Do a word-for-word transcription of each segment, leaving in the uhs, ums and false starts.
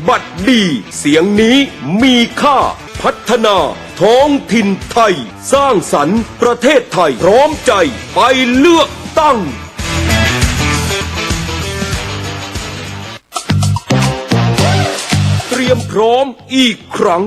บัตรดี เสียงนี้มีค่า พัฒนาท้องถิ่นไทย สร้างสรรค์ประเทศไทย พร้อมใจไปเลือกตั้ง เตรียมพร้อมอีกครั้ง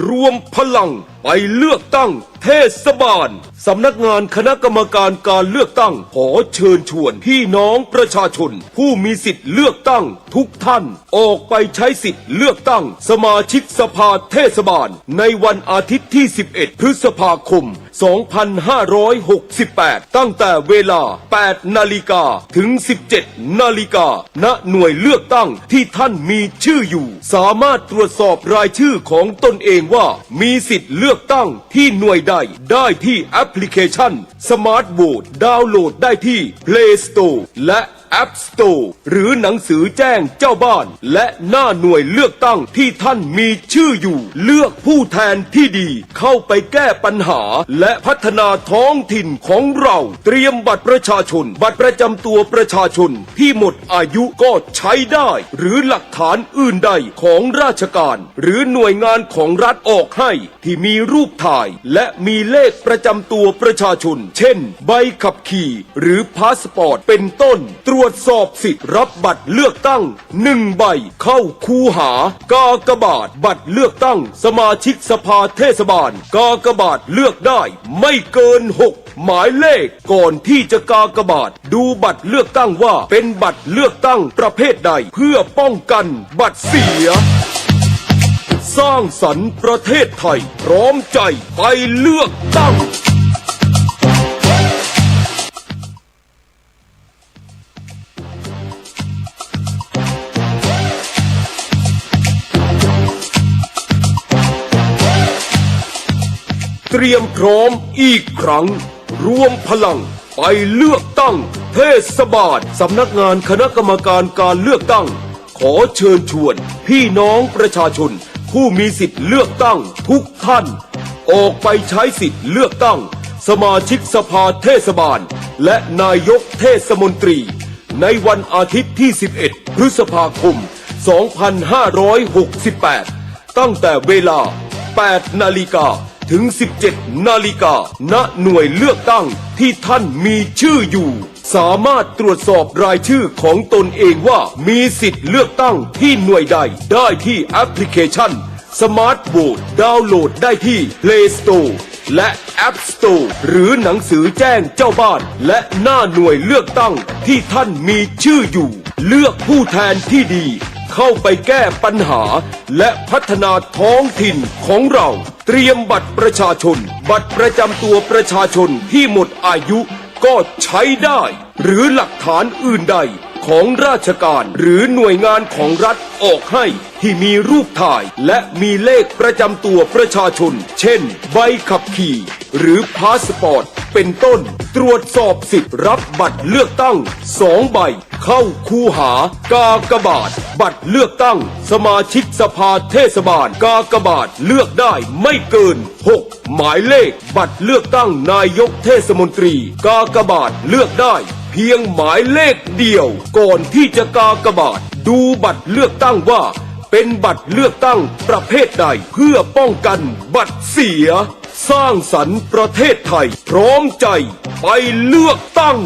รวมพลังไปเลือกตั้งเทศบาล สำนักงานคณะกรรมการการเลือกตั้งขอเชิญชวนพี่น้องประชาชนผู้มีสิทธิ์เลือกตั้งทุกท่าน ออกไปใช้สิทธิ์เลือกตั้งสมาชิกสภาเทศบาล ในวันอาทิตย์ที่ สิบเอ็ด พฤษภาคม สองพันห้าร้อยหกสิบแปด ตั้งแต่เวลา แปดนาฬิกา ถึง สิบเจ็ดนาฬิกา ณ หน่วยเลือกตั้งที่ท่านมีชื่ออยู่ สามารถตรวจสอบรายชื่อของตนเองว่ามีสิทธิ์เลือกตั้งที่หน่วยใด ได้ที่แอปพลิเคชัน สมาร์ทโหวต ดาวน์โหลดได้ที่ เพลย์สโตร์ และ แอปสโตร์ หรือหนังสือแจ้งเจ้าบ้าน และหน้าหน่วยเลือกตั้งที่ท่านมีชื่ออยู่ เลือกผู้แทนที่ดีเข้าไปแก้ปัญหา และพัฒนาท้องถิ่นของเรา เตรียมบัตรประชาชน บัตรประจำตัวประชาชนที่หมดอายุก็ใช้ได้ หรือหลักฐานอื่นใดของราชการ หรือหน่วยงานของรัฐออกให้ ที่มีรูปถ่าย และมีเลขประจำตัวประชาชน เช่น ใบขับขี่ หรือพาสปอร์ต เป็นต้น ตรวจสอบสิทธิ์รับบัตรเลือกตั้ง หนึ่งใบ เข้าคูหา กากบาท บัตรเลือกตั้งสมาชิกสภาเทศบาล กากบาทเลือกได้ไม่เกิน หก หมายเลข ก่อนที่จะกากบาท ดูบัตรเลือกตั้งว่าเป็นบัตรเลือกตั้งประเภทใด เพื่อป้องกันบัตรเสีย สร้างสรรค์ประเทศไทย พร้อมใจไปเลือกตั้ง เตรียมพร้อมอีกครั้ง รวมพลังไปเลือกตั้งเทศบาล สำนักงานคณะกรรมการการเลือกตั้ง ขอเชิญชวนพี่น้องประชาชนผู้มีสิทธิ์เลือกตั้งทุกท่าน ออกไปใช้สิทธิ์เลือกตั้งสมาชิกสภาเทศบาล และนายกเทศมนตรี ในวันอาทิตย์ที่ สิบเอ็ด พฤษภาคม สองพันห้าร้อยหกสิบแปด ตั้งแต่เวลา แปดนาฬิกา ถึง สิบเจ็ดนาฬิกา ณ หน่วยเลือกตั้งที่ท่านมีชื่ออยู่ สามารถตรวจสอบรายชื่อของตนเองว่ามีสิทธิ์เลือกตั้งที่หน่วยใด ได้ที่แอปพลิเคชัน สมาร์ทโหวต ดาวน์โหลดได้ที่ เพลย์สโตร์ และ แอปสโตร์ หรือหนังสือแจ้งเจ้าบ้าน และหน้าหน่วยเลือกตั้งที่ท่านมีชื่ออยู่ เลือกผู้แทนที่ดี เข้าไปแก้ปัญหา และพัฒนาท้องถิ่นของเรา เตรียมบัตรประชาชน บัตรประจำตัวประชาชนที่หมดอายุก็ใช้ได้ หรือหลักฐานอื่นใดของราชการ หรือหน่วยงานของรัฐออกให้ ที่มีรูปถ่าย และมีเลขประจำตัวประชาชน เช่น ใบขับขี่ หรือพาสปอร์ต เป็นต้น ตรวจสอบสิทธิ์รับบัตรเลือกตั้ง สองใบ เข้าคูหา กากบาท บัตรเลือกตั้งสมาชิกสภาเทศบาล กากบาทเลือกได้ไม่เกิน หก หมายเลข บัตรเลือกตั้งนายกเทศมนตรี กากบาทเลือกได้เพียงหมายเลขเดียว ก่อนที่จะกากบาท ดูบัตรเลือกตั้งว่าเป็นบัตรเลือกตั้งประเภทใด เพื่อป้องกันบัตรเสีย สร้างสรรค์ประเทศไทย พร้อมใจไปเลือกตั้ง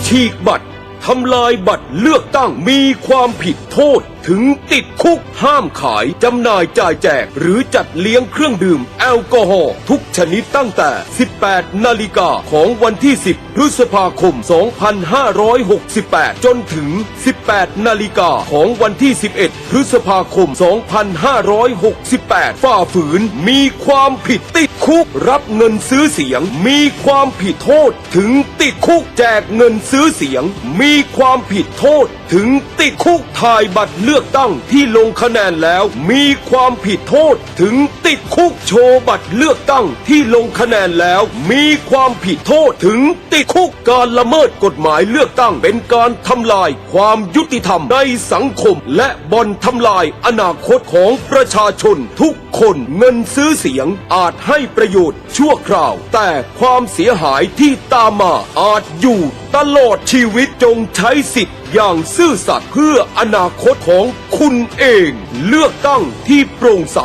ฉีกบัตร ทำลายบัตรเลือกตั้ง มีความผิดโทษถึงติดคุก ห้ามขาย จำหน่าย จ่ายแจก หรือจัดเลี้ยงเครื่องดื่มแอลกอฮอล์ทุกชนิดตั้งแต่ สิบแปดนาฬิกาของวันที่ สิบ พฤษภาคม สองพันห้าร้อยหกสิบแปด จนถึง สิบแปดนาฬิกาของวันที่ สิบเอ็ด พฤษภาคม สองพันห้าร้อยหกสิบแปด ฝ่าฝืน มีความผิดติดคุก รับเงินซื้อเสียง มีความผิดโทษถึงติดคุก แจกเงินซื้อเสียง มีความผิดโทษ ถึงติดคุก ถ่ายบัตรเลือกตั้งที่ลงคะแนนแล้วมีความผิดโทษถึงติดคุก โชว์บัตรเลือกตั้งที่ลงคะแนนแล้วมีความผิดโทษถึงติดคุก การละเมิดกฎหมายเลือกตั้งเป็นการทำลายความยุติธรรมในสังคม และบ่อนทำลายอนาคตของประชาชนทุกคน เงินซื้อเสียงอาจให้ประโยชน์ชั่วคราว แต่ความเสียหายที่ตามมาอาจอยู่ตลอดชีวิต จงใช้สิทธิ์อย่างซื่อสัตย์เพื่ออนาคตของคุณเอง เลือกตั้งที่โปร่งใส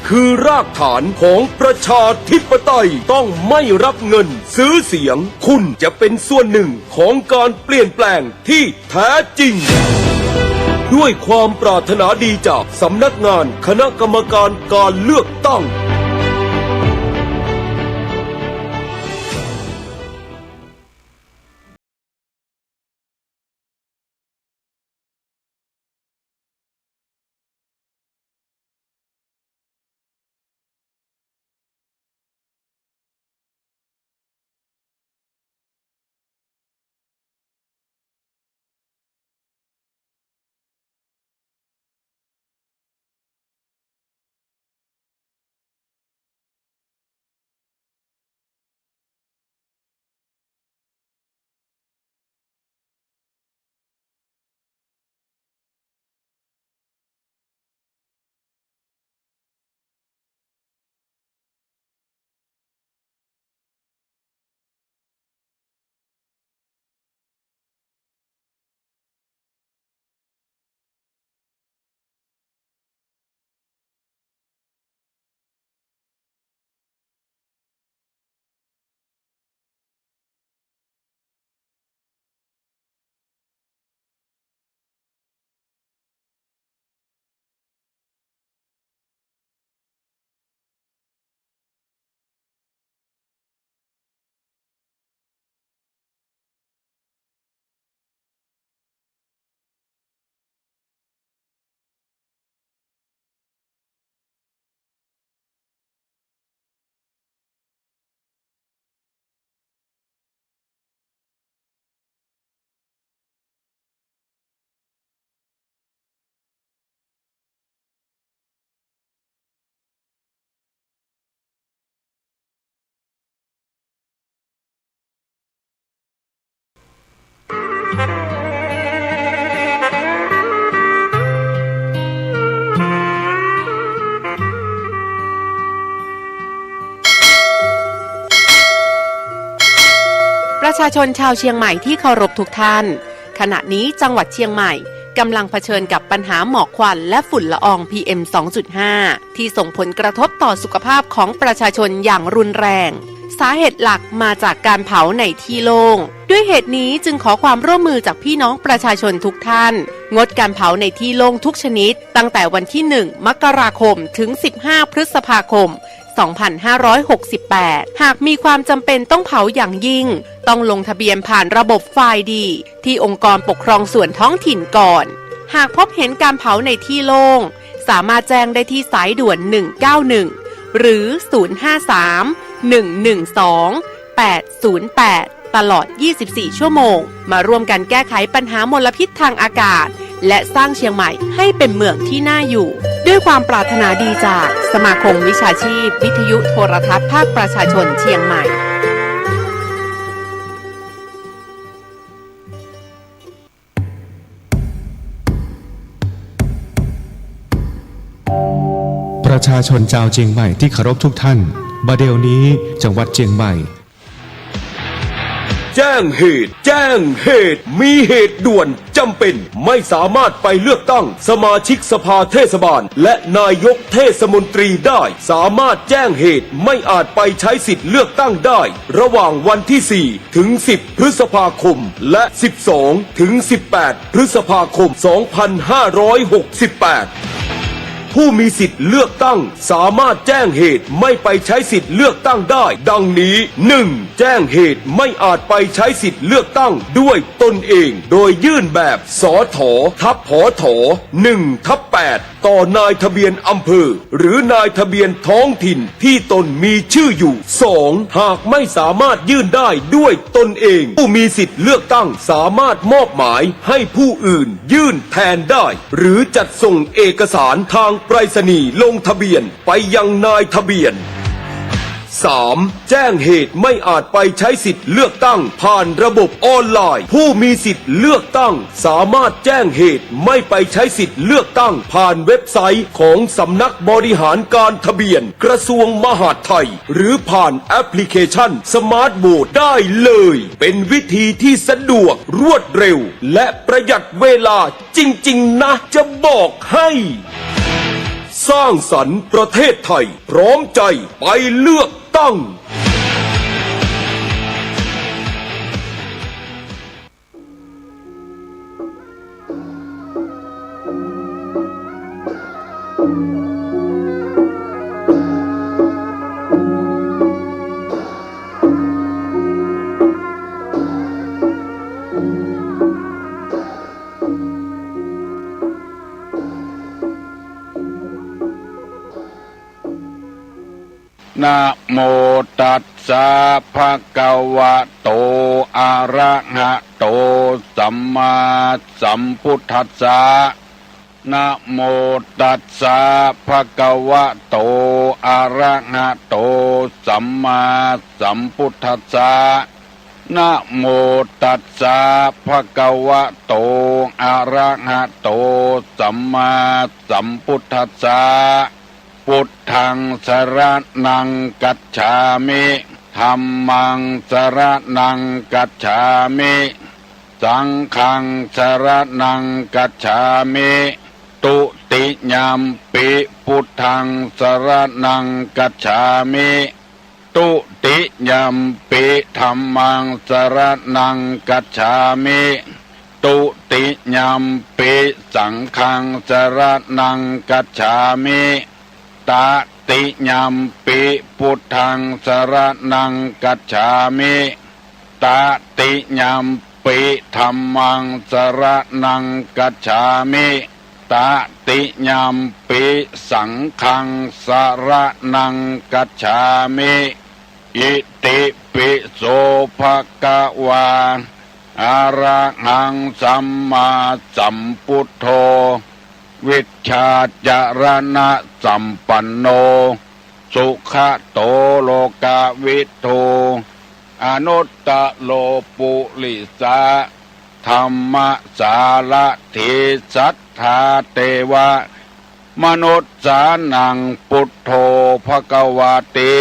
คือรากฐานของประชาธิปไตย ต้องไม่รับเงินซื้อเสียง คุณจะเป็นส่วนหนึ่งของการเปลี่ยนแปลงที่แท้จริง ด้วยความปรารถนาดีจากสำนักงานคณะกรรมการการเลือกตั้ง ประชาชนชาวเชียงใหม่ที่เคารพทุกท่าน ขณะนี้จังหวัดเชียงใหม่กำลังเผชิญกับปัญหาหมอกควันและฝุ่นละออง พีเอ็ม สองจุดห้า ที่ส่งผลกระทบต่อสุขภาพของประชาชนอย่างรุนแรง สาเหตุหลักมาจากการเผาในที่โล่ง ด้วยเหตุนี้จึงขอความร่วมมือจากพี่น้องประชาชนทุกท่าน งดการเผาในที่โล่งทุกชนิด ตั้งแต่วันที่ หนึ่ง มกราคม ถึง สิบห้า พฤษภาคม สองพันห้าร้อยหกสิบแปด หากมีความจำเป็นต้องเผาอย่างยิ่ง ต้องลงทะเบียนผ่านระบบ ไฟล์ดี ที่องค์กรปกครองส่วนท้องถิ่นก่อน หากพบเห็นการเผาในที่โล่ง สามารถแจ้งได้ที่สายด่วน หนึ่งเก้าหนึ่ง หรือ ศูนย์ห้าสาม หนึ่งหนึ่งสอง แปดศูนย์แปด ตลอด ยี่สิบสี่ ชั่วโมง มาร่วมกันแก้ไขปัญหามลพิษทางอากาศ และสร้างเชียงใหม่ให้เป็นเมืองที่น่าอยู่ ด้วยความปรารถนาดีจากสมาคมวิชาชีพวิทยุโทรทัศน์ภาคประชาชนเชียงใหม่ ประชาชนจาวเจียงใหม่ตี้เคารพทุกท่าน บ่าเดี่ยวนี้จังหวัดเจียงใหม่ แจ้งเหตุ แจ้งเหตุ มีเหตุด่วนจำเป็น ไม่สามารถไปเลือกตั้งสมาชิกสภาเทศบาล และนายกเทศมนตรีได้ สามารถแจ้งเหตุไม่อาจไปใช้สิทธิ์เลือกตั้งได้ ระหว่างวันที่ สี่ ถึง สิบ พฤษภาคม และ สิบสอง ถึง สิบแปด พฤษภาคม สองพันห้าร้อยหกสิบแปด ผู้มีสิทธิ์เลือกตั้งสามารถแจ้งเหตุไม่ไปใช้สิทธิ์เลือกตั้งได้ ดังนี้ หนึ่ง แจ้งเหตุไม่อาจไปใช้สิทธิ์เลือกตั้งด้วยตนเอง โดยยื่นแบบ สถ ทับ ผถ หนึ่งทับ แปด ต่อนายทะเบียนอำเภอ หรือนายทะเบียนท้องถิ่นที่ตนมีชื่ออยู่ สอง หากไม่สามารถยื่นได้ด้วยตนเอง ผู้มีสิทธิ์เลือกตั้งสามารถมอบหมายให้ผู้อื่นยื่นแทนได้ หรือจัดส่งเอกสารทางไปรษณีย์ลงทะเบียนไปยังนายทะเบียน สาม แจ้งเหตุไม่อาจไปใช้สิทธิ์เลือกตั้งผ่านระบบออนไลน์ ผู้มีสิทธิ์เลือกตั้งสามารถแจ้งเหตุไม่ไปใช้สิทธิ์เลือกตั้งผ่านเว็บไซต์ของสำนักบริหารการทะเบียนกระทรวงมหาดไทย หรือผ่านแอปพลิเคชันสมาร์ทโหวตได้เลย เป็นวิธีที่สะดวกรวดเร็ว และประหยัดเวลาจริงๆ นะ จะบอกให้ สร้างสรรค์ประเทศไทย พร้อมใจไปเลือกตั้ง นะโมตัสสะ ภะคะวะโต อะระหะโต สัมมาสัมพุทธัสสะ นะโมตัสสะ ภะคะวะโต อะระหะโต สัมมาสัมพุทธัสสะ นะโมตัสสะ ภะคะวะโต อะระหะโต สัมมาสัมพุทธัสสะ พุทธัง สะระณัง กัจฉามิ ธัมมัง สะระณัง กัจฉามิ สังฆัง สะระณัง กัจฉามิ ตุติยัมปิ พุทธัง สะระณัง กัจฉามิ ตุติยัมปิ ธัมมัง สะระณัง กัจฉามิ ตุติยัมปิ สังฆัง สะระณัง กัจฉามิ ตติยัมปิ พุทธัง สะระณัง กัจฉามิ ตติยัมปิ ธัมมัง สะระณัง กัจฉามิ ตติยัมปิ สังฆัง สะระณัง กัจฉามิ อิติปิโส ภะคะวา อะระหัง สัมมาสัมพุทโธ วิชชาจะระณะสัมปันโน สุขะโต โลกะวิทู อนุตตะโร ปุริสะ ธัมมะสารถี สัทธา เตวะ มนุสสานัง พุทโธ ภะคะวาติ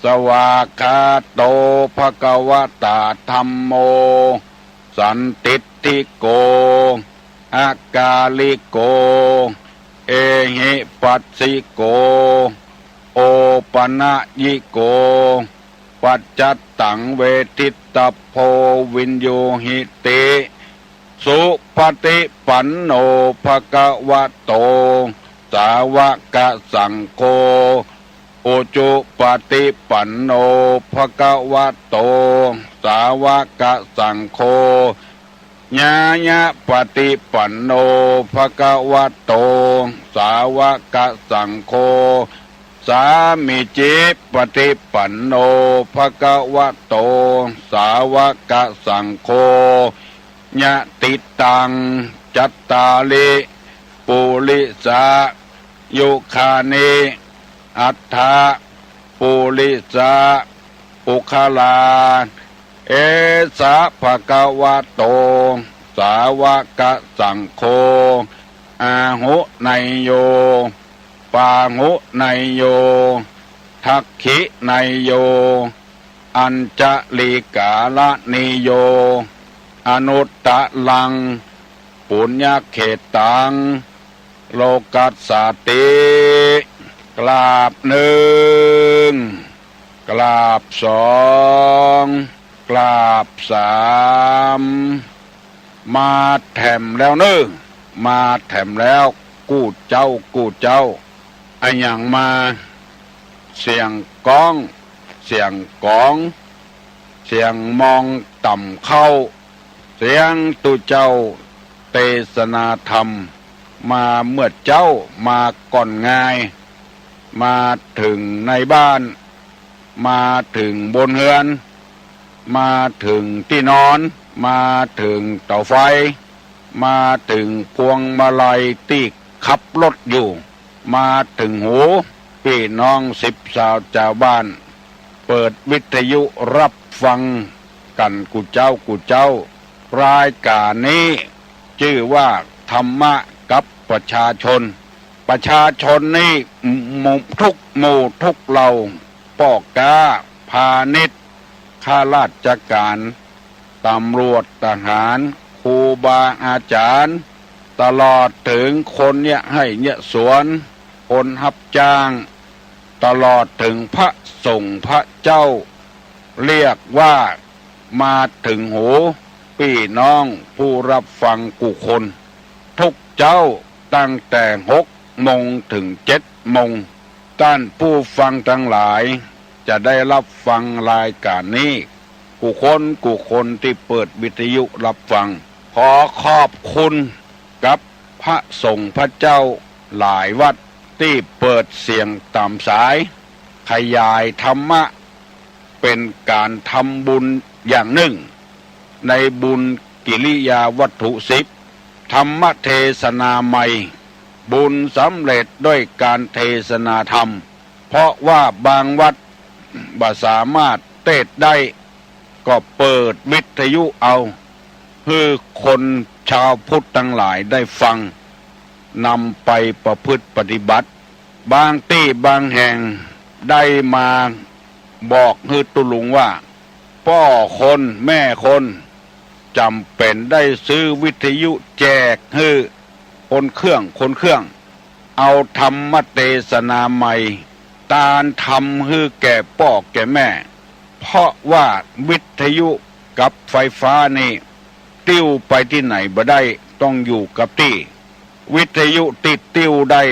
สวากขาโต ภะคะวะตา ธัมโม สันทิฏฐิโก อะกาลิโก เอหิปัสสิโก โอปะนะยิโก ปัจจัตตัง เวทิตตะโพ วิญญูหิติ สุปะฏิปันโน ภะคะวะโต สาวะกะสังโฆ อุจุปะฏิปันโน ภะคะวะโต สาวะกะสังโฆ ญาณะปะฏิปันโน ภะคะวะโต สาวะกะสังโฆ สามีจิปะฏิปันโน ภะคะวะโต สาวะกะสังโฆ ยะติตัง จัตตาริ ปุริสา ยุคานิ อัตถะ ปุริสะ ปุคคลา เอสะ ภะคะวะโต สาวะกะสังโฆ อาหุเนยโย ปาหุเนยโย ทักขิเนยโย อัญชะลีกาละนีโย อนุตตะรัง ปุญญะเขตตัง โลกัสสาติ กราบหนึ่ง กราบสอง กราบสาม มาแถมแล้วเน่อ มาแถมแล้ว กู้เจ้า กู้เจ้า อะหยังมา เสียงก้อง เสียงก๋อง เสียงมองต่ำเข้า เสียงตุ๊เจ้าเตสนาธรรม มาเมื่อเจ๊า มาก่อนงาย มาเถิงในบ้าน มาเถิงบนเฮือน มาเถิงตี้นอน มาเถิงเต๋าไฟ มาเถิงพวงมาลัยตี้ขับรถอยู่ มาเถิงหูปี้น้องสิบสาวจาวบ้าน เปิดวิทยุฮับฟังกั๋นกู้เจ๊ากู้เจ๊า รายก๋านนี้จื้อว่าธรรมะกับประชาชน ประชาชนนี้หมู่ ทุกหมู่ทุกเหล่า ป้อก๊า พาณิชย์ ข้าราชก๋าน ตำรวจ ทหาร ครูบาอาจ๋ารย์ ตลอดเถิงคนเยียะไฮ่เยียะสวน คนฮับจ้าง ตลอดเถิงพระสงฆ์พระเจ้า เรียกว่ามาเถิงหูปี้น้องผู้ฮับฟังกู้คน ทุกเจ๊าตั้งแต่หกโมงเถิงเจ็ดโมง ต้านผู้ฟังตังหลายจะได้ฮับฟังรายก๋านนี้ กู้คนกู้คนตี้เปิดวิทยุฮับฟัง ขอขอบคุณกับพระสงฆ์พระเจ้าหลายวัดตี้เปิดเสียงต๋ามสาย ขยายธรรมะ เป๋นก๋านทำบุญอย่างนึ่ง ในบุญกิริยาวัตถุสิบ ธรรมเทศนาใหม่ บุญสำเร็จด้วยก๋านเทศนาธรรม เพราะว่าบางวัดบ่สามารถเตศน์ได้ ก็เปิดวิทยุเอา หื้อคนจาวพุทธตังหลายได้ฟัง นำไปประพฤติปฏิบัติ บางตี้บางแห่งได้มาบอกหื้อตุ๊ลุงว่า ป้อคนแม่คนจ๋ำเป๋นได้ซื้อวิทยุแจกหื้อคนเครื่องคนเครื่อง เอาธรรมเทศนาใหม่ ตานทำหื้อแก่ป้อแก่แม่ เพราะว่าวิทยุกับไฟฟ้านี่ ติ้วไปตี้ไหนบ่ได้ ต้องอยู่กับตี้ วิทยุตี้ติ้วได้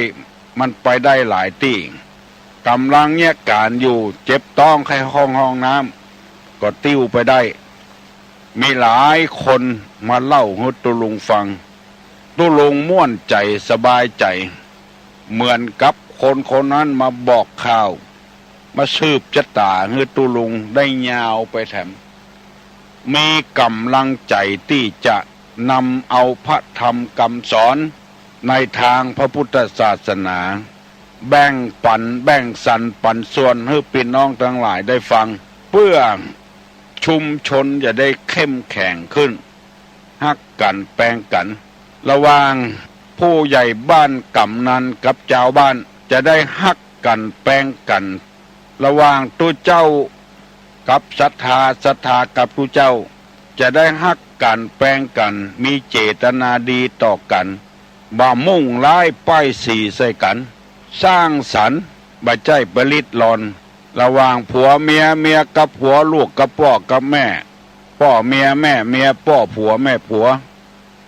มันไปได้หลายตี้ ก๋ำลังเยียะก๋านอยู่ เจ็บต๊องไข้ฮ้องห้องน้ำ ก็ติ้วไปได้ มีหลายคนมาเล่าหื้อตุ๊ลุงฟัง ตุ๊ลุงม่วนใจ๋สบายใจ๋ เหมือนกับคนคนนั้นมาบอกข่าว มาสืบจะต๋าหื้อตุ๊ลุงได้ยาวไปแถม มีก๋ำลังใจ๋ตี้จะนำเอาพระธรรมกำสอนในตางพระพุทธศาสนา แบ่งปั๋นแบ่งสรรปั๋นส่วนหื้อปี้น้องตังหลายได้ฟัง เปื้อชุมชนจะได้เข้มแข็งขึ้น ฮักกั๋นแปงกั๋น ระหว่างผู้ใหญ่บ้านก๋ำนันกับจาวบ้าน จะได้ฮักกั๋นแปงกั๋น ระหว่างตุ๊เจ้ากับศรัทธา ศรัทธากับตุ๊เจ้า จะได้ฮักกั๋นแปงกั๋น มีเจตนาดีต่อกั๋น บ่มุ่งร้ายป้ายสีใส่กั๋น สร้างสรรค์ บ่ใจ้ไปริดรอน ระหว่างผัวเมีย เมียกับผัว ลูกกับป้อกับแม่ ป้อเมียแม่เมีย ป้อผัวแม่ผัว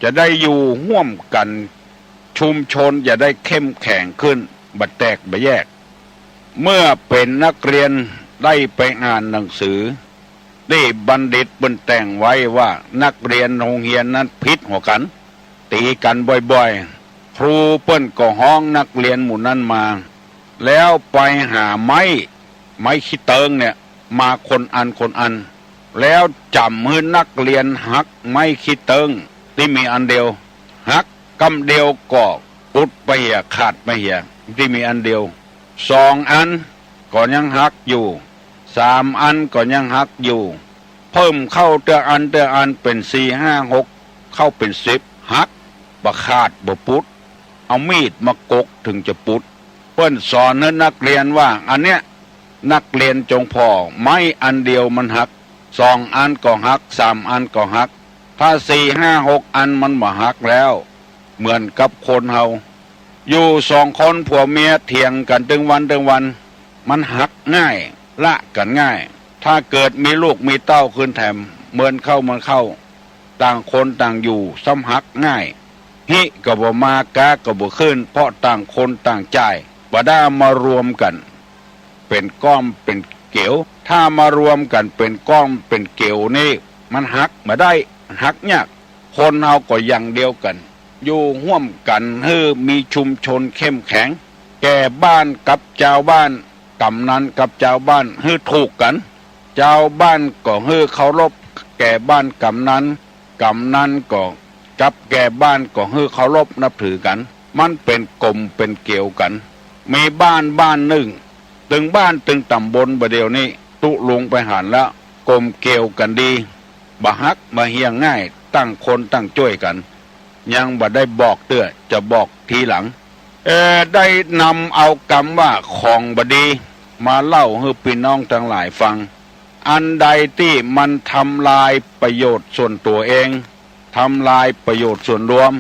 จะได้อยู่ฮ่วมกั๋น ชุมชนจะได้เข้มแข็งขึ้น บ่แตกบ่แยก เมื่อเป๋นนักเรียนได้ไปอ่านหนังสือ ตี้บัณฑิตเปิ้นแต่งไว้ว่านักเรียนโฮงเฮียนนั้นผิดหัวกั๋น ตี๋กั๋นบ่อยๆ ครูเปิ้นก็ฮ้องนักเรียนหมู่นั้นมา แล้วไปหาไม้ ไม้ขี้เติงเนี่ย มาคนอันคนอัน แล้วจ๋ำหื้อนักเรียนหักไม้ขี้เติงตี้มีอันเดียว หักกำเดียวก็ปุดไปเหีย ขาดไปเหีย ตี้มีอันเดียว สองอันก็ยังหักอยู่ สามอันก็ยังหักอยู่ เพิ่มเข้าเตื้ออันเตื้ออันเป๋นสี่ห้าหก เข้าเป๋นสิบ หัก บ่ขาดบ่ปุด เอามีดมากกเถิงจะปุด เปิ้นสอนหื้อนักเรียนว่า อันเนี้ย นักเรียนจงผ่อ ไม้อันเดียวมันหัก สองอันก็หัก สามอันก็หัก ถ้าสี่ห้าหกอันมันบ่หักแล้ว เหมือนกับคนเฮา อยู่สองคนผัวเมียเถียงกั๋นตึงวันตึงวัน มันหักง่าย ละกั๋นง่าย ถ้าเกิดมีลูกมีเต้าขึ้นแถม เมินเข้าเมินเข้า ต่างคนต่างอยู่ ซ้ำหักง่าย ฮิก็บ่มา ก๊าก็บ่ขึ้น เพราะต่างคนต่างจ่าย บ่ได้เอามารวมกั๋นเป๋นก้อมเป๋นเก๋ว ถ้ามารวมกั๋นเป๋นก้อมเป๋นเก๋วนี่ มันหักบ่ได้ หักยาก คนเฮาก็อย่างเดียวกั๋น อยู่ฮ่วมกั๋นหื้อมีชุมชนเข้มแข็ง แก่บ้านกับจาวบ้าน ก๋ำนันกับจาวบ้านหื้อถูกกั๋น จาวบ้านก็หื้อเคารพแก่บ้านก๋ำนัน ก๋ำนันก็กับแก่บ้านก็หื้อเคารพนับถือกั๋น มันเป๋นก๋ลมเป๋นเกลียวกั๋น มีบ้านบ้านนึ่ง ตึงบ้านตึงต๋ำบลบ่าเดี่ยวนี้ ตุ๊ลุงไปหันแล้ว ก๋ลมเกลียวกั๋นดี บ่หักบ่เหี่ยง่าย ตั้งคนตั้งจ้วยกั๋น ยังบ่ได้บอกเตื้อ จะบอกทีหลัง เอ่อ ได้นำเอากำว่าของบ่ดี มาเล่าหื้อปี้น้องตังหลายฟัง อันใดตี้มันทำลายประโยชน์ส่วนตั๋วเอง ทำลายประโยชน์ส่วนรวม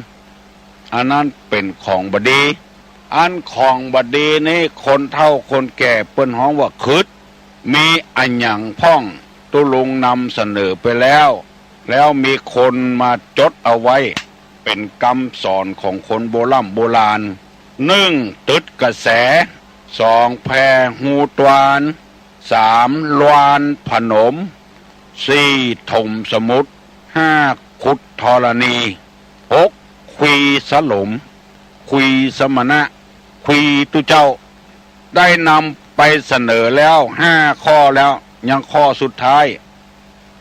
อันนั้นเป๋นของบ่ดี อันของบ่ดีนี้ คนเฒ่าคนแก่เปิ้นฮ้องว่าขึด มีอะหยังพ่อง ตุ๊ลุงนำเสนอไปแล้ว แล้วมีคนมาจดเอาไว้ เป๋นกำสอนของคนโบร่ำโบราณ นึ่ง ตึดกระแส สอง แพฮูตวาน สาม ลวานผนม สี่ ถมสมุทร ห้า ขุดธรณี หก คุยสลม คุยสมณะ คุยตุ๊เจ้า ได้นำไปเสนอแล้วห้าข้อแล้ว ยังข้อสุดท้าย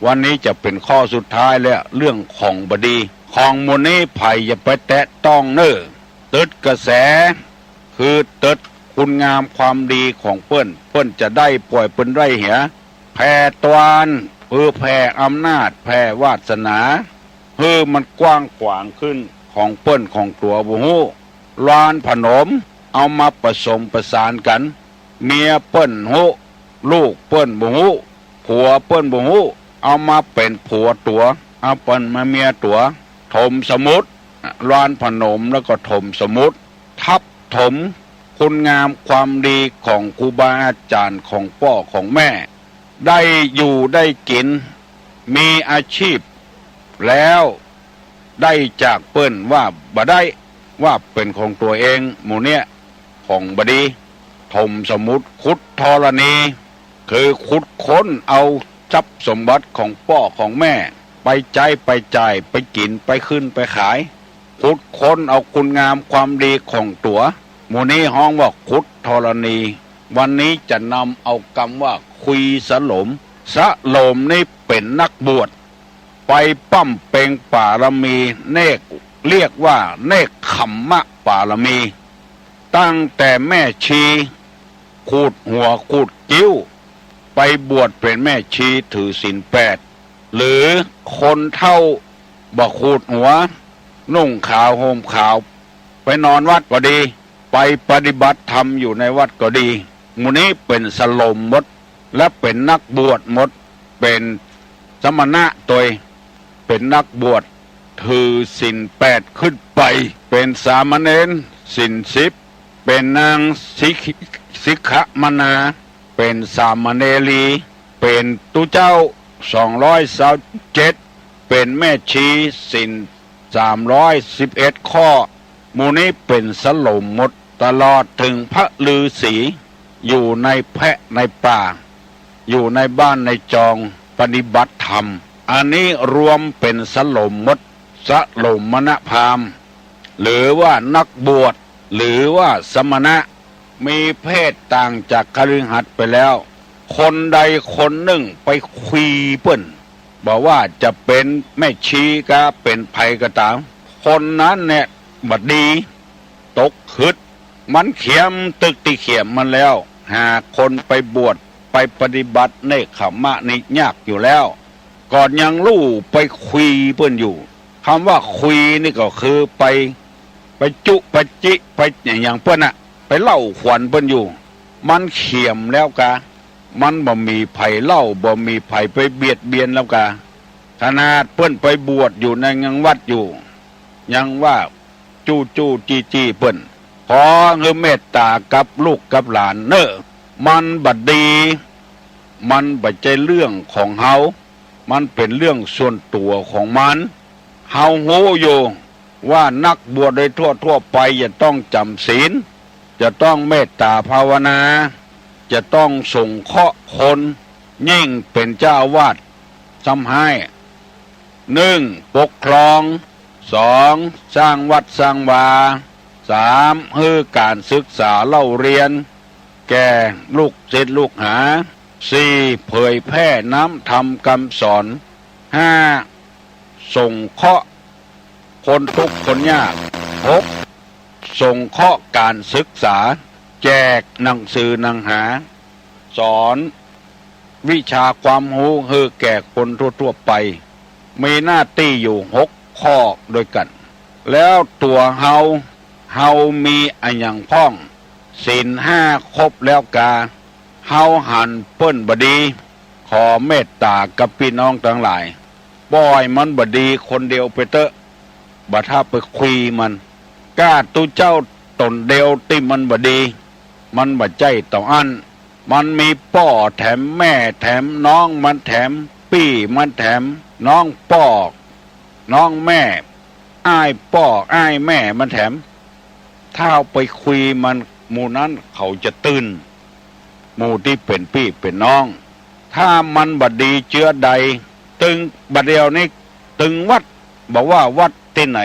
วันนี้จะเป๋นข้อสุดท้ายแล้ว เรื่องของบ่ดี ของหมู่นี้ใผอย่าไปแตะต้องเน่อ ตึดกระแส คือตึดคุณงามความดีของเปิ้น เปิ้นจะได้ป่อยเปิ้นได้เหีย แพตวาน คือแผ่อำนาจ แผ่วาสนา หื้อมันกว้างขวางขึ้น ของเปิ้นของตั๋วบ่ฮู้ ลวานผนม เอามาผสมประสานกั๋น เมียเปิ้นฮู้ ลูกเปิ้นบ่ฮู้ ผัวเปิ้นบ่ฮู้ เอามาเป๋นผัวตั๋ว เอาเปิ้นมาเมียตั๋ว ถมสมุทร ลวานผนมแล้วก็ถมสมุทร ทับถมคุณงามความดีของครูบาอาจ๋ารย์ ของป้อของแม่ ได้อยู่ได้กิ๋น มีอาชีพ แล้วได้จากเปิ้นว่าบ่ได้ ว่าเป๋นของตั๋วเอง หมู่เนี้ย ของบ่ดี ถมสมุทร ขุดธรณี คือขุดค้นเอาทรัพย์สมบัติของป้อของแม่ ไปใจ๊ไปจ่าย ไปกิ๋น ไปขึ้นไปขาย ขุดค้นเอาคุณงามความดีของตั๋ว หมู่นี้ฮ้องว่าขุดธรณี วันนี้จะนำเอากำว่าคุยสลม สลมนี่เป๋นนักบวช ไปบำเพ็ญปารมี เนก เรียกว่าเนกขัมมะปารมี ตั้งแต่แม่ชี ขูดหัวขูดคิ้ว ไปบวชเป๋นแม่ชีถือศีลแปด หรือคนเฒ่าบ่ขูดหัว นุ่งขาวห่มขาว ไปนอนวัดก็ดี ไปปฏิบัติธรรมอยู่ในวัดก็ดี หมู่นี้เป๋นสลมหมด และเป๋นนักบวชหมด เป๋นสมณะตวย เป๋นนักบวช ถือศีลแปดขึ้นไป เป๋นสามเณรศีลสิบ เป๋นนางสิก สิกขมนา เป๋นสามเณรี เป๋นตุ๊เจ้า สองร้อยซาวเจ็ด เป๋นแม่ชีศีล สามร้อยสิบเอ็ดข้อ หมู่นี้เป๋นสลมหมด ตลอดเถิงพระฤๅษี อยู่ในแพะในป่า อยู่ในบ้านในจอง ปฏิบัติธรรม อันนี้รวมเป๋นสลมหมด สลมมณพราหมณ์ หรือว่านักบวช หรือว่าสมณะ มีเพศต่างจากคฤหัสถ์ไปแล้ว คนใดคนนึ่งไปคุยเปิ้น บ่ว่าจะเป๋นแม่ชีกา เป๋นใผก็ต๋าม คนนั้นเนี่ยบ่ดี ตกขึด มันเขียมตึกตี้เขียมมันแล้ว หาคนไปบวช ไปปฏิบัติเนกขัมมะนี่ยากอยู่แล้ว ก็ยังลู่ไปคุยเปิ้นอยู่ กำว่าคุยนี่ก็คือไป ไปจุไปจิ ไปอะหยังเปิ้นน่ะ ไปเล่าขวัญเปิ้นอยู่ มันเขียมแล้วกา มันบ่มีใผเล่า บ่มีใผไปเบียดเบียนแล้วกา ขนาดเปิ้นไปบวชอยู่ในยังวัดอยู่ ยังว่า จู้จู้จี้จี้เปิ้น ขอหื้อเมตต๋ากับลูกกับหลานเน่อ มันบ่ดี มันบ่ใจ้เรื่องของเฮา มันเป๋นเรื่องส่วนตั๋วของมัน เฮาฮู้อยู่ว่านักบวชโดยทั่วๆ ไปจะต้องจ๋ำศีล จะต้องเมตต๋าภาวนา จะต้องสงเคราะห์คน ยิ่งเป๋นเจ้าอาวาสซ้ำฮ้าย นึ่ง ปกครอง สอง สร้างวัดสร้างวา สาม หื้อก๋านศึกษาเล่าเฮียนแก่ลูกศิษย์ลูกหา สี่ เผยแผ่น้ำธรรมกำสอน ห้า สงเคราะห์คนทุกข์คนยาก หก สงเคราะห์ก๋านศึกษา แจกหนังสือหนังหา สอนวิชาความฮู้หื้อแก่คนทั่วๆ ไป มีหน้าตี้อยู่หกข้อด้วยกั๋น แล้วตั๋วเฮา เฮามีอะหยังพ่อง ศีลห้าครบแล้วกา เฮาหันเปิ้นบ่ดี ขอเมตต๋ากับปี้น้องตังหลาย ป่อยมันบ่ดีคนเดียวไปเต๊อะ บ่ถ้าไปคุยมัน ก้าตุ๊เจ้าต๋นเดียวตี้มันบ่ดี มันบ่ใจ้เต้าอั้น มันมีป้อแถมแม่แถมน้องมันแถม ปี้มันแถม น้องป้อ น้องแม่ อ้ายป้ออ้ายแม่มันแถม ถ้าเฮาไปคุยมัน หมู่นั้นเขาจะตื่น หมู่ตี้เป๋นปี้เป๋นน้อง ถ้ามันบ่ดีเจื้อใด ตึงบ่าเดี่ยวนี้ ตึงวัด บ่ว่าวัดตี้ไหน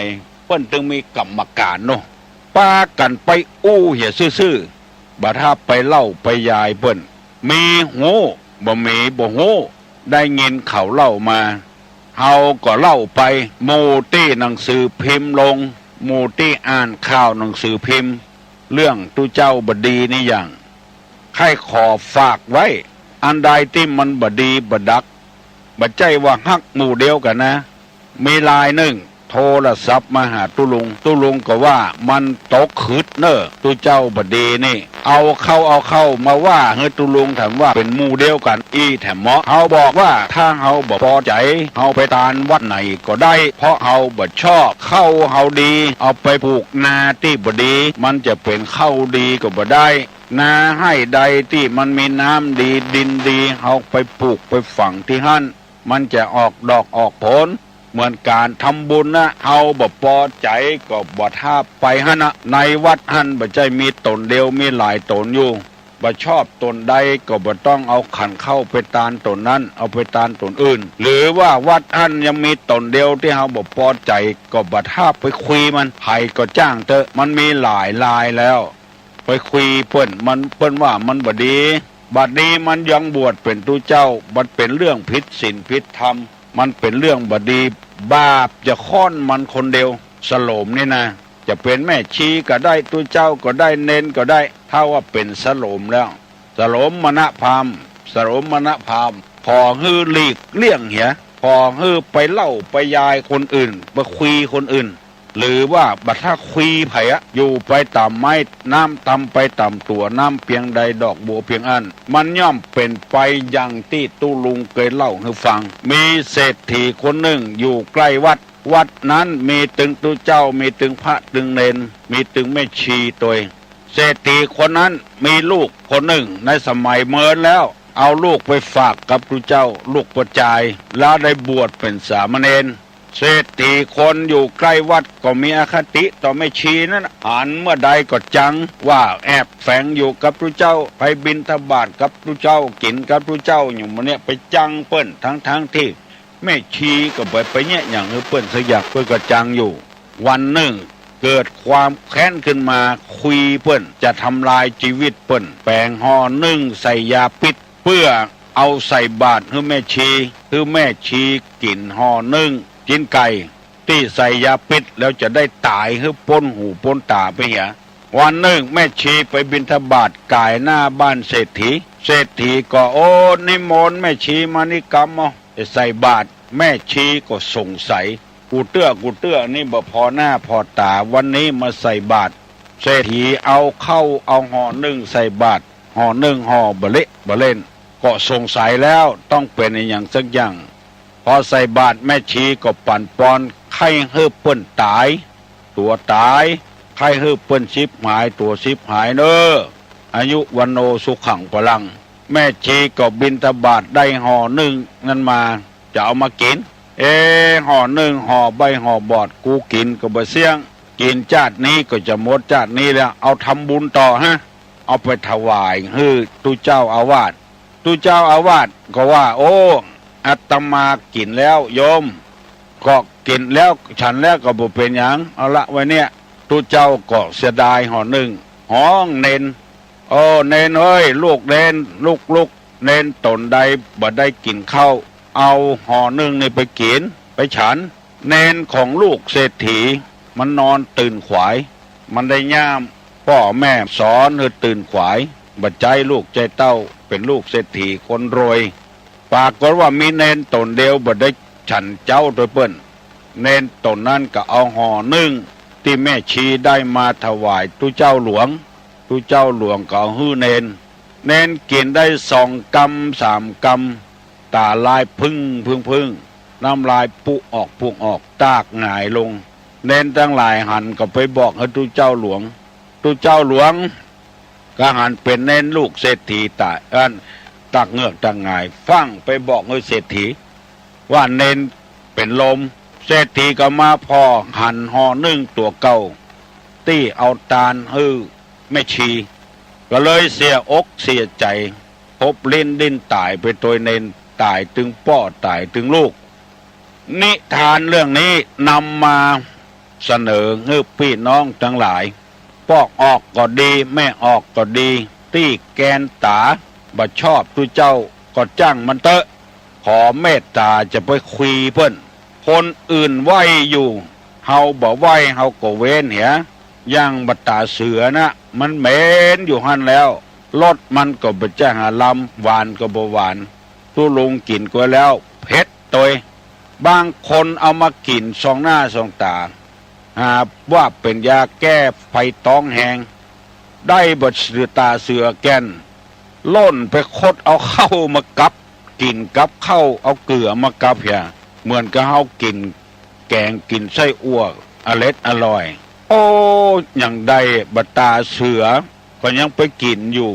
เปิ้นตึงมีกรรมก๋านเนาะ ปากั๋นไปอู้เหียซื่อๆ บ่ถ้าไปเล่าไปยายเปิ้น มีฮู้ บ่มีบ่ฮู้ ได้ยินเขาเล่ามา เฮาก็เล่าไป หมู่ตี้หนังสือพิมพ์ลง หมู่ตี้อ่านข่าวหนังสือพิมพ์ เรื่องตุ๊เจ้าบ่ดีนี่อย่าง ใค่ขอฝากไว้ อันใดตี้มันบ่ดีบ่ดัก บ่ใจ้ว่าฮักหมู่เดียวกั๋นนะ มีลายนึ่งโทรศัพท์มาหาตุ๊ลุง ตุ๊ลุงก็ว่ามันตกขึดเน่อ ตุ๊เจ้าบ่ดีนี่ เอาเข้าเอาเข้ามาว่าหื้อตุ๊ลุงแถมว่าเป๋นหมู่เดียวกั๋นอี้แถมเมาะ เฮาบอกว่าถ้าเฮาบ่ปอใจ๋ เฮาไปตานวัดไหนก็ได้ เพราะเฮาบ่ชอบ ข้าวเฮาดี เอาไปปลูกนาตี้บ่ดี มันจะเป๋นข้าวดีก็บ่ได้ นาไฮ่ใดตี้มันมีน้ำดีดินดี เฮาไปปลูกไปฝังตี้หั้น มันจะออกดอกออกผล เหมือนก๋านทำบุญนะ เฮาบ่ปอใจ๋ก็บ่ถ้าไปหั้นนะ ในวัดหั้นบ่ใจ้มีต๋นเดียว มีหลายต๋นอยู่ บ่ชอบต๋นใดก็บ่ต้องเอาขันข้าวไปตานต๋นนั้น เอาไปตานต๋นอื่น หรือว่าวัดหั้นยังมีต๋นเดียวตี้เฮาบ่ปอใจ๋ ก็บ่ถ้าไปคุยมัน ใผก็จ้างเต๊อะ มันมีหลายลายแล้ว ไปคุยเปิ้น มัน เปิ้นว่ามันบ่ดี บัดนี้มันยังบวชเป๋นตุ๊เจ้า มันเป๋นเรื่องผิดศีลผิดธรรม มันเป๋นเรื่องบ่ดี บาปจะค้อนมันคนเดียว สโลมนี่นะ จะเป๋นแม่ชีก็ได้ ตุ๊เจ้าก็ได้ เณรก็ได้ ถ้าว่าเป๋นสโลมแล้ว สโลมมณพราหมณ์ สโลมมณพราหมณ์ ขอหื้อหลีกเลี่ยงเหีย ขอหื้อไปเล่าไปยายคนอื่น ไปคุยคนอื่น หรือว่าบ่ถ้าคุยใผอะ อยู่ไปต๋ามไม้ น้ำตำไปต๋ามตั๋ว น้ำเปียงใดดอกบัวเปียงอั้น มันย่อมเป๋นไปอย่างตี้ตุ๊ลุงเกยเล่าหื้อฟัง มีเศรษฐีคนนึ่งอยู่ใก้วัด วัดนั้นมีตึงตุ๊เจ้า มีตึงพระตึงเณร มีตึงแม่ชีตวย เศรษฐีคนนั้นมีลูกคนนึ่ง ในสมัยเมินแล้ว เอาลูกไปฝากกับตุ๊เจ้า ลูกป้อจาย แล้วได้บวชเป๋นสามเณร เศรษฐีคนอยู่ใก้วัดก็มีอคติต่อแม่ชีนั้น หันเมื่อใดก็จัง ว่าแอบแฝงอยู่กับตุ๊เจ้า ไปบิณฑบาตกับตุ๊เจ้า กิ๋นกับตุ๊เจ้าอยู่หมู่เนี้ย ไปจังเปิ้น ทั้งๆ ตี้แม่ชีก็บ่ไปเยียะหยังหื้อเปิ้นสักอย่าง เปิ้นก็จังอยู่ วันนึ่งเกิดความแค้นขึ้นมา คุยเปิ้น จะทำลายจีวิตเปิ้น แป๋งห่อนึ่งใส่ยาพิษ เปื้อเอาใส่บาตรหื้อแม่ชี หื้อแม่ชีกิ๋นห่อนึ่ง จิ๊นไก่ ตี้ใส่ยาพิษ แล้วจะได้ต๋ายหื้อป๊นหูป๊นต๋าไปเหีย วันนึ่งแม่ชีไปบิณฑบาตก๋ายหน้าบ้านเศรษฐี เศรษฐีก็ โอ้ นิมนต์แม่ชีมานี่กำ เอาใส่บาตร แม่ชีก็สงสัย กูเตื้อ กูเตื้อนี่บ่พอหน้าพอต๋า วันนี้มาใส่บาตร เศรษฐีเอาข้าวเอาห่อนึ่งใส่บาตร ห่อนึ่งห่อบ่เละบ่เล่น ก็สงสัยแล้วต้องเป๋นอะหยังสักอย่าง พอใส่บาตรแม่ชีก็ปั่นปอน ใค่หื้อเปิ้นต๋าย ตั๋วต๋าย ใค่หื้อเปิ้นฉิบหาย ตั๋วฉิบหายเน่อ อายุวัณโณสุขังพลัง แม่ชีก็บิณฑบาตได้ห่อนึ่งนั้นมา จะเอามากิ๋น เอ ห่อนึ่งห่อใบ้ห่อบอด กูกิ๋นก็บ่เสี้ยง กิ๋นจาตินี้ก็จะหมดจาตินี้แล้ว เอาทำบุญต่อฮะ เอาไปถวายหื้อตุ๊เจ้าอาวาส ตุ๊เจ้าอาวาสก็ว่า โอ้ อาตมากิ๋นแล้วโยม ก็กิ๋นแล้ว ฉันแล้วก็บ่เป๋นหยัง เอาละไว้เนี่ย ตุ๊เจ้าก็เสียดายห่อนึ่ง ฮ้องเณร โอ้ เณรเอ้ย ลูกเณร ลุกๆ เณรต๋นใดบ่ได้กิ๋นข้าว เอาห่อนึ่งนี่ไปกิ๋น ไปฉัน เณรของลูกเศรษฐี มันนอนตื่นขวาย มันได้ย่ามป้อแม่สอนหื้อตื่นขวาย บ่ใจ๊ลูกใจ๊เต้า เป๋นลูกเศรษฐีคนรวย ปรากฏว่ามีเณรต๋นเดียวบ่ได้ฉันเจ๊าตวยเปิ้น เณรต๋นนั้นก็เอาห่อนึ่งตี้แม่ชีได้มาถวายตุ๊เจ้าหลวง ตุ๊เจ้าหลวงก็เอาหื้อเณร เณรกิ๋นได้สองกำสามกำ ต๋าลายผึ้งผึ้งผึ้ง น้ำลายปุออกปุออก ตากหงายลง เณรตังหลายหันก็ไปบอกหื้อตุ๊เจ้าหลวง ตุ๊เจ้าหลวง ก็หันเป๋นเณรลูกเศรษฐีต๋าย อัน ตากเงือกตากหงาย ฟั่งไปบอกหื้อเศรษฐี ว่าเณรเป๋นลม เศรษฐีก็มาผ่อหันห่อนึ่งตั๋วเก่า ตี้เอาตานหื้อแม่ชี ก็เลยเสียอกเสียใจ๋ พบลิ้นดิ้นต๋ายไปตวยเณร ต๋ายตึงป้อต๋ายตึงลูก นิทานเรื่องนี้นำมาเสนอหื้อปี้น้องตังหลาย ป้อออกก็ดี แม่ออกก็ดี ตี้แกนต๋าบ่ชอบตุ๊เจ้าก็จ้างมันเต๊อะ ขอเมตต๋าจะไปคุยเปิ้น คนอื่นไหว้อยู่ เฮาบ่ไหว้เฮาก็เว้นเหีย อย่างบ่าต๋าเสือนะ มันเหม็นอยู่หั้นแล้ว รสมันก็บ่ใจ้หาลำ หวานก็บ่หวาน ตุ๊ลุงกิ๋นก็แล้วเผ็ดตวย บางคนเอามากิ๋นส่องหน้าส่องต๋า หาว่าเป๋นยาแก้ไฟต๊องแฮง ได้บ่าต๋าเสือแก่น ล่นไปคดเอาข้าวมากับ กิ๋นกับข้าว เอาเกลือมากับเหีย เหมือนกับเฮากิ๋นแก๋งกิ๋นไส้อั่ว อร็ดอร่อย โอ้ อย่างใดบ่าต๋าเสือ ก็ยังไปกิ๋นอยู่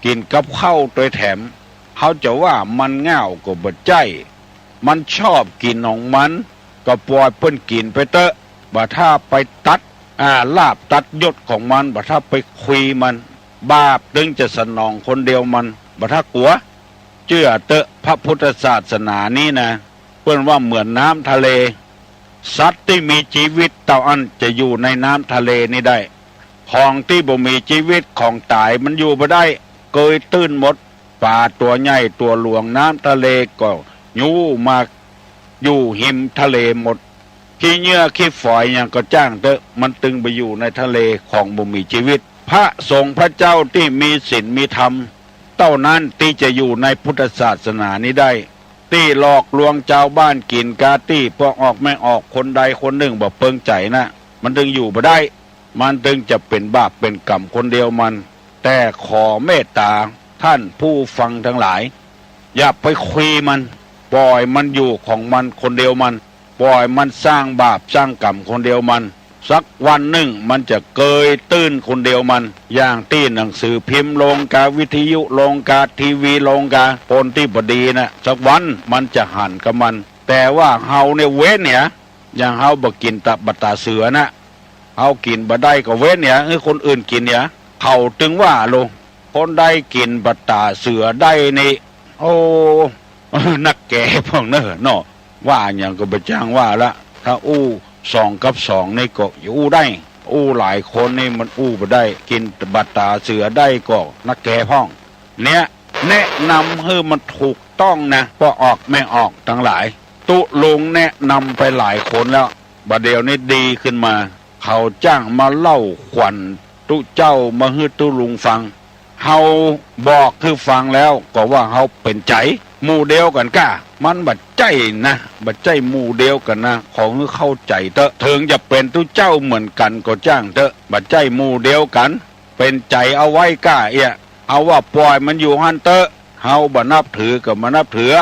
กิ๋นกับข้าวตวยแถม เฮาจะว่ามันง่าวก็บ่ใจ้ มันชอบกิ๋นของมัน ก็ป่อยเปิ้นกิ๋นไปเต๊อะ บ่าถ้าไปตัด อ่า ลาภตัดยศของมัน บ่าถ้าไปคุยมัน บาปตึงจะสนองคนเดียวมัน บ่าถ้ากั๋ว เจื้อเต๊อะ พระพุทธศาสนานี้นะ เปิ้นว่าเหมือนน้ำทะเล สัตว์ตี้มีจีวิตเต้าอั้นจะอยู่ในน้ำทะเลนี้ได้ ของตี้บ่มีจีวิต ของต๋ายมันอยู่บ่ได้ เกยตื้นหมด ป๋าตั๋วใหญ่ตั๋วหลวง น้ำทะเลก็ยู้มาอยู่ฮิมทะเลหมด ขี้เยื่อขี้ฝอยหยังก็จ้างเต๊อะ มันตึงไปอยู่ในทะเลของบ่มีจีวิต พระสงฆ์พระเจ้าตี้มีศีลมีธรรม เต้านั้นตี้จะอยู่ในพุทธศาสนานี้ได้ ตี้หลอกลวงจาวบ้านกิ๋นกาตี้ป้อออกแม่ออกคนใดคนนึ่งบ่เปิงใจ๋นะ มันตึงอยู่บ่ได้ มันตึงจะเป๋นบาปเป๋นกรรมคนเดียวมัน แต่ขอเมตต๋าท่านผู้ฟังตังหลาย อย่าไปคุยมัน ป่อยมันอยู่ของมันคนเดียวมัน ป่อยมันสร้างบาปสร้างกรรมคนเดียวมัน สักวันนึ่งมันจะเกยตื้นคนเดียวมัน อย่างตี้หนังสือพิมพ์ลงกา วิทยุลงกา ทีวีลงกา คนตี้บ่ดีนะ สักวันมันจะหันกับมัน แต่ว่าเฮาเนี่ยเว้นเหีย อย่างเฮาบ่กิ๋นต๋าบ่าต๋าเสือนะ เฮากิ๋นบ่ได้ก็เว้นเหีย หื้อคนอื่นกิ๋นเหีย เขาตึงว่าโล คนใดกิ๋นบ่าต๋าเสือได้นี่ โอ้ นักแก่พ่องเน่อเนาะ ว่าหยังก็บ่จ้างว่าละ ถ้าอู้สองกับสองนี่ก็อู้ได้ อู้หลายคนนี่มันอู้บ่ได้ กิ๋นบ่าต๋าเสือได้ก็นักแก่พ่อง เนี่ย แนะนำหื้อมันถูกต้องนะ ป้อออกแม่ออกตังหลาย ตุ๊ลุงแนะนำไปหลายคนแล้ว บ่าเดี่ยวนี้ดีขึ้นมา เขาจ้างมาเล่าขวัญตุ๊เจ้ามาหื้อตุ๊ลุงฟัง เฮาบอกหื้อฟังแล้วก็ว่าเฮาเป๋นใจ๋ หมู่เดียวกั๋นก้า มันบ่ใจ้นะ บ่ใจ้หมู่เดียวกั๋นนะ ขอหื้อเข้าใจ๋เต๊อะ เถิงจะเป๋นตุ๊เจ้าเหมือนกั๋นก็จ้างเต๊อะ บ่ใจ้หมู่เดียวกั๋น เป๋นใจ๋เอาไว้ก้าเอี้ย เฮาว่าป่อยมันอยู่หั้นเต๊อะ เฮาบ่นับถือก็บ่นับถือ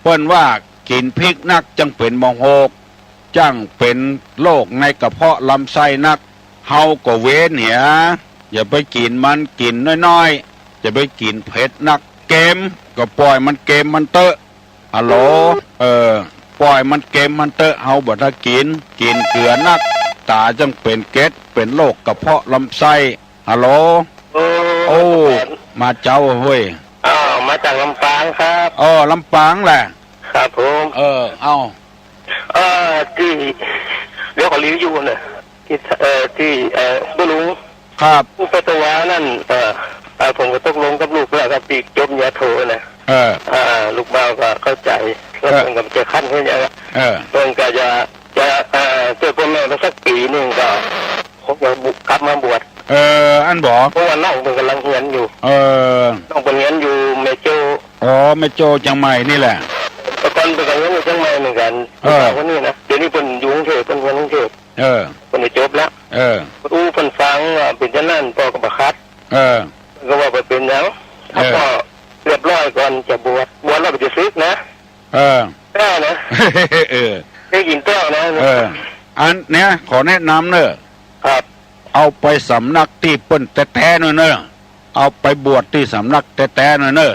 เปิ้นว่ากิ๋นพริกนักจั้งเป๋นมะโหก จั้งเป๋นโรคในกระเพาะลำไส้นัก เฮาก็เว้นเหีย อย่าไปกิ๋นมัน กิ๋นน้อยๆ อย่าไปกิ๋นเผ็ดนัก เกมก็ป่อยมันเกมมันเต๊อะ ฮัลโหล เออ ป่อยมันเกมมันเต๊อะ เฮาบ่ถ้ากิ๋น กิ๋นเกลือนัก ต๋าจั้งเป๋นเกล็ด เป๋นโรคกระเพาะลำไส้ ฮัลโหล โอ้ โอ้ มาเจ๊าเฮ้ย อ้าว มาจากลำปางครับ เออ ลำปางแหละ ครับผม เออ เอ้า เออ เดี๋ยวขอรีวิวนะ ตี้ เอ่อ ตี้ เอ่อ ตุ๊ลุง ครับ ผู้ไปตะวานั้น เอ่อ เอ่อ ผมก็ตกลงกับลูกแล้วครับ ตี้จบปริญญาโทนะ เออ อ่า ลูกบ่าวก็เข้าใจ๋ แล้ว เออ เปิ้นก็บ่ใจ้คั้นเปิ้นหยัง เออ เปิ้นก็จะ จะ เอ่อ จ้วยป้อแม่ไปสักปี๋นึ่งก็ ผมก็กลับมาบวช เออ อั้นบ่ เพราะว่าน้องเปิ้นก่ำลังเฮียนอยู่ เออ น้องเปิ้นเฮียนอยู่แม่โจ้ อ๋อ แม่โจ้เจียงใหม่นี่แหละ แต่ก่อนเปิ้นก็เฮียนอยู่เจียงใหม่เหมือนกั๋น เออ ผู้บ่าวคนนี้นะ เดี๋ยวนี้เปิ้นอยู่กรุงเทพฯ เปิ้นเฮียนกรุงเทพฯ เออ เปิ้นได้จบแล้ว เออ อู้เปิ้นฟังว่าเป๋นจานั้น ป้อก็บ่ขัด เออ เปิ้นก็ว่าบ่เป๋นหยัง เออ ถ้าป้อเรียบร้อยก่อนจะบวช บวชแล้วบ่จะสึกนะ เออ แต๊นะ เออ ได้ยินแต๊นะ เออ อันเนี้ยขอแนะนำเน่อ ครับ เอาไปสำนักตี้เปิ้นแต๊ๆ หน่อยเน่อ เอาไปบวชตี้สำนักแต๊ๆ หน่อยเน่อ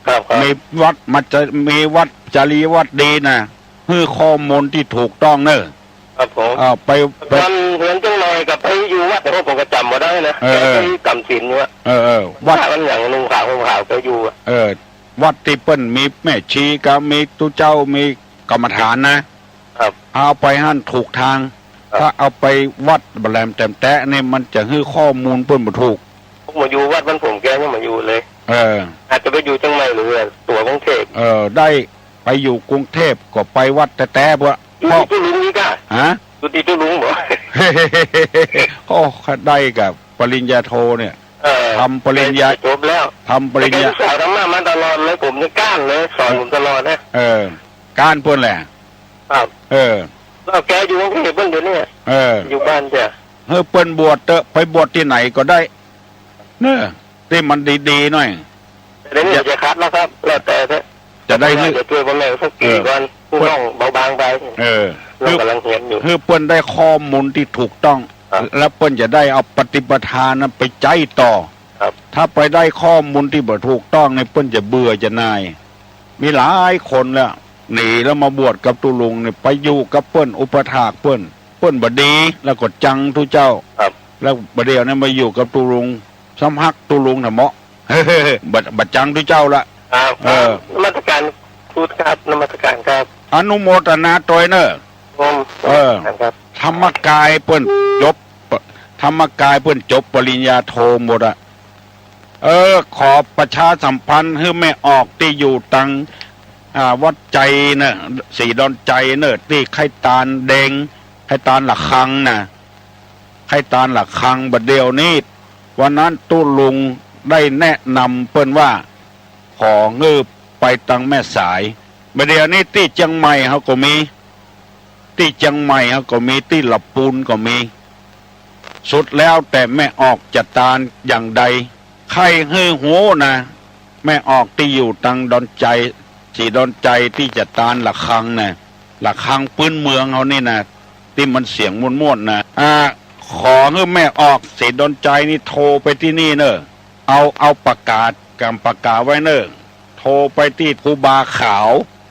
ครับ ครับ มีวัดมาจะ มีวัดจารีวัดดีนะ หื้อข้อมูลตี้ถูกต้องเน่อ ครับผม อ่า ไป ไป ต๋อนเฮียนเจียงใหม่ก็ไปอยู่วัด แต่ว่าผมก็จ๋ำบ่ได้นะ เออ ไปจ๋ำศีลอยู่อะ เออ เออ วัด พระมันหยังนุ่งขาวห่มขาวไปอยู่อะ เออ วัดตี้เปิ้นมีแม่ชีก็มีตุ๊เจ้ามีกรรมฐานนะ ครับ เอาไปหั้นถูกตาง ครับ ถ้าเอาไปวัดบ่แหลมแต๊ๆ นี่มันจะหื้อข้อมูลเปิ้นบ่ถูก ผมมาอยู่วัดบ้านผมแกยังมาอยู่เลย เออ อาจจะไปอยู่เจียงใหม่หรือตั๋วกรุงเทพฯ เออ ได้ไปอยู่กรุงเทพฯ ก็ไปวัดแต๊ๆ เปื้อ อยู่ เพราะ ตี้ตุ๊ลุงนี่ก้า ฮะ อยู่ตี้ตุ๊ลุงบ่ โอ้ ได้กับปริญญาโทเนี่ย เออ ทำปริญญา จบแล้ว ทำปริญญา แต่แกศึกษาธรรมะมาตลอดเลย ผมยังก้านเลย สอนผมตลอดนะ เออ ก้านเปิ้นแหละ ครับ เออ แล้วแกอยู่กรุงเทพฯ เปิ้นเดี๋ยวนี้ เออ อยู่บ้านจ้ะ หื้อเปิ้นบวชเต๊อะ ไปบวชตี้ไหนก็ได้ เน่อ ตี้มันดีๆ หน่อย แต่เดี๋ยวนี้จะขัดแล้วครับ แล้วแต่เถอะ จะได้หื้อ จะจ้วยป้อแม่สักปี๋ก่อน เออ ผู้น้องเบาบางไป เออ น้องก่ำลังเฮียนอยู่ หื้อเปิ้นได้ข้อมูลตี้ถูกต้อง ครับ แล้วเปิ้นจะได้เอาปฏิปทานั้นไปใจ๊ต่อ ครับ ถ้าไปได้ข้อมูลตี้บ่ถูกต้องนี่เปิ้นจะเบื่อจะหน่าย มีหลายคนแล้ว หนีแล้วมาบวชกับตุ๊ลุงนี่ ไปอยู่กับเปิ้น อุปัฏฐากเปิ้น เปิ้นบ่ดี แล้วก็จังตุ๊เจ้า ครับ แล้วบ่าเดี่ยวนี้มาอยู่กับตุ๊ลุง ซ้ำฮักตุ๊ลุงน่ะเหมาะ บ่ บ่จังตุ๊เจ้าละ ครับ เออ นมัสการครูครับ นมัสการครับ อนุโมทนาตวยเน่อ ผม เออ ครับ ธรรมกายเปิ้นจบ ธรรมกายเปิ้นจบปริญญาโทหมดอะ เออ ขอประชาสัมพันธ์หื้อแม่ออกตี้อยู่ตัง อ่า วัดไจเน่อ ศรีดอนไจเน่อ ตี้ใค่ตานแดง ใค่ตานหละฆังน่ะ ใค่ตานหละฆัง บ่าเดี่ยวนี้ วันนั้นตุ๊ลุงได้แนะนำเปิ้นว่า ขอหื้อไปตังแม่สาย บ่าเดี่ยวนี้ตี้เจียงใหม่เฮาก็มี ตี้เจียงใหม่เฮาก็มี ตี้ละปูนก็มี สุดแล้วแต่แม่ออกจะตานอย่างใด ใค่หื้อฮู้นะ แม่ออกตี้อยู่ตังดอนไจ ศรีดอนไจตี้จะตานหละฆังน่ะ หละฆังปื๊นเมืองเฮานี่นะ ตี้มันเสียงม่วนๆ นะ อ่า ขอหื้อแม่ออกศรีดอนไจนี่โทรไปตี้นี่เน่อ เอา เอาปากกา ก๋ำปากกาไว้เน่อ โทรไปตี้ครูบาขาว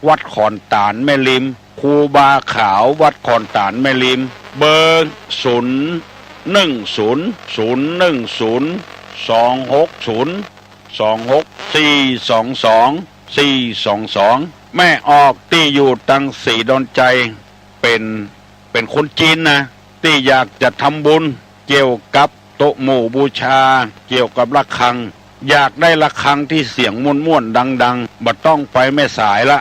วัดขอนตาลแม่ริม ครูบาขาว วัดขอนตาลแม่ริม เบอร์ ศูนย์หนึ่งศูนย์ ศูนย์หนึ่งศูนย์ สองหกศูนย์ สองหก สี่สองสอง สี่สองสอง แม่ออกตี้อยู่ตังศรีดอนไจ เป๋น เป๋นคนจีนนะ ตี้อยากจะทำบุญเกี่ยวกับโต๊ะหมู่บูชา เกี่ยวกับหละฆัง อยากได้หละฆังตี้เสียงม่วนๆ ดังๆ บ่ต้องไปแม่สายละ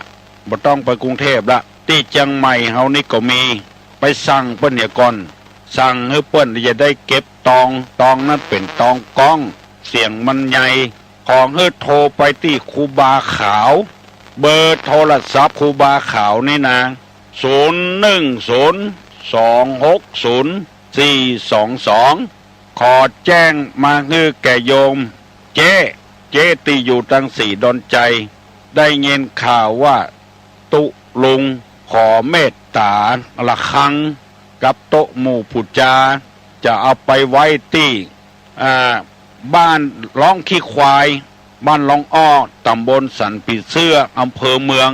บ่ต้องไปกรุงเทพฯ ละ ตี้เจียงใหม่เฮานี่ก็มี ไปสั่งเปิ้นเหียก่อน สั่งหื้อเปิ้นจะได้เก็บตอง ตองนั้นเป๋นตองก้อง เสียงมันใหญ่ ขอหื้อโทรไปตี้ครูบาขาว เบอร์โทรศัพท์ครูบาขาวนี่นะ ศูนย์หนึ่งศูนย์ สองหกศูนย์ สี่สองสอง ขอแจ้งมาหื้อแก่โยม เจ๊ เจ๊ตี้อยู่ตังศรีดอนไจ ได้ยินข่าวว่าตุ๊ลุงขอเมตต๋าหละฆังกับโต๊ะหมู่ปู๋จา จะเอาไปไว้ตี้ อ่า บ้านร้องขี้ควาย บ้านร้องอ้อ ต๋ำบลสันผีเสื้อ อำเภอเมือง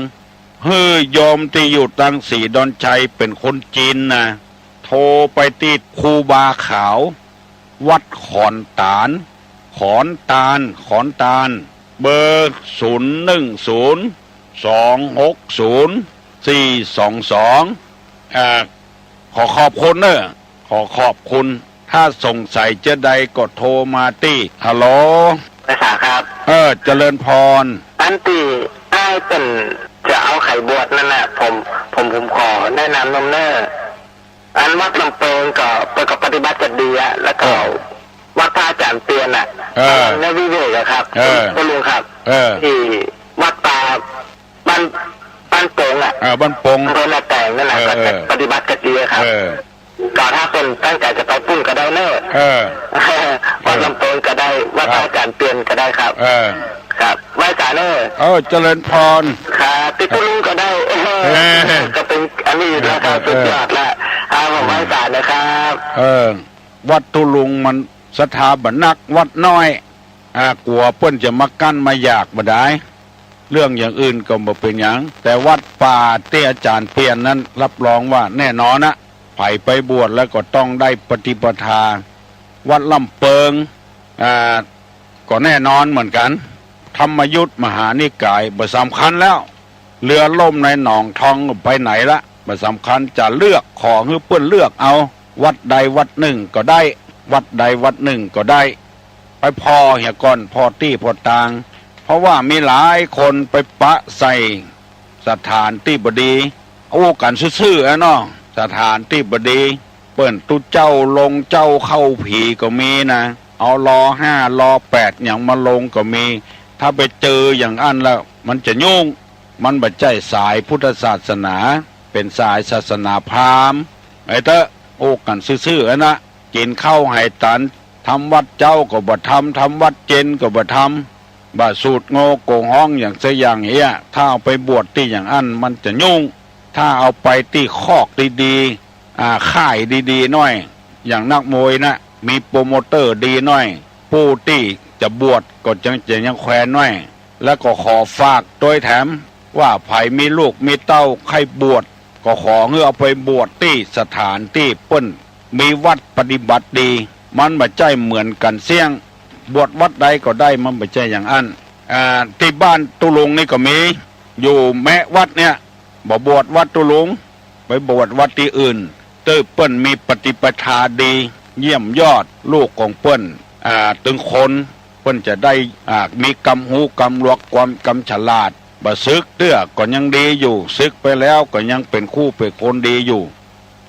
หื้อโยมตี้อยู่ตังศรีดอนไจเป๋นคนจีนนะ โทรไปตี้ครูบาขาว วัดขอนตาล ขอนตาล ขอนตาล เบอร์ ศูนย์หนึ่งศูนย์ สองหกศูนย์ สี่สองสอง อ่า ขอขอบคุณเนอะ ขอขอบคุณ ถ้าสงสัยจะใดก็โทรมาตี้ ฮัลโหล ไหว้สาครับ เออ เจริญพร อันตี้อ้ายเปิ้นจะเอาใค่บวชนั่นน่ะ ผม ผม ผมขอแนะนำนำเน่อ อันวัดลำเปิงก็ เปิ้นก็ปฏิบัติกั๋นดีอะ แล้วก็ เออ วัดพระอาจ๋ารย์เปียรน่ะ เออ ในวิเวกอะครับ เออ คุณลุงครับ เออ ตี้วัดป่าบ้าน บ้านปงอะ เออ บ้านปง อำเภอแม่แตงนั่นน่ะ เออ ก็จะ เออ ปฏิบัติกั๋นดีอะครับ เออ ก็ถ้าเปิ้นตั้งใจ๋จะไปปุ้นก็ได้เน่อ เออ วัดลำเปิงก็ได้ วัดพระอาจ๋ารย์เปียรก็ได้ครับ เออ ครับ ไหว้สาเน่อ เออ เจริญพร ครับ ตี้ตุ๊ลุงก็ได้ เออ เออ ก็เป๋นอันนี้แล้วครับ เออ สุดยอดละ ครับ ผม เออ ไหว้สานะครับ เออ วัดตุ๊ลุงมันศรัทธาบ่นัก วัดน้อย อ่า กั๋วเปิ้นจะมากั้นมาอยากบ่ดาย เรื่องอย่างอื่นก็บ่เป๋นหยัง แต่วัดป่าตี้อาจ๋ารย์เปียรนั้นรับรองว่าแน่นอนอะ ใผไปบวชแล้วก็ต้องได้ปฏิปทา วัดลำเปิง อ่า ก็แน่นอนเหมือนกั๋น ธรรมยุตมหานิกาย บ่สำคัญแล้ว เรือล่มในหนองทองไปไหนละ บ่สำคัญ จะเลือก ขอหื้อเปิ้นเลือกเอา วัดใดวัดนึ่งก็ได้ วัดใดวัดนึ่งก็ได้ ไปผ่อเหียก่อน ผ่อตี้ผ่อตาง เพราะว่ามีหลายคนไปปะใส่สถานตี้บ่ดี อู้กั๋นซื่อๆ อะเนาะ สถานตี้บ่ดี เปิ้นตุ๊เจ้าลงเจ้าเข้าผีก็มีนะ เอาลอห้าลอแปดหยังมาลงก็มี ถ้าไปเจออย่างอั้นแล้ว มันจะยุ่ง มันบ่ใจ้สายพุทธศาสนา เป๋นสายศาสนาพราหมณ์ ไอ้เต๊อะ อู้กั๋นซื่อๆ อะนะ กิ๋นข้าวไหตัน ทำวัตรเจ๊าก็บ่ทำ ทำวัตรเย็นก็บ่ทำ บ่สูตรโงโก๋งฮ้องอย่างสักอย่างเหีย ถ้าเอาไปบวชตี้อย่างอั้นมันจะยุ่ง ถ้าเอาไปตี้คอกดีๆ อ่า ค่ายดีๆ หน้อย อย่างนักมวยนะ มีโปรโมเตอร์ดีหน้อย ผู้ตี้จะบวชก็จังจะยังแควนหน้อย แล้วก็ขอฝากตวยแถม ว่าใผมีลูกมีเต้าใค่บวช ก็ขอหื้อเอาไปบวชตี้สถานตี้เปิ้นมีวัตรปฏิบัติดี มันบ่ใจ้เหมือนกั๋นเสี้ยง บวชวัดใดก็ได้ มันบ่ใจ้อย่างอั้น อ่า ตี้บ้านตุ๊ลุงนี่ก็มี อยู่แมะวัดเนี่ย บ่บวชวัดตุ๊ลุง ไปบวชวัดตี้อื่น ตี้เปิ้นมีปฏิปทาดี เยี่ยมยอด ลูกของเปิ้น อ่า ตึงคน เปิ้นจะได้ อ่า มีกำฮู้กำหลวก ความกำฉลาด บ่สึกเตื้อก็ยังดีอยู่ สึกไปแล้วก็ยังเป๋นคู่เป๋นคนดีอยู่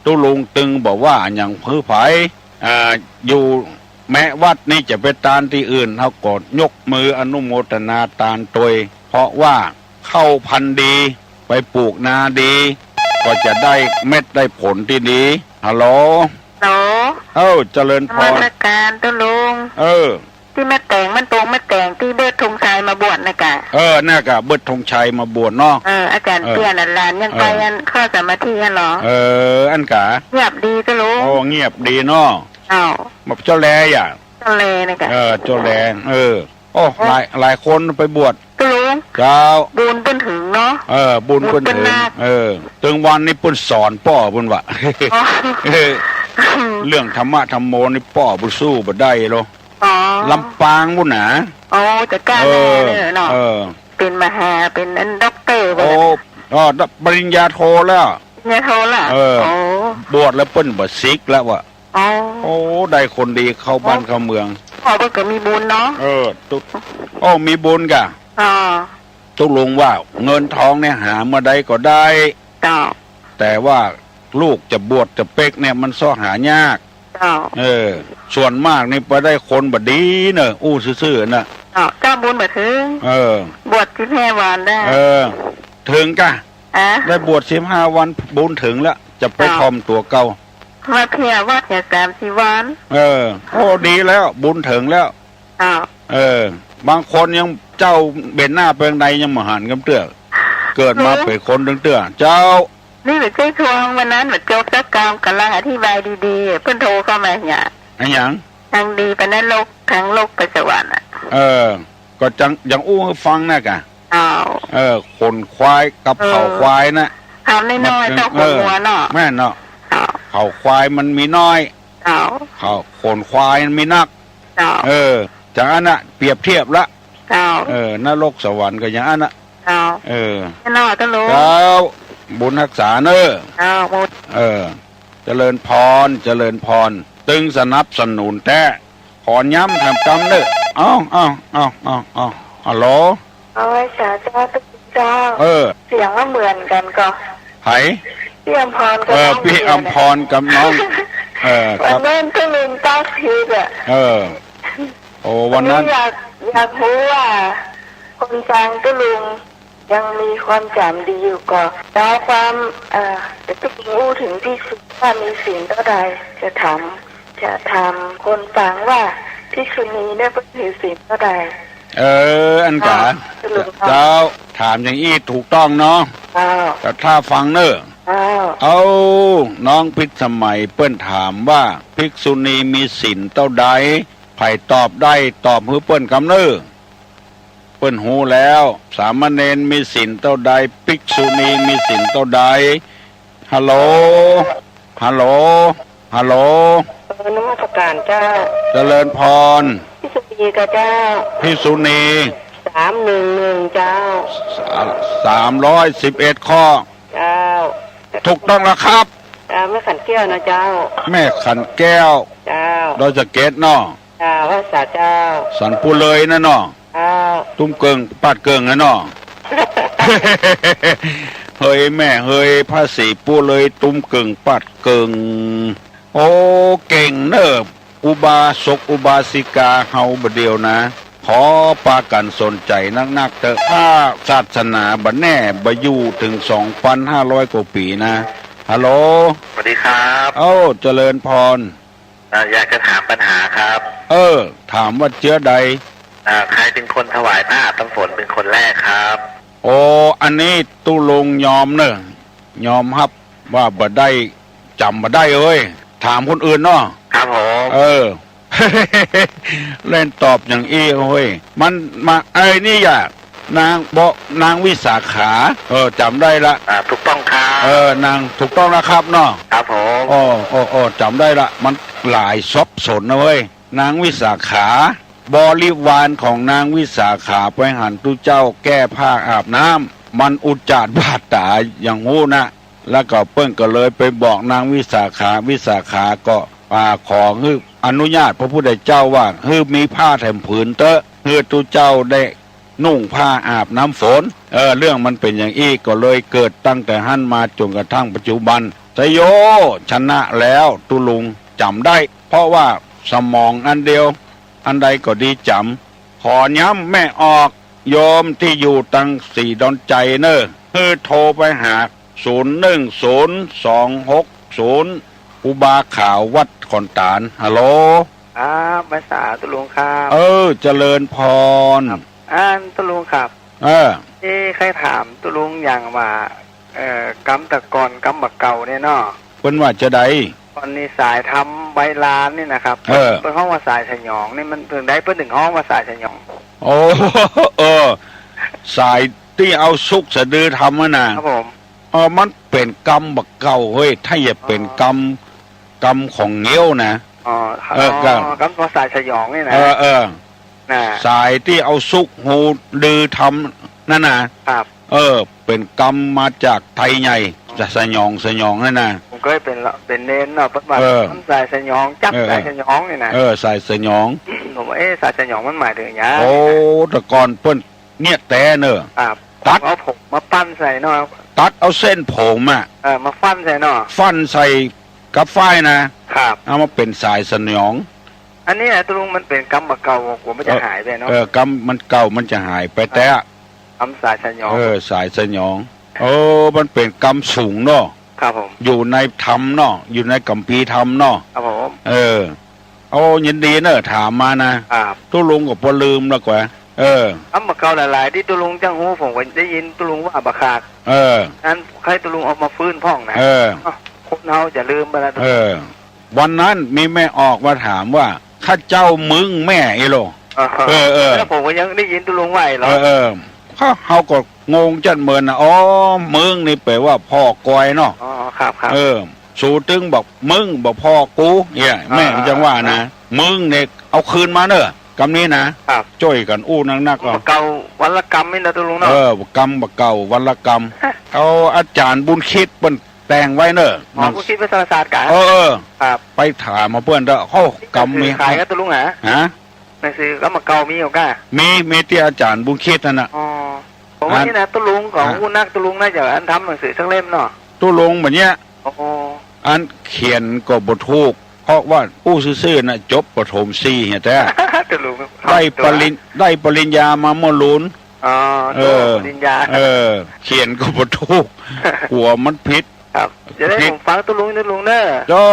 ตุ๊ลุงตึงบ่ว่าหยังหื้อใผ อ่า อยู่แมะวัดนี่จะไปตานตี้อื่น เฮาก็ยกมืออนุโมทนาตานตวย เพราะว่าข้าวพันธุ์ดี ไปปลูกนาดี ก็จะได้เม็ดได้ผลตี้ดี ฮัลโหล ฮัลโหล เอ้า เจริญพร นมัสก๋านตุ๊ลุง เออ ตี้แม่แต๋ง บ้านปงแม่แต๋ง ตี้เบิดธงชัยมาบวชนะกะ เออ น่ะกะ เบิดธงชัยมาบวชเนาะ เออ อาจ๋ารย์ เออ เปียรน่ะ หลานยังไป เออ อันเข้าสมาธิหั้นเหรอ เออ อันกะ เงียบดีตุ๊ลุง โอ้ เงียบดีเนาะ เจ้า แบบเจ้าแลอ่ะ เจ้าแลนะกะ เออ เจ้าแล เออ โอ้ โอ้ หลาย หลายคนไปบวช ตุ๊ลุง เจ้า บุญเปิ้นเถิงเนาะ เออ บุญเปิ้นเถิง บุญเปิ้นนัก เออ ตึงวันนี้เปิ้นสอนป้อเปิ้นว่า อ๋อ เออ เรื่องธรรมะธรรมโมนี่ป้อเปิ้นสู้บ่ได้หรอก อ๋อ ลำปางปู้นน่ะ โอ้ จะก้าวหน้า เออ เลยเนาะ เออ เป๋นมหา เป๋นอันด็อกเตอร์ไป โอ้ แล้ว อ๋อ ปริญญาโทแล้ว ปริญญาโทละ เออ โอ้ บวชแล้วเปิ้นบ่สึกแล้วว่ะ อ๋อ โอ้ ได้คนดีเข้าบ้านเข้าเมือง อ๋อ เปิ้นก็มีบุญเนาะ เออ ตุ๊ โอ้ มีบุญกะ อ๋อ ตุ๊ลุงว่าเงินทองเนี่ยหาเมื่อใดก็ได้ เจ้า แต่ว่าลูกจะบวชจะเป๊กเนี่ยมันเซาะหายาก เจ้า เออ ส่วนมากนี่ไปได้คนบ่ดีเนอะ อู้ซื่อๆ น่ะ เจ้า เจ้าบุญบ่เถิง เออ บวชสิบห้าวันได้ เออ เถิงกะ อะ ได้บวชสิบห้าวันบุญเถิงแล้ว จะไป เจ้า ถ่อมตั๋วเก่า มาเพียวัดเนี่ยสามสี่วัน เออ โอ้ ดีแล้ว บุญเถิงแล้ว อ้าว เออ บางคนยังเจ้าเบนหน้าไปตางใดยังบ่หันกำเตื้อ เกิดมาเป๋นคนตึงเตื้อ เจ้า นี่บ่ใจ้ทวงวันนั้นบ่จบสักกำ ก่ำลังอธิบายดีๆ เปิ้นโทรเข้ามาเนี่ย อะหยัง ทางดีไปนรก ทางโลกไปสวรรค์อะ เออ ก็จัง ยังอู้หื้อฟังนะกะ อ้าว เออ ขนควายกับ เออ เขาควายนะ คำน้อยๆ มัน เต้าหัวเนาะ เออ แม่นเนาะ อ้าว เขาควายมันมีน้อย อ้าว เขาขนควายมันมีนัก เจ้า เออ จากอั้นน่ะ เปรียบเทียบละ เจ้า เออ นรกสวรรค์ก็อย่างอั้นน่ะ เจ้า เออ แน่นอนเจ้าลุง เจ้า บุญฮักษาเน้อ เจ้า บุญ เออ จริญพร จริญพร ตึงสนับสนุนแต๊ ขอย้ำแถมกำเน่อ เอ้า เอ้า ฮัลโหล เอาไว้สาเจ้า เจ้า เออ เสียงมันเหมือนกันก่อ ใผ พี่อำพรกับ เออ น้อง พี่อำพรกับน้อง เออ ครับ วันนั้นก็ลืมตั้งผิดอะ เออ โอ้ วันนั้น อันนี้อยาก อยากฮู้ว่า คนฟังตุ๊ลุง ยังมีความจ๋ำดีอยู่ก่อ แล้วความ เอ่อ ตุ๊ลุงอู้เถิงภิกษุว่ามีศีลเต้าใด จะถาม จะถามคนฟังว่าภิกษุณีเนี่ยเปิ้นถือศีลเต้าใด เออ อันก๋า อ่า ตุ๊ลุง เจ้า ถามอย่างอี้ถูกต้องเนาะ เจ้า แต่ถ้าฟังเน่อ เจ้า เอ้า น้องพิสมัยเปิ้นถามว่าภิกษุณีมีศีลเต้าใด ใผตอบได้ตอบหื้อเปิ้นกำเน่อ เปิ้นฮู้แล้ว สามเณรมีศีลเต้าใด ภิกษุณีมีศีลเต้าใด ฮัลโหล ฮัลโหล ฮัลโหล เออ นมัสการเจ้า เจริญพร ภิกษุณีกับเจ้า ภิกษุณี สามหนึ่งหนึ่ง เจ้า สา- สามร้อยสิบเอ็ดข้อ เจ้า ถูกต้องแล้วครับ เจ้า แม่ขันแก้วนะเจ้า แม่ขันแก้ว เจ้า ดอยสะเก็ดเนาะ เจ้า พระสาเจ้า สันปูเลยนะเนาะ เจ้า ตุ้มเกิ่งปาดเกิ่งนะเนาะ เฮ้ยแม่เฮ้ย ภาษีปูเลย ตุ้มเกิ่งปาดเกิ่ง โอ้ เก่งเน่อ อุบาสกอุบาสิกาเฮาบ่าเดี่ยวนะ ขอปากั๋นสนใจ๋นักๆ เต๊อะ ถ้าศาสนาบ่แน่ บ่อยู่เถิงสองปันห้าร้อยกว่าปี๋นะ ฮัลโหล สวัสดีครับ เอ้า เจริญพร เอ่อ อยากจะถามปัญหาครับ เออ ถามว่าเจื้อใด เอ่อ ใครเป็นคนถวายผ้าอาบน้ำฝนเป็นคนแรกครับ โอ้ อันนี้ตุ๊ลุงยอมเน่อ ยอมฮับว่าบ่ได้ จ๋ำบ่ได้เอ้ย ถามคนอื่นเนาะ ครับผม เออ เล่นตอบอย่างอี้เฮ้ย มันมา ไอ้นี่อย่า นางบ่ นางวิสาขา เออ จ๋ำได้ละ อ่า ถูกต้องครับ เออ นาง ถูกต้องนะครับเนาะ ครับผม อ้อ อ้อ อ้อ จ๋ำได้ละ มันหลายสับสนนะเว้ย นางวิสาขา บริวารของนางวิสาขาไปหันตุ๊เจ้าแก้ผ้าอาบน้ำ มันอุจจาระบาดต๋าอย่างฮู้นะ แล้วก็เปิ้นก็เลยไปบอกนางวิสาขา วิสาขาก็ อ่า ขอหื้ออนุญาตพระพุทธเจ้าว่า หื้อมีผ้าแถมผืนเต๊อะ หื้อตุ๊เจ้าได้ นุ่งผ้าอาบน้ำฝน เออ เรื่องมันเป๋นอย่างอี้ ก็เลยเกิดตั้งแต่หั้นมาจ๋นกระทั่งปัจจุบัน ไชโย ชนะแล้วตุ๊ลุงจ๋ำได้ เพราะว่าสมองอันเดียว อันใดก็ดีจ๋ำ ขอย้ำแม่ออก โยมตี้อยู่ตังศรีดอนชัยเน่อ หื้อโทรไปหา ศูนย์หนึ่งศูนย์ สองหกศูนย์ อุบาขาววัดขอนตาล ฮัลโหล ครับ ไหว้สาตุ๊ลุงครับ เออ เจริญพร ครับ อันตุ๊ลุงครับ เออ เอ๊ะ ใค่ถามตุ๊ลุงอย่างว่า เอ่อ กำตะก่อน กำบ่าเก่าเนี่ยเนาะ เปิ้นว่าจาใด ก่อนนี่สายทำใบลานนี่นะครับ เออ เปิ้นฮ้องว่าสายสยองนี่ มันเถิงใดเปิ้นเถิงฮ้องว่าสายสยอง โอ้ เออ สายตี้เอาสุกสะดือทำอะนะ ครับผม เออ มันเป๋นกำบ่าเก่าเฮ้ย ถ้าจะเป๋น อ๋อ กำ กำของเงี้ยวนะ อ๋อ เออ อ๋อ ก็ กำของสายสยองนี่นะ เออ เออ น่ะ สายตี้เอาสุกหูดือทำนั่นนะ ครับ เออ เป๋นกำมาจากไทยใหญ่ อ๋อ สายสยอง สยองนั่นนะ ผมเกยเป๋นละ เป๋นเณรเนาะ เปิ้นว่า เออ กำสายสยอง จับ เออ สายสยองนี่นะ เออ สายสยอง ผมว่า เอ๊ะ สายสยองมันหมายเถิงหยัง โอ้ ตะก่อนเปิ้น เนี่ยแต๊เน่อ ครับ ตัด เอาผงมาฟั่นใส่เนาะ ตัดเอาเส้นผมอะ เออ มาฟั่นใส่เนาะ ฟั่นใส่กับฝ้ายนะ ครับ เอามาเป๋นสายสยอง อันนี้ตุ๊ลุงมันเป๋นกำบ่าเก่า กั๋วมันจะหายไปเนาะ เออ กำมันเก่ามันจะหายไปแต๊ กำสายสยอง เออ สายสยอง เออ มันเป๋นกำสูงเนาะ ครับผม อยู่ในธรรมเนาะ อยู่ในคัมภีร์ธรรมเนาะ ครับผม เออ โอ้ ยินดีเน่อ ถามมานะ ครับ ตุ๊ลุงก็บ่ลืมละแกว่ะ เออ กำบ่าเก่าหลายๆ ตี้ตุ๊ลุงจั้งฮู้ ผมก็ได้ยินตุ๊ลุงว่าบ่ขาด เออ อันใค่ตุ๊ลุงเอามาฟื้นพ่องนะ เออ อ้าว คนเฮาจะลืมไปแล้ว เออ วันนั้นมีแม่ออกมาถามว่า ข้าเจ้ามึงแม่อี้โล อ่าฮะ เออ เออ แล้วผมก็ยังได้ยินตุ๊ลุงว่าอี้โล เออ เออ เฮา เฮาก็งงจั้นเหมือนนะ อ๋อ มึงนี่แปลว่าพ่อกอยเนาะ อ๋อ ครับ ครับ เออ สูตึงบอกมึง บ่พ่อกู เนี่ย แม่มันจั้งว่านะ อ่า มึงเนี่ยเอาคืนมาเน่อ กำนี้นะ ครับ จ้อยกั๋นอู้นักๆ เก่าวันละกำนี่นะตุ๊ลุงเนาะ เออ กำบ่าเก่าวันละกำ เอาอาจ๋ารย์บุญคิดเปิ้น แต่งไว้เน่อ อ๋อ หนัง บุญคิดวัฒนศาสตร์กะ เออ เออ ครับ ไปถามเอาเปิ้นเต๊อะ เขากำมี หนังสือขายกะตุ๊ลุงหา ฮะ หนังสือกำมาเก่ามีก่อก้า มี มีตี้อาจ๋ารย์บุญคิดนั่นน่ะ อ๋อ ผมว่า อัน นี่นะ ตุ๊ลุงของ ฮะ อู้นักตุ๊ลุงน่าจะอันทำหนังสือสักเล่มเนาะ ตุ๊ลุงแบบเนี้ย อ๋อ อันเขียนก็บ่ถูก เพราะว่าอู้ซื่อๆ น่ะ จบประถมสี่เหียแต๊ ตุ๊ลุง ได้ปริญ- ได้ปริญญามาเมื่อลูน อ๋อ เออ ปริญญา เออ เขียนก็บ่ถูก กั๋วมันผิด ครับ จะได้ ผิด ผมฟังตุ๊ลุง ตุ๊ลุงเน่อ เจ้า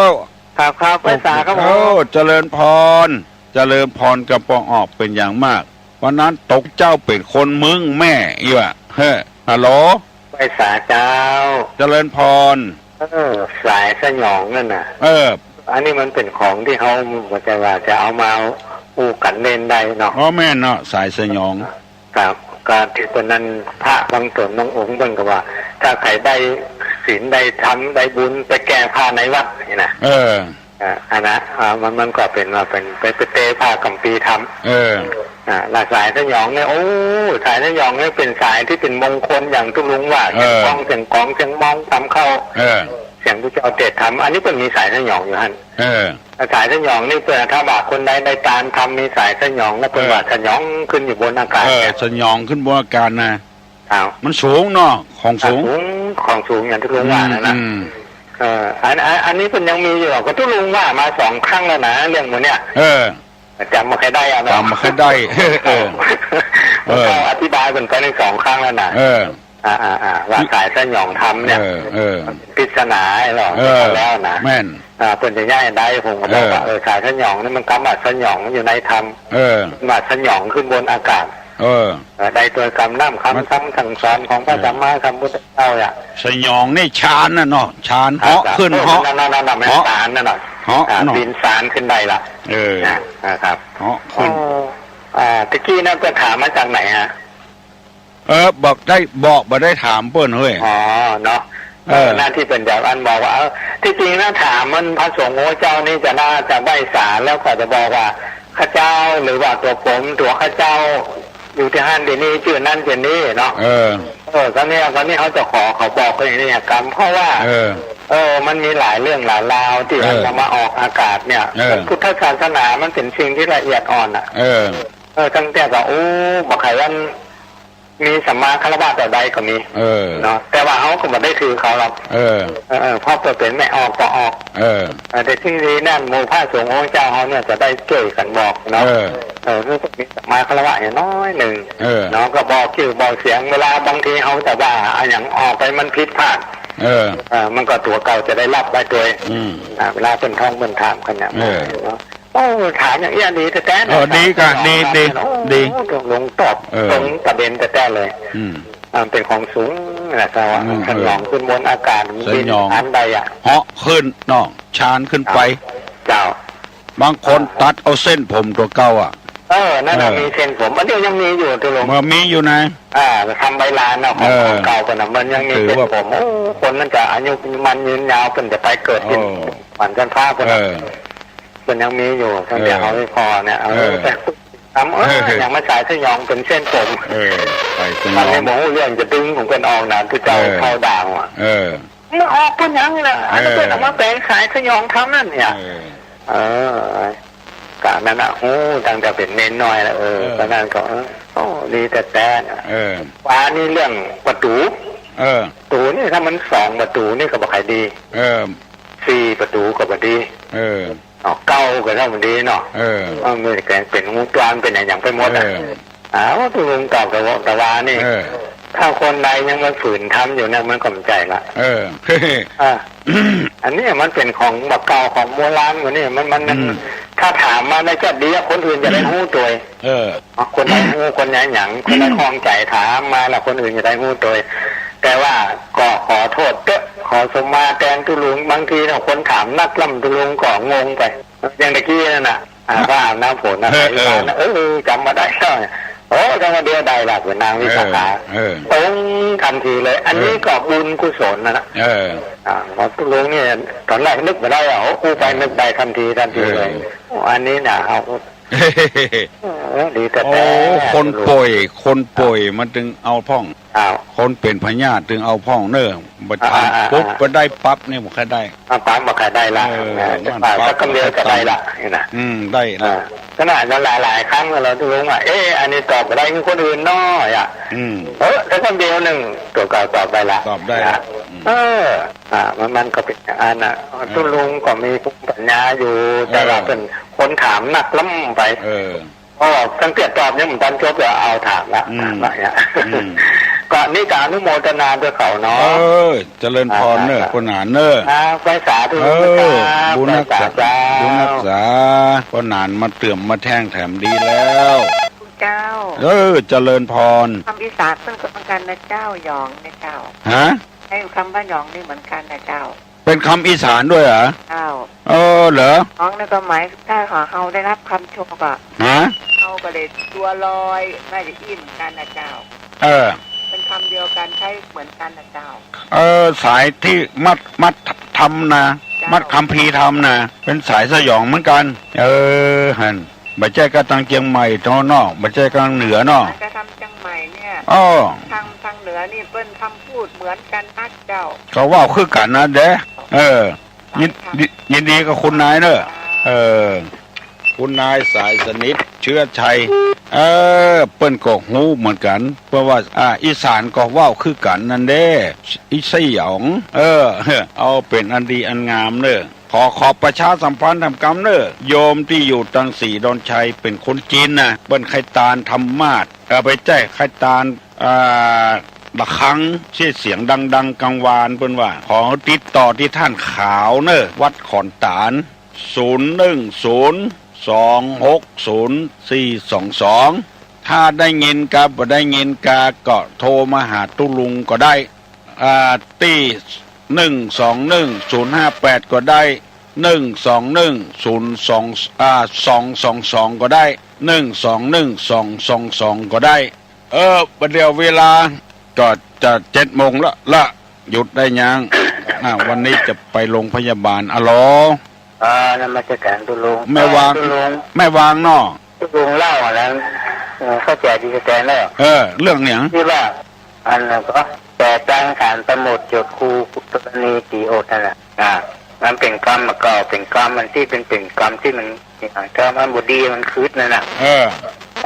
ครับ ครับ ไหว้สาครับผม โอ้ เจริญพร เจริญพรกับป้ออ้อเป๋นอย่างมาก วันนั้นตกเจ้าเป๋นคนเมืองแม่อี้วะ เฮ้อ ฮัลโหล ไหว้สาเจ้า เจริญพร เออ สายสยองนั่นน่ะ เออ อันนี้มันเป๋นของตี้เฮาบ่ใจ้ว่าจะเอามาอู้กั๋นเล่นได้เนาะ อ๋อ แม่นเนาะ สายสยอง ครับ ก็ตี้ต๋อนนั้นพระบางต๋นบางองค์เปิ้นก็ว่า ถ้าใผได้ศีลได้ธรรมได้บุญไปแก้ผ้าในวัดนี่นะ เออ อ่า อันนั้น อ่า มัน มันก็เป๋นว่าเป๋น ไป ไปเตะผ้ากัมภีร์ธรรม เออ อ่า แล้วสายสยองเนี่ย โอ้ สายสยองเนี่ยเป๋นสายตี้เป๋นมงคลอย่างตุ๊ลุงว่า เออ เสียงก้อง เสียงกอง เสียงมองธรรมเข้า เออ เสียงพระเจ้าเตสน์ธรรม อันนี้เปิ้นมีสายสยองอยู่หั้น เออ สายสยองนี่เปิ้น ถ้าว่าคนใดได้ตานธรรมมีสายสยองแล้วเปิ้น เออ ว่าสยองขึ้นอยู่บนอากาศ เออ เนี่ย สยองขึ้นบนอากาศนะ อ้าว มันสูงเนาะ ของสูง อ่ะ สูง ของสูงอย่างตุ๊ลุงว่านั่นน่ะ อืม อืม เออ อัน อัน อันนี้เปิ้นยังมีอยู่ ก็ตุ๊ลุงว่ามาสองครั้งแล้วนะ เรื่องหมู่เนี่ย เออ จ๋ำบ่ค่อยได้อะเนาะ จ๋ำบ่ค่อยได้ เออ เออ ก็อธิบายเปิ้นไปในสองครั้งแล้วนะ เออ อ่า อ่า อ่า ว่าสายสยองธรรมเนี่ย เออ เออ ปริศนาเหรอ เออ แล้วนะ แม่น อ่า เปิ้นจะย้ายได้ ผมก็บอกว่า เออ เออ สายสยองนี่มันกำว่าสยองอยู่ในธรรม เออ ว่าสยองขึ้นบนอากาศ เออ เออ ได้โตยกำน้ำคำ มัน คำสั่งสอนของพระ เออ สัมมาสัมพุทธเจ้าอะ สยองนี่ฌานน่ะเนาะ ฌาน ครับ เหาะขึ้น ครับ เหาะ นั่นๆๆๆ เหาะ สารนั่นน่ะ เหาะ อ่า เนาะ บินสารขึ้นได้ละ เออ นะ นะครับ เหาะขึ้น อ๋อ อ่า ตะกี้นั่นก็ถามมาจากไหนฮะ เออ บอกได้ บอกบ่ได้ถามเปิ้นเฮ้ย อ๋อ เนาะ เออ เออ หน้าตี้เปิ้นจะอันบอกว่า เออ ตี้จริงนะ ถามมันพระสงฆ์องค์เจ้านี่จะน่าจะไหว้สาแล้วก็จะบอกว่า ข้าเจ้า หรือว่าตั๋วผม ตั๋วข้าเจ้า อยู่ตี้หั้นตี้นี่ จื้อนั้นจื้อนี้เนาะ เออ เออ ต๋อนนี้ ต๋อนนี้เขาจะขอ เขาบอกเปิ้นอย่างนี้กำ เพราะว่า เออ เออ มันมีหลายเรื่องหลายราวตี้ เออ มันจะมาออกอากาศเนี่ย เออ พุทธศาสนามันเป๋นสิ่งตี้ละเอียดอ่อนน่ะ เออ เออ ตั้งแต่ก็ โอ้ บ่ใค่วัน มีสัมมาคารวะเต้าใดก็มี เออ เนาะ แต่ว่าเฮาก็บ่ได้ถือเขาหรอก เออ เออ เออ เพราะเปิ้นเป๋นแม่ออกป้อออก เออ เออ แต่สิ่งดีนั่น หมู่พระสงฆ์องค์เจ้าเฮาเนี่ยจะได้จ้วยกั๋นบอกเนาะ เออ เออ คือมีสัมมาคารวะอย่างน้อยนึ่ง เออ เนาะ ก็บอกจื้อบอกเสียง เวลาบางทีเฮาจะว่าอะหยังออกไปมันผิดพลาด เออ เออ มันก็ตั๋วเก่าจะได้ฮับไว้ตวย อืม อ่า เวลาเปิ้นท้วงเปิ้นถามกั๋นเนี่ย เออ เนาะ โอ้ ถามอย่างอี้ดีแต๊ๆ เออ นะ ดีกะ ดี ดี โอ้ ดี ตรงลงตอบ เออ ตรงประเด็นแต๊ๆ เลย อืม อ่า มันเป๋นของสูงนะเจ้าอะ อืม สยองขึ้นบนอากาศ เออ บิน สยอง อันใดอะ เหาะขึ้นเนาะ ฌานขึ้นไป เจ้า บางคนตัดเอาเส้นผมตั๋วเก่าอะ เออ นั่นน่ะ เออ มีเส้นผม อันนี้ยังมีอยู่ตุ๊ลุง มันมีอยู่นะ อ่า ทำใบลานเนาะ ของ เออ ของเก่าเปิ้นน่ะ มันยังมี ถือว่า เส้นผม โอ้ คนนั้นจะอายุมั่นยืนยาว เปิ้นจะไปเกิดเป๋น โอ้ สวรรค์ชั้นฟ้าเปิ้นน่ะ เออ มันยังมีอยู่ ตั้งแต่ เออ เฮาได้ผ่อเนี่ย เออ เออ แต่ทำ เออ เออ อย่างมาสายสยองเป๋นเส้นผม เออ สายสยอง มันเลยบ่ฮู้เรื่องจะดึงของเปิ้นออกนะ ผู้เจ้า เออ เข้าด่างว่ะ เออ มันออกเปิ้นหยังนี่นะ อันนั้น เออ เปิ้นเอามาแป๋งสายสยองธรรมนั่นเนี่ย เออ เออ กะนั้นน่ะ ฮู้ตั้งแต่เป๋นเณรน้อยแล้ว เออ เออ ต๋อนนั้นก็ เออ โอ้ ดีแต๊ๆ นะ เออ ว่านี่เรื่องประตู๋ เออ ประตู๋นี่ถ้ามันสองประตู๋นี่ก็บ่ใค่ดี เออ สี่ประตู๋ก็บ่ดี เออ เนาะ เก้าก็เท่ามันดีเนาะ เออ เออ มันแกงเป๋นฮูตวนเป๋นอะหยังไปหมดอะ เออ อ้าว ตุ๊ลุงตอบตะวะ ตะวานี่ เออ ถ้าคนใดยังมาฝืนทำอยู่เนี่ย มันก็บ่ใจ้ละ เออ อ่ะ อันนี้มันเป๋นของบ่าเก่า ของโบราณกว่านี่ มัน มัน มัน อืม ถ้าถามมาในจะดีอะ คนอื่นจะได้ฮู้ตวย เออ คนใดฮู้ คนใดหยัง คนใดข้องใจ๋ถามมาแล้ว คนอื่นจะได้ฮู้ตวย แต่ว่าก็ขอโต้ษเต๊อะ ขอสมมาแตนตุ๊ลุง บางทีเนี่ยคนถามนักล้ำตุ๊ลุงก็งงไป อย่างตะกี้นั่นน่ะ อ่า พระอาบน้ำฝนนะ เออ เออ เออ จ๋ำบ่ได้แล้ว โอ้ จ๋ำบ่าเดียวได้ละ เป๋นนางวิสาขา เออ เออ ตรงทันทีเลย อันนี้ เออ ก็บุญกุศลนะนะ เออ อ่า หมอตุ๊ลุงเนี่ย ต๋อนแรกนึกบ่ได้อะ โอ้ อู้ไป เออ นึกได้ทันที ทันทีเลย เออ โอ้ อันนี้นะ เอา เออ ดีแต๊ๆ โอ้ คนป่วย คนป่วยมันจึงเอาพ่อง อ้าว คนเป๋นพยาธิจึงเอาพ่องเน่อ บ่ผ่าน อ่า ปุ๊บ อ่า บ่ได้ปั๊บนี่บ่ค่อยได้ อ่า ปั๊บบ่ค่อยได้ละ เออ นะ มัน อ่า ปั๊บ สักกำเดียวก็ได้ละ นี่นะ อืม ได้ละ อ่า ขนาดนั้นหลายๆ ครั้งแล้วลุงว่า เอ๊ะ อันนี้ตอบบ่ได้คือคนอื่นน้อยอ่ะ อืม เออ สักกำเดียวนึ่ง ตั๋วเก่าตอบได้ละ ตอบได้ละ นะ อืม เออ อ่า มัน มันก็เป๋นอันน่ะ เออ ตุ๊ลุงก็มีภูมิปัญญาอยู่ เออ แต่ว่าเป๋นคนถามนักล้ำไป เออ อ๋อ สังเกตตอบยังบ่ตันจบ ก็เอาถามละ อืม ถามละเนี่ย อืม ก็นี่ก็อนุโมทนาตวยเขาเนาะ เออ เจริญพรเน้อ อ่า ป้อหนานเน้อ อ่า ไปสาธุ เออ นะครับ บุญฮักษา ไปสาธุ บุญฮักษา ป้อหนานมาเติมมาแทงแถมดีแล้ว เจ้า เออ เจริญพร กำอีสานเปิ้นก็เหมือนกั๋นนะเจ้า หยองเนี่ยเจ้า ฮะ ใช้กำว่าหยองนี่เหมือนกั๋นนะเจ้า เป๋นกำอีสานด้วยเหรอ เจ้า เออ เหรอ หยองนี่ก็หมาย ถ้าเฮาได้ฮับกำชมก็ ฮะ เฮาก็เลยตั๋วลอย น่าจะอี้เหมือนกั๋นนะเจ้า เออ เป๋นกำเดียวกั๋น ใจ๊เหมือนกั๋นนะเจ้า เออ สายตี้มัด มัดธรรมนะ เจ้า มัดคัมภีร์ธรรมนะ เป๋นสายสยองเหมือนกั๋น เออ หั้น บ่ใจ้ก้าตางเจียงใหม่เนาะ บ่ใจ้ก้าตางเหนือเนาะ มันจะทำเจียงใหม่เนี่ย อ้อ ตาง ตางเหนือนี่เปิ้นกำพูดเหมือนกั๋นนักเจ้า ก็เว้าคือกั๋นนะเด้ เออ ยิน ยินดีกับคุณนายเนอะ เออ คุณนายสายสนิท เชื้อชัย เออ เปิ้นก็ฮู้เหมือนกั๋น เปิ้นว่า อ่า อีสานก็เว้าคือกั๋นนั่นเด้ อีสยอง เออ เอาเป๋นอันดีอันงามเนอะ ขอ ขอประชาสัมพันธ์แถมกำเนอะ โยมตี้อยู่ตังศรีดอนชัยเป๋นคนจีนนะ เปิ้นใค่ตานธรรมาสน์ เออ บ่ใจ้ ใค่ตาน อ่า ระฆัง เสียงดังๆ กังวาน เปิ้นว่า ขอติดต่อตี้ต้านขาวเนอะ วัดขอนตาล ศูนย์หนึ่งศูนย์ สองหกศูนย์ สี่สองสอง ถ้าได้ยินกา บ่ได้ยินกา ก็โทรมาหาตุ๊ลุงก็ได้ อ่า ตี้ หนึ่งสองหนึ่ง ศูนย์ห้าแปด ก็ได้ หนึ่งสองหนึ่ง ศูนย์สอง อ่า สองสองสอง ก็ได้ หนึ่งสองหนึ่ง สองสองสอง ก็ได้ เออ บ่าเดี่ยวเวลาก็จะเจ็ดโมงละ ละ หยุดได้ยัง อ่า วันนี้จะไปโรงพยาบาล อะโหล อ่า นมัสการตุ๊ลุง แม่วาง ตุ๊ลุง แม่วางเนาะ ตุ๊ลุงเล่าอันนั้น เออ เข้าใจ๋ดีเข้าใจ๋แล้ว เออ เรื่องหยัง ตี้ว่า อันนั้นก็ แต่จังสารสมุดจดคู กรณีตีอดนั่นน่ะ อ่า มันเป๋นกำมาก่อ เป๋นกำอันตี้เป๋น เป๋นกำตี้มัน เจ้ามันบ่ดีมันคืดนั่นน่ะ เออ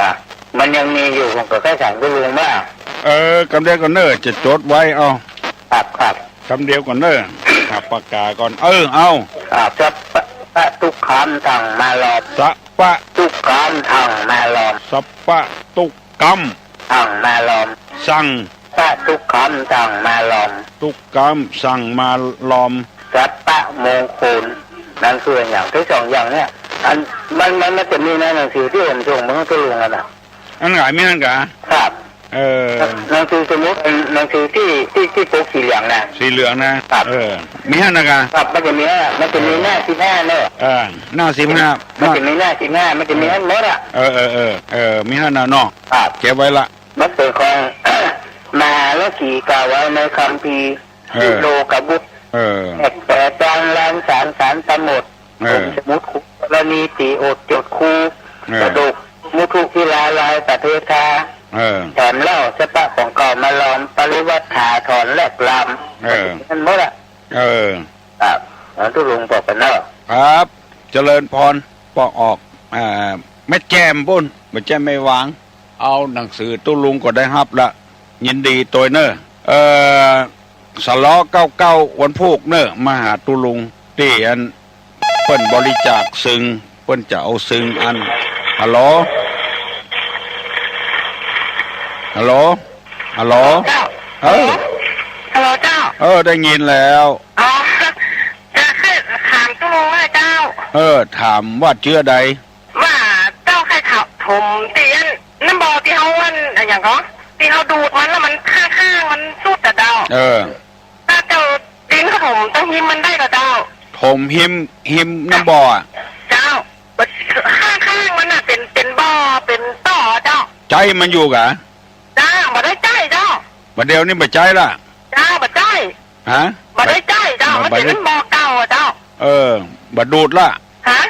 อ่ะ มันยังมีอยู่ ผมก็ใค่ถามตุ๊ลุงว่า เออ กำเดียวก่อนเน้อ จะจดไว้ เอา ครับ ครับ กำเดียวก่อนเน้อ หาปากกาก่อน เออ เอา อ่า สัพพะทุกขังสังมาลอม สัพพะ ทุกขังสังมาลอม สัพพะทุกขัง สังมาลอม สัง พะทุกขังสังมาลอม ทุกขังสังมาลอม สัพพะมงคล นั่นคืออย่าง ตี้สองอย่างเนี่ย อัน มัน มัน มันจะมีในหนังสือตี้ผมส่งมาหื้อตุ๊ลุงอะนะ อันไหนมีหั้นกา ครับ เออ หนังสือสมุด หนังสือตี้ ตี้ ตี้ปกสีเหลืองนะ สีเหลืองนะ ครับ เออ มีหั้นนะกา ครับ มันจะมี มันจะมีหน้าสิบห้าเนอะ เออ หน้าสิบห้า มันจะมีหน้าสิบห้า มันจะมีหั้นหมดอะ เออ เออ เออ เออ มีหั้นนะเนาะ ครับ เก็บไว้ละ มันเป๋นของ มหาลกีกล่าวไว้ในคัมภีร์ เออ โลกบุตร เออ แปดแปดจารย์ล้านสารสารสมุด เออ ผมสมุดคุกรณีตีอดจดคู เออ กระดูกมุทุวิลาลายสะเพทา เออ แถมเล่าสะปะของเก่ามาลอม ปริวัตถาถอนแลกลาม เออ มันหมดอะ เออ ครับ หลวงตุ๊ลุงบอกกันเนาะ ครับ เจริญพร ปอออก อ่า แม่แจ่มปู้น บ่ใจ้แม่วาง เอาหนังสือตุ๊ลุงก็ได้ฮับละ ยินดีตวยเน้อ เอ่อ สลอเก้าเก้า วันพูกเน้อ มาหาตุ๊ลุง ตี้อันเปิ้นบริจาคซึ่ง เปิ้นจะเอาซึ่งอัน ฮัลโหล ฮัลโหล ฮัลโหล เจ้า เออ ฮัลโหลเจ้า เออ ได้ยินแล้ว อ๋อ จะถามตุ๊ลุงว่าเจ้า เออ ถามว่าเจื้อใด ว่าเจ้าใค่ถมตี้อันน้ำบ่อตี้เฮาอัน อะหยังก็ ตี้เฮาดูดมันแล้วมันข้างๆ มันสุดอะเจ้า เออ ถ้าเจ้าดินเขาถมตรงฮิมมันได้ก็เจ้า ถมฮิม ฮิมน้ำบ่ออะ เจ้า ข้างๆ มันน่ะเป๋น เป๋นบ่อ เป๋นต่อเจ้า ใจ๊มันอยู่กา เจ้า บ่ได้ใจ๊เจ้า บ่าเดี่ยวนี้บ่ใจ๊ละ เจ้า บ่ใจ๊ ฮะ บ่ได้ใจ๊เจ้า บ่ มันเป๋น บ่ได้ บ่อเก่าอะเจ้า เออ บ่ดูดละ ฮะ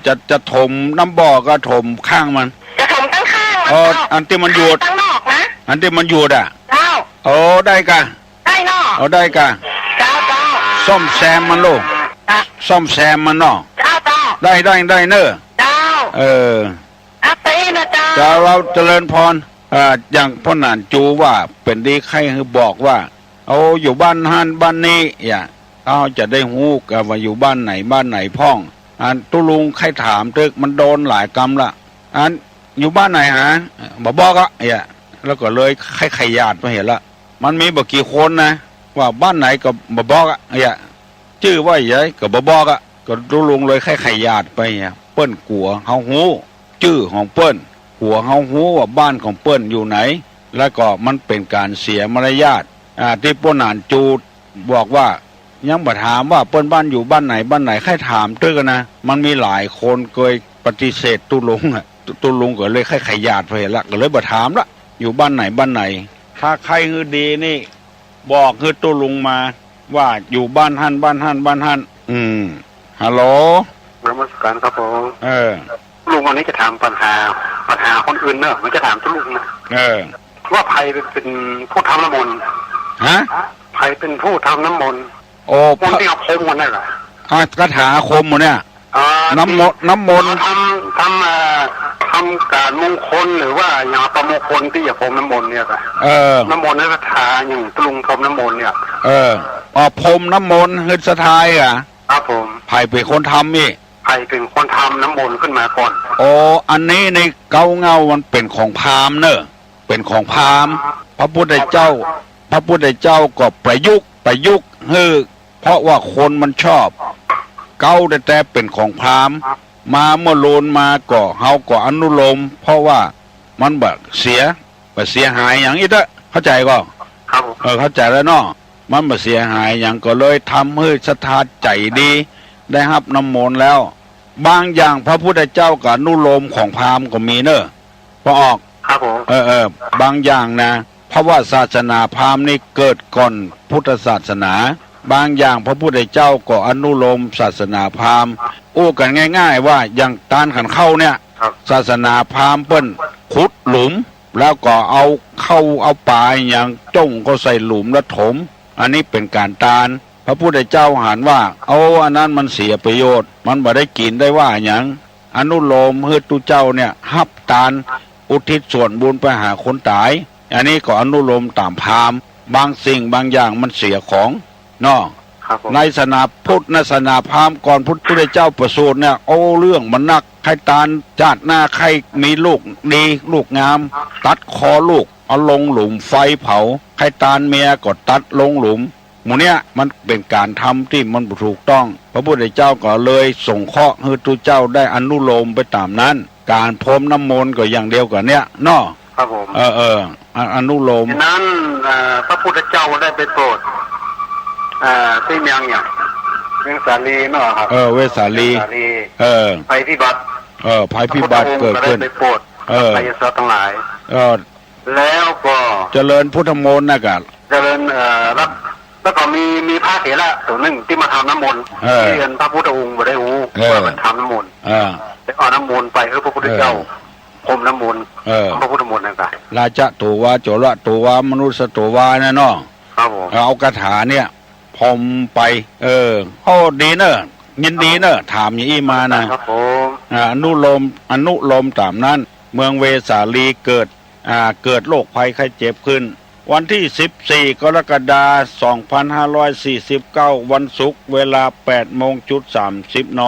จะ จะถมน้ำบ่อก็ถมข้างมัน จะถมตั้งข้างมัน เออ เจ้า อันตี้มันอยู่ ข้างนอกนะ อันตี้มันอยู่อะ เจ้า โอ้ ได้กา ได้เนาะ โอ้ ได้กา ซ่อมแซมมันลูก ซ่อมแซมมันเนาะ เจ้า เจ้า ได้ ได้ ได้เน่อ เจ้า เออ อัปปีนะเจ้า เจ้า เฮาเจริญพร เอ่อ อย่างพ่อหนานจูว่า เป๋นดีใค่หื้อบอกว่า เอา อยู่บ้านหั้นบ้านนี้ อย่า เฮาจะได้ฮู้กั๋นว่าอยู่บ้านไหนบ้านไหนพ่อง อันตุ๊ลุงใค่ถามตึก มันโดนหลายกำละ อันอยู่บ้านไหนหา บ่บอกอะ อย่า แล้วก็เลยใค่ขยาดไปเหียละ มันมีบ่กี่คนนะ ว่าบ้านไหนก็บ่บอกอะ อย่า จื้อว่าใดก็บ่บอกอะ ก็ตุ๊ลุงเลยใค่ขยาดไป อย่า เปิ้นกั๋วเฮาฮู้จื้อของเปิ้น กั๋วเฮาฮู้ว่าบ้านของเปิ้นอยู่ไหน แล้วก็มันเป๋นก๋านเสียมารยาท อ่า ตี้ป้อหนานจูบอกว่า ยังบ่ถามว่าเปิ้นบ้านอยู่บ้านไหนบ้านไหน ใค่ถามตึกอะนะ มันมีหลายคนเกยปฏิเสธตุ๊ลุงอะ ตุ๊ลุงก็เลยใค่ขยาดไปละ ก็เลยบ่ถามละ อยู่บ้านไหนบ้านไหน ถ้าใค่หื้อดีนี่ บอกหื้อตุ๊ลุงมา ว่าอยู่บ้านหั้นบ้านหั้นบ้านหั้น อืม ฮัลโหล นมัสการครับผม เออ ลุงวันนี้จะถามปัญหา ปัญหาคนอื่นเนอะ ไม่จะถามตุ๊ลุงนะ เออ ว่าใผเป๋น เป๋นผู้ทำน้ำมนต์ ฮะ ใผเป๋นผู้ทำน้ำมนต์ โอ้ มนต์ตี้เอาพรมกั๋นนั่นแหละ อ่ะ คาถาอาคมหมดเนี่ย อ่า น้ำมนต์ ตี้ น้ำมนต์ ทำ ทำ เอ่อ ทำก๋านมงคลหรือว่าอย่างอัปมงคลตี้จะพรมน้ำมนต์เนี่ยครับ เออ น้ำมนต์นี่คาถาอย่างตุ๊ลุงพรมน้ำมนต์เนี่ย เออ อ๋อ พรมน้ำมนต์หื้อสะทายอะ ครับผม ใผเป๋นคนทำอี้ ใผเป๋นคนทำน้ำมนต์ขึ้นมาก่อน โอ้ อันนี้ในเก๊าเง่ามันเป๋นของพราหมณ์เนอะ เป๋นของพราหมณ์ พระพุทธเจ้า พระพุทธเจ้าก็ประยุกต์ ประยุกต์หื้อ เพราะว่าคนมันชอบ เก๊าแต๊ๆเป๋นของพราหมณ์ มาเมื่อลูนมาก็ เฮาก็อนุโลม เพราะว่ามันบ่เสีย บ่เสียหายหยังอี้เต๊อะ เข้าใจ๋ก่อ ครับผม เออ เข้าใจ๋แล้วเนาะ มันบ่เสียหายหยัง ก็เลยทำหื้อศรัทธาใจ๋ดี ได้ฮับน้ำมนต์แล้ว บางอย่างพระพุทธเจ้าก็อนุโลมของพราหมณ์ก็มีเนอะ ป้อออก ครับผม เออ เออ บางอย่างนะ เพราะว่าศาสนาพราหมณ์นี่เกิดก่อนพุทธศาสนา บางอย่างพระพุทธเจ้าก็อนุโลมศาสนาพราหมณ์ อู้กั๋นง่ายๆว่า อย่างตานขันเข้าเนี่ย ครับ ศาสนาพราหมณ์เปิ้นขุดหลุม แล้วก็เอาเข้าเอาป๋าอะหยังจ้งเข้าใส่หลุมแล้วถม อันนี้เป๋นก๋านตาน พระพุทธเจ้าหันว่า เอา อันนั้นมันเสียประโยชน์ มันบ่ได้กิ๋นได้ว่าหยัง อนุโลมหื้อตุ๊เจ้าเนี่ยฮับตาน อุทิศส่วนบุญไปหาคนต๋าย อันนี้ก็อนุโลมต๋ามพราหมณ์ บางสิ่งบางอย่างมันเสียของเนาะ ครับผม ในศาสนาพุทธ ในศาสนาพราหมณ์ก่อนพุทธ พุทธเจ้าประสูติเนี่ย โอ้ เรื่องมันนัก ใค่ตานจาติหน้าใค่มีลูกดีลูกงาม ตัดคอลูก เอาลงหลุมไฟเผา ใค่ตานเมียก็ตัดลงหลุม หมู่เนี้ยมันเป๋นก๋านทำตี้มันบ่ถูกต้อง พระพุทธเจ้าก็เลยสงเคราะห์หื้อตุ๊เจ้าได้อนุโลมไปต๋ามนั้น ก๋านพรมน้ำมนต์ก็อย่างเดียวกั๋นเนี้ยเนาะ ครับผม เออ เออ อ- อนุโลม ฉะนั้น เอ่อ พระพุทธเจ้าได้ไปโปรด เอ่อ ตี้เมืองอย่าง เวสาลีเนาะครับ เออ เวสาลี เวสาลี เออ ภัยพิบัติ เออ ภัยพิบัติเกิดขึ้น พระพุทธองค์ก็ได้ไปโปรด เออ ไสยศาสตร์ตังหลาย เออ แล้วก็ เจริญพุทธมนต์นะกะ เจริญ เอ่อ แล้ว แล้วก็มี มีพระเถระตั๋วนึ่งตี้มาทำน้ำมนต์ เออ ตี้อันพระพุทธองค์บ่ได้ฮู้ เออ ว่าเปิ้นทำน้ำมนต์ เออ แล้วเอาน้ำมนต์ไปหื้อพระพุทธเจ้า เออ พรมน้ำมนต์ เออ พระพุทธมนต์นะกะ ราชะโตวา โจระโตวา มนุสสะโตวา นั่นเนาะ ครับผม เอาคาถาเนี่ยพรมไป เออ โอ้ ดีเนอะ ยินดีเนอะ ถามอย่างอี้มานะ ครับผม อ่า อนุโลม อนุโลมต๋ามนั้น เมืองเวสาลีเกิด อ่า เกิดโรคภัยไข้เจ็บขึ้น วันตี้สิบสี่ กรกฎาคม สองพันห้าร้อยสี่สิบเก้า วันศุกร์ เวลา แปดโมงจุดสามสิบ น.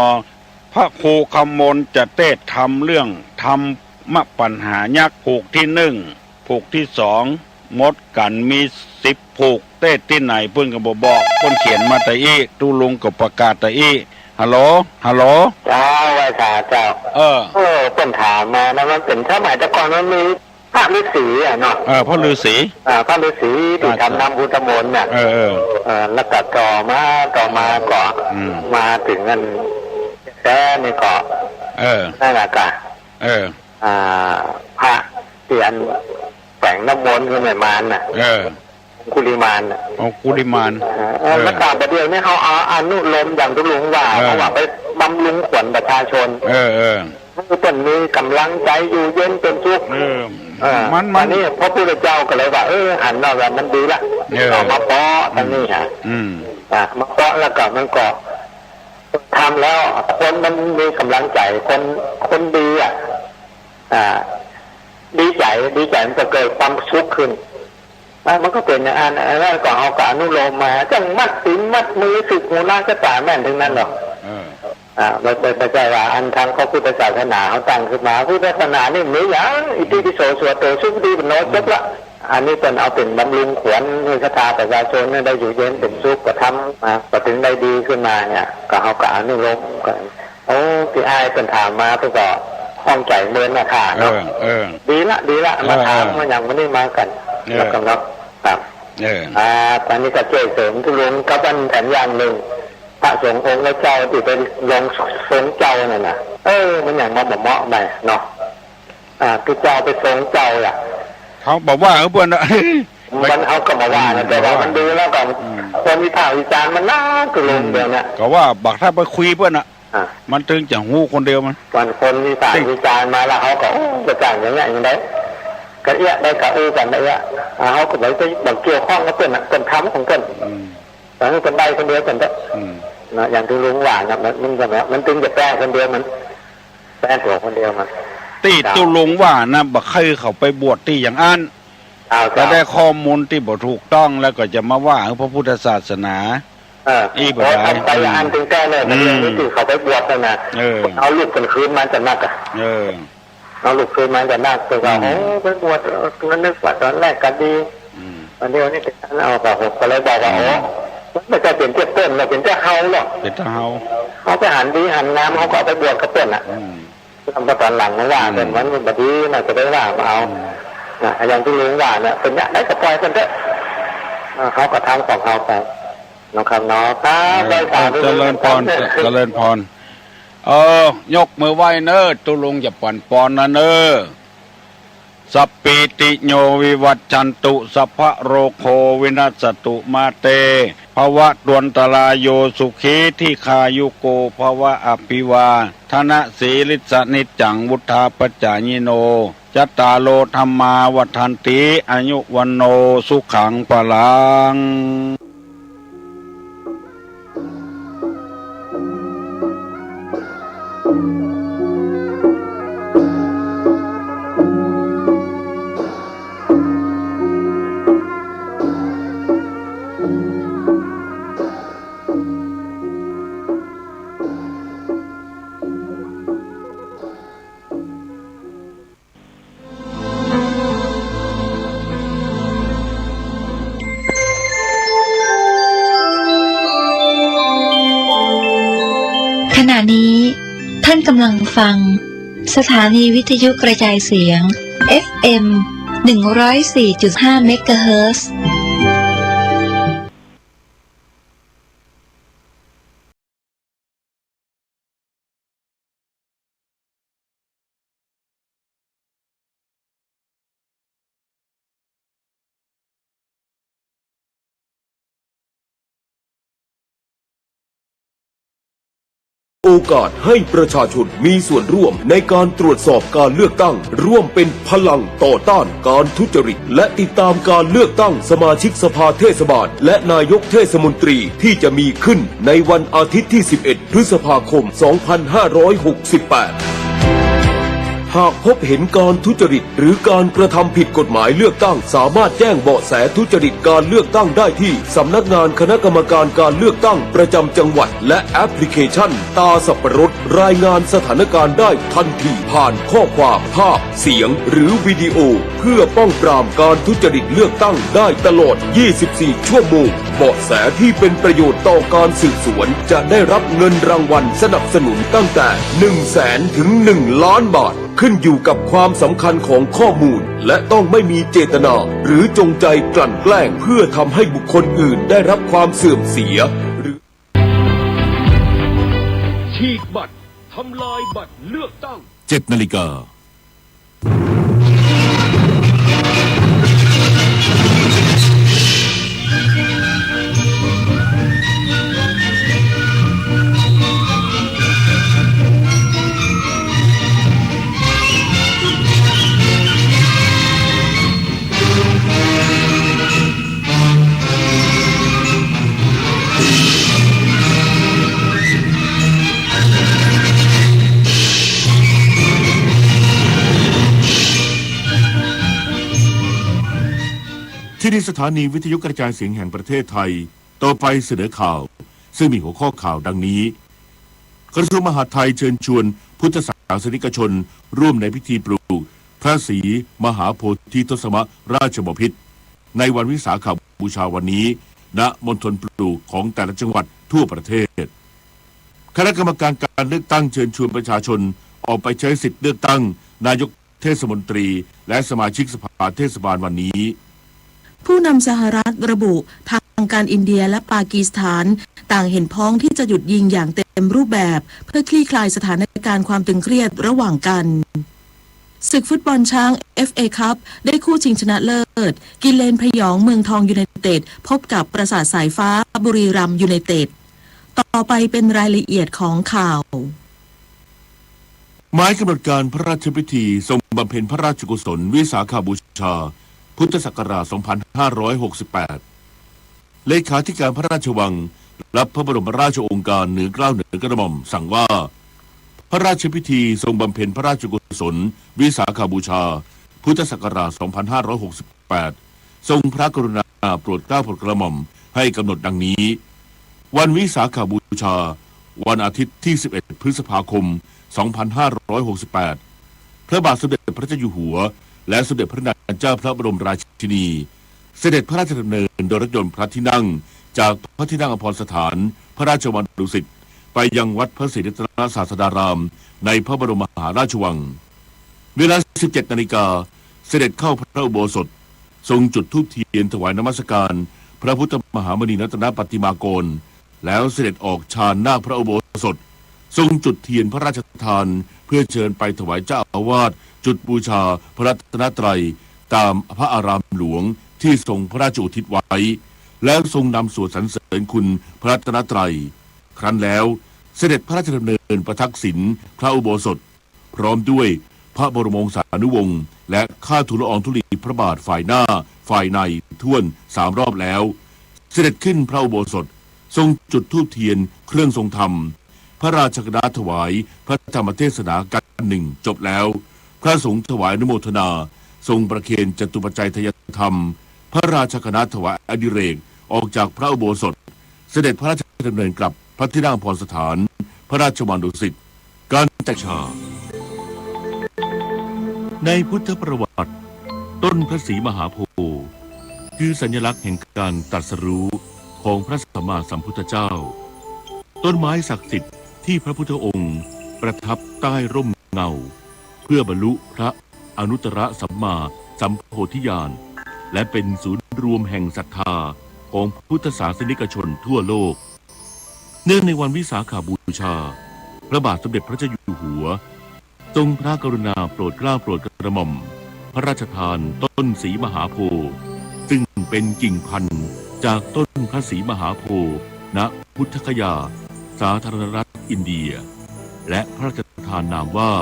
พระครูคำมนต์จะเตสน์ธรรมเรื่องธรรมปัญหายักษ์ ผูกตี้นึ่ง ผูกตี้สอง หมดกั๋นมีสิบผูก เตสน์ตี้ไหนเปิ้นก็บ่บอก เปิ้นเขียนมาตะอี้ ตุ๊ลุงก็ประกาศตะอี้ ฮัลโหล ฮัลโหล เจ้า ไหว้สาเจ้า เออ เออ เปิ้นถามมานะ มันเป๋นสมัยแต่ก่อนมันมี พระฤๅษีอะเนาะ เออ พระฤๅษี อ่า พระฤๅษีตี้ทำน้ำพุทธมนต์น่ะ เออ เออ เออ แล้วก็ต่อมา ต่อมาก็ อืม มาเถิงอันแต๊นี่ก็ เออ นั่นแหละกะ เออ อ่า พระตี้อันแป๋งน้ำมนต์หื้อแม่มารน่ะ เออ องคุลิมานน่ะ องคุลิมาน เออ เออ แล้วก็บ่าเดี่ยวนี้เขาเอาอนุโลมอย่างตุ๊ลุงว่า เออ เขาว่าไปบำรุงขวัญประชาชน เออ เออ หื้อเปิ้นมีก๋ำลังใจ๋อยู่เย็นเป๋นสุข เออ เออ มัน มัน อันนี้พระพุทธเจ้าก็เลยว่า เออ หันว่า ว่ามันดีละ เออ เอามาเปาะตังนี้ฮะ อืม อ่ะ มาเปาะแล้วก็มันก็ ทำแล้วคนมันมีก๋ำลังใจ๋ คน คนดีอ่ะ อ่า ดีใจ๋ ดีใจ๋มันก็เกิดความสุขขึ้น อ่ะ มันก็เป๋นอย่างอั้น อันนั้นก็เฮาก็อนุโลมมา จั่งมัดตี๋นมัดมือ สืบหูลาชะต๋าแม่นตึงนั้นหรอก เออ อ่า บ่ บ่ บ่ใจ้ว่าอันตางพระพุทธศาสนาเฮาตั้งขึ้นมา พุทธศาสนานี่มีหยัง อิติปิโส สุหะโต สุปฏิปันโน จบละ อันนี้เปิ้นเอาเป๋นบำรุงขวัญหื้อศรัทธาประชาชนหื้อได้อยู่เย็นเป๋นสุข ก็ทำมา ก็ตึงได้ดีขึ้นมาเนี่ย ก็เฮาก็อนุโลมกั๋น โอ้ ตี้อ้ายเปิ้นถามมา เปิ้นก็ข้องใจ๋เมินนะค่ะเนาะ เออ เออ ดีละ ดีละ มาถาม เออ มาหยังมื้อนี้มากั๋น เออ แล้วก็เนาะ ครับ เออ อ่า อันนี้ก็จ้วยเสริมตุ๊ลุงกับอันแถมอย่างนึ่ง พระสงฆ์องค์เจ้าตี้ไปลงทรงเจ้านั่นน่ะ เออ มันหยังมาบ่เหมาะไปเนาะ อ่า ตี้เจ้าไปทรงเจ้าอ่ะ เฮาบ่ว่าหื้อเปิ้นนะ มันเฮาก็บ่ว่านะ อืม แต่ว่ามันดูแล้วก็ อืม คนวิพากษ์วิจารณ์มันนักตุ๊ลุง อืม เดี๋ยวเนี้ย ก็ว่าบักถ้าไปคุยเปิ้นน่ะ อ่ะ มันตึงจะฮู้คนเดียวมัน วันคนวิพากษ์วิจารณ์มาแล้วเฮาก็ โอ้ จะจ้างอย่างเงี้ยอย่างใด ก็เอี้ยได้ก็อู้กั๋นได้เอี้ย อ่ะ เฮาก็บ่ไป บ่เกี่ยวข้องกับเปิ้นน่ะ เปิ้นทำของเปิ้น อืม แต่หื้อเปิ้นได้คนเดียวเปิ้นเต๊อะ อืม นะ อย่างตุ๊ลุงว่านะ มัน มันก็แบบ มันตึงจะแปะคนเดียวมัน แปะตั๋วคนเดียวมัน ตี้ตุ๊ลุงว่านะ บ่ใค่เขาไปบวชตี้อย่างอั้น อ้าว จะได้ข้อมูลตี้บ่ถูกต้อง แล้วก็จะมาว่าหื้อพระพุทธศาสนา เออ อี้บ่ได้ โอ้ ทำไปอย่างอั้นตึงแต๊เลย อืม เรื่องนี้ตี้เขาไปบวชนั่นน่ะ เออ เอาลูกเปิ้นคืนมาจะนักอ่ะ เออ เอาลูกคืนมาจะนัก แต่ว่า อืม โอ้ ไปบวช เออ นึกว่าต๋อนแรกก็ดี อืม อันนี้ อันนี้เป๋นอันเอา ก็ ก็เลยบอกว่า อืม โอ้ มันบ่ใจ้เป๋นเตี้ยเปิ้น มันเป๋นเตี้ยเฮาเนาะ เป๋นเตี้ยเฮา เฮาไปหันดีหันงาม เฮาก็เอาไปบวชกับเปิ้นน่ะ อืม แล้วต๋อนหลังมาว่า อืม เปิ้นมันบ่ดีน่ะ จะได้ว่ามาเอา อืม น่ะ อย่างตุ๊ลุงว่าเนี่ย เปิ้นอยากได้ก็ปล่อยเปิ้นเต๊อะ อ่า เฮาก็ทำของเฮาไป เนาะครับเนาะ ครับ เออ ได้สาธุ เจริญพร ครับ เจริญพร เออ ยกมือไหว้เน้อ ตุ๊ลุงจะปั๋นปอนนะเน้อ สัพพีติโยวิวัชชันตุ สัพพะโรโควินัสสตุ มาเต ภวัตวันตราโย สุขีทีฆายุโก ภวะ อภิวาทะนะสีลิสสะนิจจัง วุฑฒาปะจายิโน จัตตาโร ธัมมา วัฑฒันติ อายุ วัณโณ สุขัง พลัง ขณะนี้ท่านกำลังฟังสถานีวิทยุกระจายเสียง เอฟเอ็ม หนึ่งร้อยสี่จุดห้า เมกะเฮิรตซ์ โอกาสให้ประชาชนมีส่วนร่วมในการตรวจสอบการเลือกตั้ง ร่วมเป็นพลังต่อต้านการทุจริต และติดตามการเลือกตั้งสมาชิกสภาเทศบาล และนายกเทศมนตรีที่จะมีขึ้นในวันอาทิตย์ที่ สิบเอ็ด พฤษภาคม สองพันห้าร้อยหกสิบแปด หากพบเห็นการทุจริตหรือการกระทำผิดกฎหมายเลือกตั้ง สามารถแจ้งเบาะแสทุจริตการเลือกตั้งได้ที่สำนักงานคณะกรรมการการเลือกตั้งประจำจังหวัด และแอปพลิเคชันตาสับปะรด รายงานสถานการณ์ได้ทันทีผ่านข้อความ ภาพ เสียง หรือวิดีโอ เพื่อป้องปรามการทุจริตเลือกตั้งได้ตลอด ยี่สิบสี่ ชั่วโมง เบาะแสที่เป็นประโยชน์ต่อการสืบสวนจะได้รับเงินรางวัลสนับสนุนตั้งแต่ หนึ่งแสน ถึง หนึ่งล้านบาท ขึ้นอยู่กับความสำคัญของข้อมูล และต้องไม่มีเจตนา หรือจงใจกลั่นแกล้งเพื่อทำให้บุคคลอื่นได้รับความเสื่อมเสีย หรือ ฉีกบัตร ทำลายบัตรเลือกตั้ง เจ็ดนาฬิกา ที่นี่สถานีวิทยุกระจายเสียงแห่งประเทศไทย ต่อไปเสนอข่าว ซึ่งมีหัวข้อข่าวดังนี้ กระทรวงมหาดไทยเชิญชวนพุทธศาสนิกชนร่วมในพิธีปลูกพระศรีมหาโพธิทศมราชบพิตร ในวันวิสาขบูชาวันนี้ ณ มณฑลปลูกของแต่ละจังหวัดทั่วประเทศ คณะกรรมการการเลือกตั้งเชิญชวนประชาชนออกไปใช้สิทธิ์เลือกตั้งนายกเทศมนตรี และสมาชิกสภาเทศบาลวันนี้ ผู้นำสหรัฐระบุ ทางการอินเดียและปากีสถาน ต่างเห็นพ้องที่จะหยุดยิงอย่างเต็มรูปแบบ เพื่อคลี่คลายสถานการณ์ความตึงเครียดระหว่างกัน ศึกฟุตบอลช้าง เอฟเอ คัพ ได้คู่ชิงชนะเลิศ กิเลนพยอง เมืองทองยูไนเต็ด พบกับประสาทสายฟ้า บุรีรัมย์ยูไนเต็ด ต่อไปเป็นรายละเอียดของข่าว หมายกำหนดการพระราชพิธีทรงบำเพ็ญพระราชกุศลวิสาขบูชา พุทธศักราช สองพันห้าร้อยหกสิบแปด เลขาธิการพระราชวังรับพระบรมราชโองการเหนือเกล้าเหนือกระหม่อมสั่งว่า พระราชพิธีทรงบำเพ็ญพระราชกุศลวิสาขบูชา พุทธศักราช สองพันห้าร้อยหกสิบแปด ทรงพระกรุณาโปรดเกล้าโปรดกระหม่อมให้กำหนดดังนี้ วันวิสาขบูชา วันอาทิตย์ที่ สิบเอ็ด พฤษภาคม สองพันห้าร้อยหกสิบแปด พระบาทสมเด็จพระเจ้าอยู่หัว และสมเด็จพระนางเจ้าพระบรมราชินี เสด็จพระราชดำเนินโดยรถยนต์พระที่นั่ง จากพระที่นั่งอภรสถาน พระราชวังดุสิต ไปยังวัดพระศรีรัตนศาสดาราม ในพระบรมมหาราชวัง เวลา สิบเจ็ด นาฬิกา เสด็จเข้าพระอุโบสถ ทรงจุดธูปเทียนถวายนมัสการพระพุทธมหามุนีรัตนปฏิมากร แล้วเสด็จออกชานนาคพระอุโบสถ ทรงจุดเทียนพระราชทาน เพื่อเชิญไปถวายเจ้าอาวาส จุดบูชาพระรัตนตรัย ตามพระอารามหลวงที่ทรงพระราชอุทิศไว้ แล้วทรงนำสวดสรรเสริญคุณพระรัตนตรัย ครั้นแล้วเสด็จพระราชดำเนินประทักษิณพระอุโบสถ พร้อมด้วยพระบรมวงศานุวงศ์ และข้าทูลละอองธุลีพระบาทฝ่ายหน้าฝ่ายในถ้วนสามรอบแล้ว เสด็จขึ้นพระอุโบสถ ทรงจุดธูปเทียนเครื่องทรงธรรม พระราชคณะถวายพระธรรมเทศนากันหนึ่งจบแล้ว พระสงฆ์ถวายอนุโมทนา ทรงประเคนจตุปัจจัยทายธรรม พระราชคณะถวายอดิเรกออกจากพระอุโบสถ เสด็จพระราชดำเนินกลับพระที่นั่งอภรสถาน พระราชวังดุสิต การแต่งชา ในพุทธประวัติ ต้นพระศรีมหาโพธิ์ คือสัญลักษณ์แห่งการตรัสรู้ของพระสัมมาสัมพุทธเจ้า ต้นไม้ศักดิ์สิทธิ์ที่พระพุทธองค์ประทับใต้ร่มเงา เพื่อบรรลุพระอนุตตรสัมมาสัมโพธิญาณ และเป็นศูนย์รวมแห่งศรัทธาของพุทธศาสนิกชนทั่วโลก เนื่องในวันวิสาขบูชา พระบาทสมเด็จพระเจ้าอยู่หัว ทรงพระกรุณาโปรดเกล้าโปรดกระหม่อม พระราชทานต้นศรีมหาโพธิ์ ซึ่งเป็นกิ่งพันธุ์จากต้นพระศรีมหาโพธิ์ ณ พุทธคยา สาธารณรัฐอินเดีย และพระราชทานนามว่า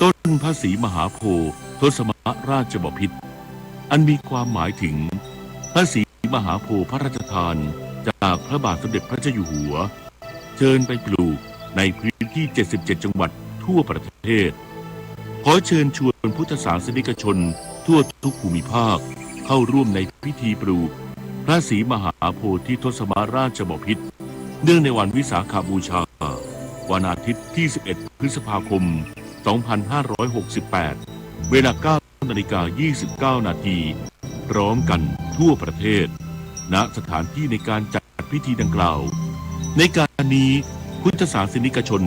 ต้นพระศรีมหาโพธิ์ทศมราชบพิตร อันมีความหมายถึง พระศรีมหาโพธิ์พระราชทานจากพระบาทสมเด็จพระเจ้าอยู่หัว เชิญไปปลูกในพื้นที่ เจ็ดสิบเจ็ด จังหวัดทั่วประเทศ ขอเชิญชวนพุทธศาสนิกชนทั่วทุกภูมิภาคเข้าร่วมในพิธีปลูกพระศรีมหาโพธิทศมราชบพิตร เนื่องในวันวิสาขบูชา วันอาทิตย์ที่ สิบเอ็ด พฤษภาคม สองพันห้าร้อยหกสิบแปด เวลา เก้านาฬิกา ยี่สิบเก้านาที พร้อมกันทั่วประเทศ ณ สถานที่ในการจัดพิธีดังกล่าว ในการนี้พุทธศาสนิกชน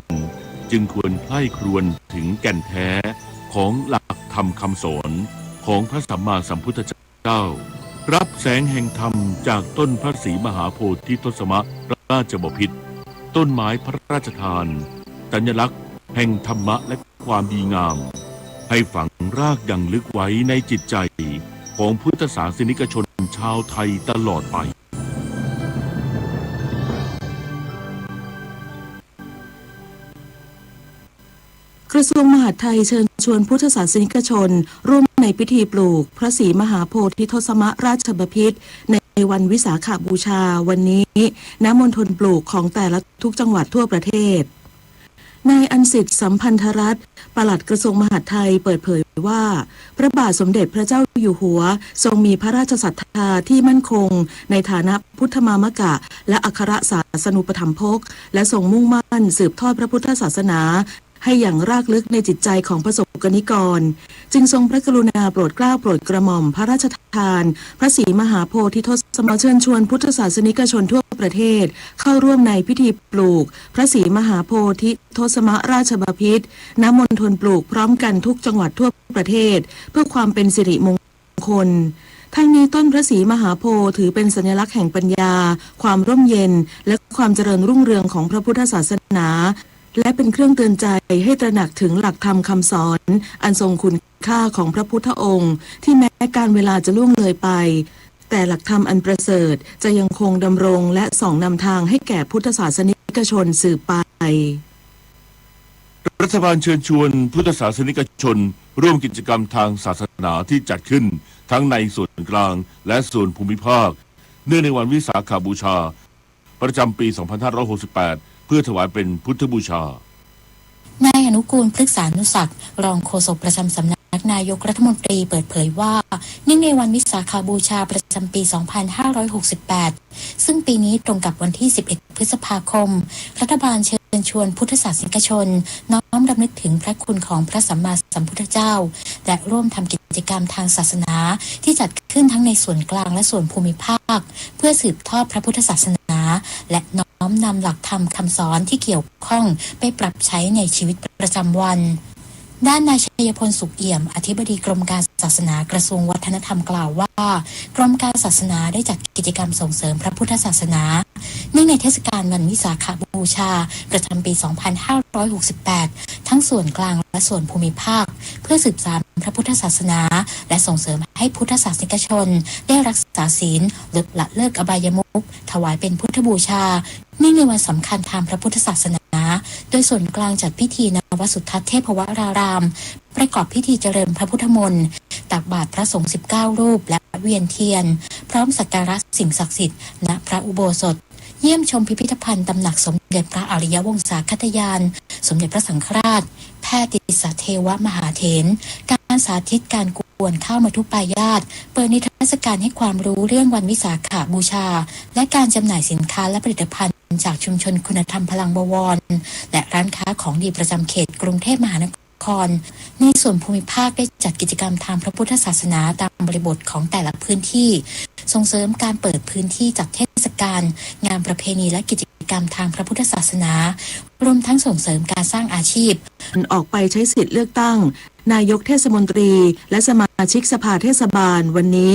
จึงควรใคร่ครวญถึงแก่นแท้ของหลักธรรมคำสอนของพระสัมมาสัมพุทธเจ้า รับแสงแห่งธรรมจากต้นพระศรีมหาโพธิทศมราชบพิตร ต้นไม้พระราชทาน สัญลักษณ์แห่งธรรมะและความดีงาม ให้ฝังรากอย่างลึกไว้ในจิตใจของพุทธศาสนิกชนชาวไทยตลอดไป กระทรวงมหาดไทยเชิญชวนพุทธศาสนิกชนร่วมในพิธีปลูกพระศรีมหาโพธิทศมราชบพิตร ในวันวิสาขบูชาวันนี้ ณ มณฑลปลูกของแต่ละทุกจังหวัดทั่วประเทศ นายอันสิทธิ์ สัมพันธรัตน์ ปลัดกระทรวงมหาดไทย เปิดเผยว่า พระบาทสมเด็จพระเจ้าอยู่หัว ทรงมีพระราชศรัทธาที่มั่นคงในฐานะพุทธมามกะ และอัครศาสนูปถัมภก และทรงมุ่งมั่นสืบทอดพระพุทธศาสนา ให้อย่างรากลึกในจิตใจของประสบกนิกร จึงทรงพระกรุณาโปรดเกล้าโปรดกระหม่อมพระราชทาน พระศรีมหาโพธิทศมเชิญชวนพุทธศาสนิกชนทั่วประเทศ เข้าร่วมในพิธีปลูกพระศรีมหาโพธิทศมราชบพิตร ณ มณฑลปลูกพร้อมกันทุกจังหวัดทั่วประเทศ เพื่อความเป็นสิริมงคล ทั้งนี้ต้นพระศรีมหาโพธิ์ถือเป็นสัญลักษณ์แห่งปัญญา ความร่มเย็น และความเจริญรุ่งเรืองของพระพุทธศาสนา และเป็นเครื่องเตือนใจให้ตระหนักถึงหลักธรรมคำสอนอันทรงคุณค่าของพระพุทธองค์ ที่แม้กาลเวลาจะล่วงเลยไป แต่หลักธรรมอันประเสริฐจะยังคงดำรงและส่องนำทางให้แก่พุทธศาสนิกชนสืบไป รัฐบาลเชิญชวนพุทธศาสนิกชนร่วมกิจกรรมทางศาสนาที่จัดขึ้นทั้งในส่วนกลางและส่วนภูมิภาค เนื่องในวันวิสาขบูชา ประจำปี สองพันห้าร้อยหกสิบแปด เพื่อถวายเป็นพุทธบูชา นายอนุกูล พฤกษานุศักดิ์ รองโฆษกประจำสำนักนายกรัฐมนตรีเปิดเผยว่า เนื่องในวันวิสาขบูชาประจำปี สองพันห้าร้อยหกสิบแปด ซึ่งปีนี้ตรงกับวันที่ สิบเอ็ด พฤษภาคม รัฐบาลเชิญชวนพุทธศาสนิกชน น้อมรำลึกถึงพระคุณของพระสัมมาสัมพุทธเจ้า และร่วมทำกิจกรรมทางศาสนา ที่จัดขึ้นทั้งในส่วนกลางและส่วนภูมิภาค เพื่อสืบทอดพระพุทธศาสนา และน้อมนำหลักธรรมคำสอนที่เกี่ยวข้องไปปรับใช้ในชีวิตประจำวัน ด้านนายชัยพล สุขเอี่ยม อธิบดีกรมการศาสนากระทรวงวัฒนธรรมกล่าวว่า กรมการศาสนาได้จัดกิจกรรมส่งเสริมพระพุทธศาสนา เนื่องในเทศกาลวันวิสาขบูชา ประจำปี สองพันห้าร้อยหกสิบแปด ทั้งส่วนกลางและส่วนภูมิภาค เพื่อสืบสานพระพุทธศาสนา และส่งเสริมให้พุทธศาสนิกชน ได้รักษาศีล ลดละเลิกอบายมุข ถวายเป็นพุทธบูชา เนื่องในวันสำคัญทางพระพุทธศาสนา โดยส่วนกลางจัดพิธีณวัดสุทัศน์เทพวราราม ประกอบพิธีเจริญพระพุทธมนต์ ตักบาตรพระสงฆ์ สิบเก้า รูป และเวียนเทียน พร้อมสักการะสิ่งศักดิ์สิทธิ์ ณ พระอุโบสถ เยี่ยมชมพิพิธภัณฑ์ตำหนักสมเด็จพระอริยวงศาคตญาณ สมเด็จพระสังฆราช แพทย์ติสสะเทวมหาเถร การสาธิตการกวนข้าวมัทุปายาต เปิดนิทรรศการให้ความรู้เรื่องวันวิสาขบูชา และการจำหน่ายสินค้าและผลิตภัณฑ์จากชุมชนคุณธรรมพลังบวร และร้านค้าของดีประจำเขตกรุงเทพมหานคร ในส่วนภูมิภาคได้จัดกิจกรรมทางพระพุทธศาสนาตามบริบทของแต่ละพื้นที่ ส่งเสริมการเปิดพื้นที่จัดเทศกาล งานประเพณีและกิจกรรมทางพระพุทธศาสนา รวมทั้งส่งเสริมการสร้างอาชีพ ออกไปใช้สิทธิ์เลือกตั้งนายกเทศมนตรี และสมาชิกสภาเทศบาลวันนี้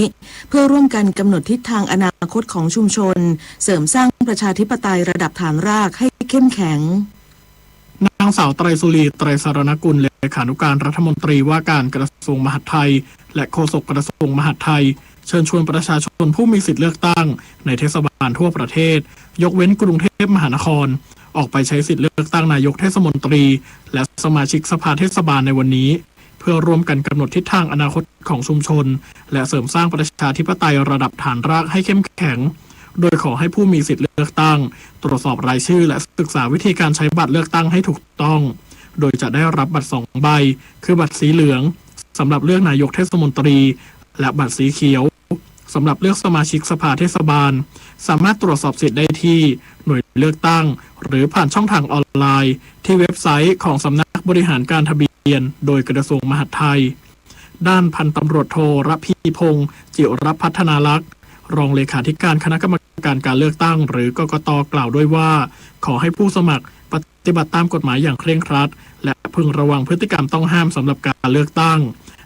เพื่อร่วมกันกำหนดทิศทางอนาคตของชุมชน เสริมสร้างประชาธิปไตยระดับฐานรากให้เข้มแข็ง นางสาวไตรสุรี ไตรสรณกุล เลขานุการรัฐมนตรีว่าการกระทรวงมหาดไทย และโฆษกกระทรวงมหาดไทย เชิญชวนประชาชนผู้มีสิทธิ์เลือกตั้งในเทศบาลทั่วประเทศ ยกเว้นกรุงเทพมหานคร ออกไปใช้สิทธิ์เลือกตั้งนายกเทศมนตรี และสมาชิกสภาเทศบาลในวันนี้ เพื่อร่วมกันกำหนดทิศทางอนาคตของชุมชน และเสริมสร้างประชาธิปไตยระดับฐานรากให้เข้มแข็ง โดยขอให้ผู้มีสิทธิ์เลือกตั้ง ตรวจสอบรายชื่อ และศึกษาวิธีการใช้บัตรเลือกตั้งให้ถูกต้อง โดยจะได้รับบัตรสองใบ คือบัตรสีเหลือง สำหรับเลือกนายกเทศมนตรี และบัตรสีเขียว สำหรับเลือกสมาชิกสภาเทศบาล สามารถตรวจสอบสิทธิ์ได้ที่หน่วยเลือกตั้ง หรือผ่านช่องทางออนไลน์ ที่เว็บไซต์ของสำนักบริหารการทะเบียน โดยกระทรวงมหาดไทย ด้านพันตำรวจโท ระพีพงษ์ จิรพัฒนารักษ์ รองเลขาธิการคณะกรรมการการเลือกตั้ง หรือกกต กล่าวด้วยว่า ขอให้ผู้สมัครปฏิบัติตามกฎหมายอย่างเคร่งครัด และพึงระวังพฤติกรรมต้องห้ามสำหรับการเลือกตั้ง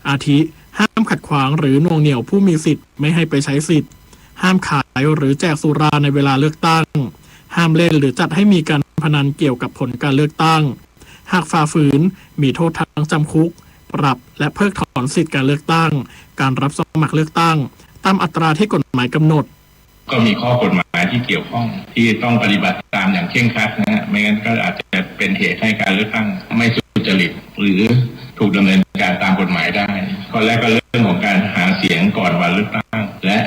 อาทิ ห้ามขัดขวางหรือหน่วงเหนี่ยวผู้มีสิทธิ์ไม่ให้ไปใช้สิทธิ์ ห้ามขายหรือแจกสุราในเวลาเลือกตั้ง ห้ามเล่นหรือจัดให้มีการพนันเกี่ยวกับผลการเลือกตั้ง หากฝ่าฝืน มีโทษทั้งจำคุก ปรับ และเพิกถอนสิทธิ์การเลือกตั้ง การรับสมัครเลือกตั้ง ตามอัตราที่กฎหมายกำหนด ก็มีข้อกฎหมายที่เกี่ยวข้องที่ต้องปฏิบัติตามอย่างเคร่งครัดนะฮะ ไม่งั้นก็อาจจะเป็นเหตุให้การเลือกตั้งไม่สุจริต หรือถูกดำเนินการตามกฎหมายได้ ข้อแรกก็เรื่องของการหาเสียงก่อนวันเลือกตั้ง และ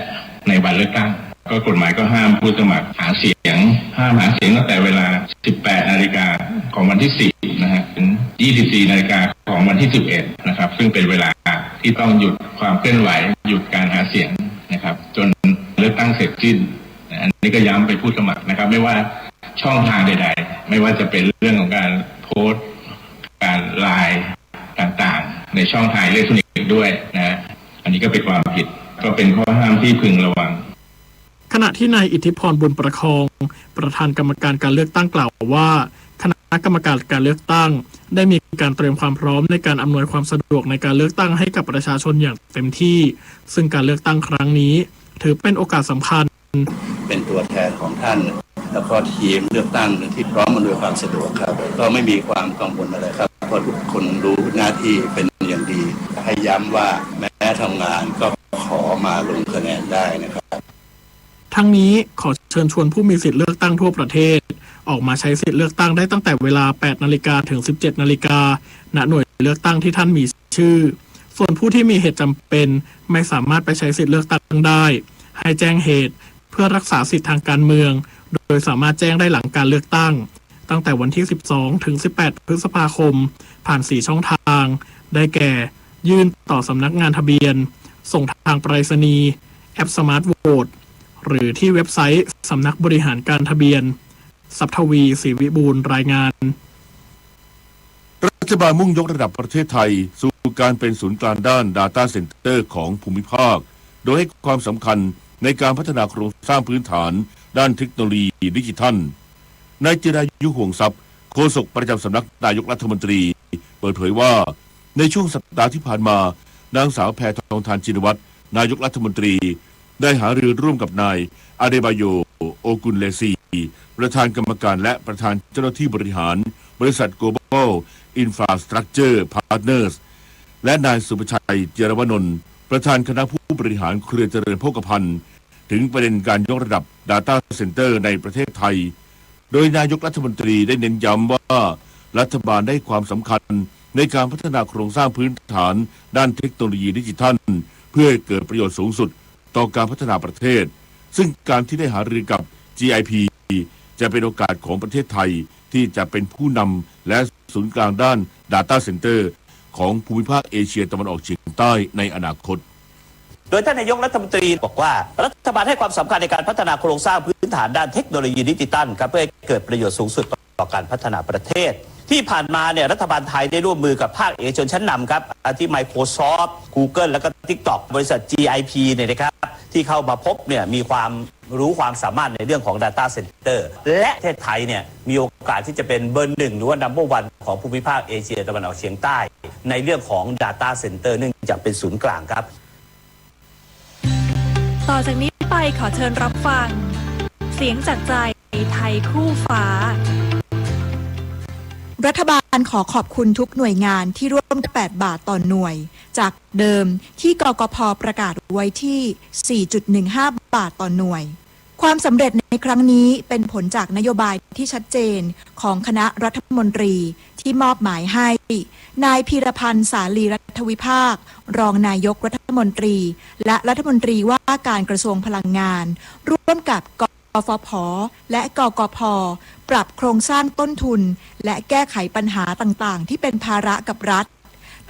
ในวันเลือกตั้ง ก็กฎหมายก็ห้ามผู้สมัครหาเสียง ห้ามหาเสียงตั้งแต่เวลา สิบแปดนาฬิกาของวันที่ สิบ นะฮะ ถึง ยี่สิบสี่นาฬิกาของวันที่ สิบเอ็ด นะครับ ซึ่งเป็นเวลาที่ต้องหยุดความเคลื่อนไหว หยุดการหาเสียงนะครับ จนเลือกตั้งเสร็จสิ้นนะ อันนี้ก็ย้ำไปผู้สมัครนะครับ ไม่ว่าช่องทางใดๆ ไม่ว่าจะเป็นเรื่องของการโพสต์ การไลน์ต่างๆ ในช่องทางอิเล็กทรอนิกส์ด้วยนะ อันนี้ก็เป็นความผิด ก็เป็นข้อห้ามที่พึงระวัง ขณะที่นายอิทธิพร บุญประคอง ประธานกรรมการการเลือกตั้งกล่าวว่า คณะกรรมการการเลือกตั้งได้มีการเตรียมความพร้อมในการอำนวยความสะดวกในการเลือกตั้งให้กับประชาชนอย่างเต็มที่ ซึ่งการเลือกตั้งครั้งนี้ถือเป็นโอกาสสำคัญ เป็นตัวแทนของท่าน แล้วก็ทีมเลือกตั้งที่พร้อมอำนวยความสะดวกครับ ก็ไม่มีความกังวลอะไรครับ เพราะทุกคนรู้หน้าที่เป็นอย่างดี ให้ย้ำว่าแม้ทำงานก็ขอมาลงคะแนนได้นะครับ ทั้งนี้ขอเชิญชวนผู้มีสิทธิ์เลือกตั้งทั่วประเทศ ออกมาใช้สิทธิ์เลือกตั้งได้ตั้งแต่เวลา แปดนาฬิกา ถึง สิบเจ็ดนาฬิกา ณ หน่วยเลือกตั้งที่ท่านมีชื่อ ส่วนผู้ที่มีเหตุจำเป็นไม่สามารถไปใช้สิทธิ์เลือกตั้งได้ ให้แจ้งเหตุเพื่อรักษาสิทธิ์ทางการเมือง โดยสามารถแจ้งได้หลังการเลือกตั้ง ตั้งแต่วันที่ สิบสอง ถึง สิบแปด พฤษภาคม ผ่าน สี่ ช่องทาง ได้แก่ ยื่นต่อสำนักงานทะเบียน ส่งทางไปรษณีย์ แอป Smart Vote หรือที่เว็บไซต์สำนักบริหารการทะเบียน ทรัพย์ทวี ศรีวิบูลย์ รายงาน รัฐบาลมุ่งยกระดับประเทศไทยสู่การเป็นศูนย์กลางด้าน Data Center ของภูมิภาค โดยให้ความสำคัญในการพัฒนาโครงสร้างพื้นฐานด้านเทคโนโลยีดิจิทัล นายจิรายุ ห่วงทรัพย์ โฆษกประจำสำนักนายกรัฐมนตรี เปิดเผยว่า ในช่วงสัปดาห์ที่ผ่านมา นางสาวแพทองธาร ชินวัตร นายกรัฐมนตรี ได้หารือร่วมกับนาย อาเดบาโย โอกุนเลซี ประธานกรรมการและประธานเจ้าหน้าที่บริหาร บริษัท Global Infrastructure Partners และนายสุภชัย เจียรวนนท์ ประธานคณะผู้บริหารเครือเจริญโภคภัณฑ์ ถึงประเด็นการยกระดับ Data Center ในประเทศไทย โดยนายกรัฐมนตรีได้เน้นย้ำว่า รัฐบาลได้ความสำคัญในการพัฒนาโครงสร้างพื้นฐานด้านเทคโนโลยีดิจิทัล เพื่อให้เกิดประโยชน์สูงสุดต่อการพัฒนาประเทศ ซึ่งการที่ได้หารือกับ จี ไอ พี จะเป็นโอกาสของประเทศไทยที่จะเป็นผู้นำและศูนย์กลางด้าน Data Center ของภูมิภาคเอเชียตะวันออกเฉียงใต้ในอนาคต โดยท่านนายกรัฐมนตรีบอกว่า รัฐบาลให้ความสำคัญในการพัฒนาโครงสร้างพื้นฐานด้านเทคโนโลยีดิจิทัลครับ เพื่อให้เกิดประโยชน์สูงสุดต่อการพัฒนาประเทศ ที่ผ่านมาเนี่ย รัฐบาลไทยได้ร่วมมือกับภาคเอกชนชั้นนำครับ อาทิ Microsoft Google แล้วก็ TikTok บริษัท จี ไอ พี เนี่ยนะครับ ที่เข้ามาพบเนี่ย มีความรู้ความสามารถในเรื่องของ Data Center และประเทศไทยเนี่ย มีโอกาสที่จะเป็นเบอร์หนึ่ง หรือว่า number one ของภูมิภาคเอเชียตะวันออกเฉียงใต้ ในเรื่องของ Data Center เนื่องจากเป็นศูนย์กลางครับ ต่อจากนี้ไปขอเชิญรับฟัง เสียงจากใจไทยคู่ฟ้า รัฐบาลขอขอบคุณทุกหน่วยงานที่ร่วม แปดบาทต่อหน่วย จากเดิมที่ กกพ ประกาศไว้ที่ สี่จุดหนึ่งห้าบาทต่อหน่วย ความสำเร็จในครั้งนี้เป็นผลจากนโยบายที่ชัดเจนของคณะรัฐมนตรีที่มอบหมายให้ นายพีรพันธ์ สาลีรัฐวิภาค รองนายกรัฐมนตรี และรัฐมนตรีว่าการกระทรวงพลังงาน ร่วมกับ กฟผ และ กกพ ปรับโครงสร้างต้นทุน และแก้ไขปัญหาต่างๆ ที่เป็นภาระกับรัฐ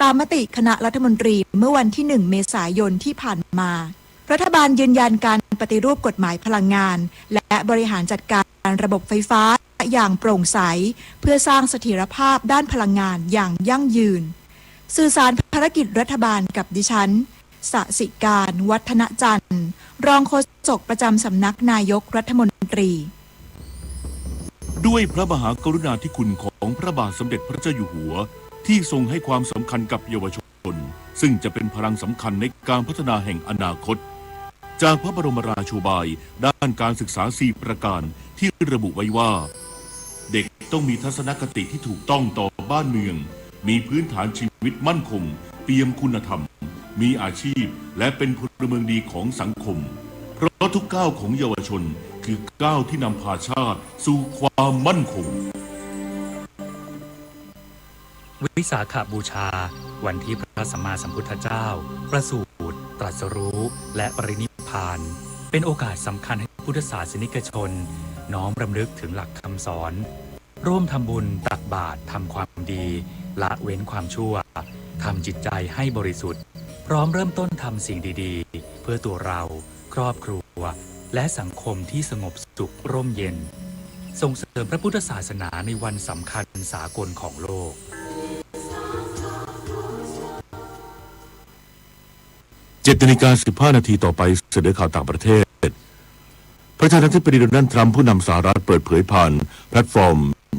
ตามมติคณะรัฐมนตรีเมื่อวันที่ หนึ่ง เมษายนที่ผ่านมา รัฐบาลยืนยันการปฏิรูปกฎหมายพลังงาน และบริหารจัดการระบบไฟฟ้าอย่างโปร่งใส เพื่อสร้างเสถียรภาพด้านพลังงานอย่างยั่งยืน สื่อสารภารกิจรัฐบาลกับดิฉัน สสิการ วัฒนจันทร์ รองโฆษกประจำสำนักนายกรัฐมนตรี ด้วยพระมหากรุณาธิคุณของพระบาทสมเด็จพระเจ้าอยู่หัว ที่ทรงให้ความสำคัญกับเยาวชน ซึ่งจะเป็นพลังสำคัญในการพัฒนาแห่งอนาคต จากพระบรมราโชบายด้านการศึกษาสี่ประการที่ระบุไว้ว่า เด็กต้องมีทัศนคติที่ถูกต้องต่อบ้านเมือง มีพื้นฐานชีวิตมั่นคง เปี่ยมคุณธรรม มีอาชีพ และเป็นพลเมืองดีของสังคม เพราะทุกก้าวของเยาวชนคือก้าวที่นำพาชาติสู่ความมั่นคง วิสาขบูชา วันที่พระสัมมาสัมพุทธเจ้า ประสูติ ตรัสรู้ และปรินิพพาน เป็นโอกาสสำคัญให้พุทธศาสนิกชน น้อมรำลึกถึงหลักคำสอน ร่วมทำบุญตักบาตรทำความดี ละเว้นความชั่ว ทำจิตใจให้บริสุทธิ์ พร้อมเริ่มต้นทำสิ่งดีๆ เพื่อตัวเรา ครอบครัว และสังคมที่สงบสุขร่มเย็น ส่งเสริมพระพุทธศาสนาในวันสำคัญสากลของโลก เจ็ดนาฬิกาสิบห้านาทีต่อไป เสนอข่าวต่างประเทศ ประธานาธิบดีโดนัลด์ทรัมป์ผู้นำสหรัฐเปิดเผยผ่านแพลตฟอร์ม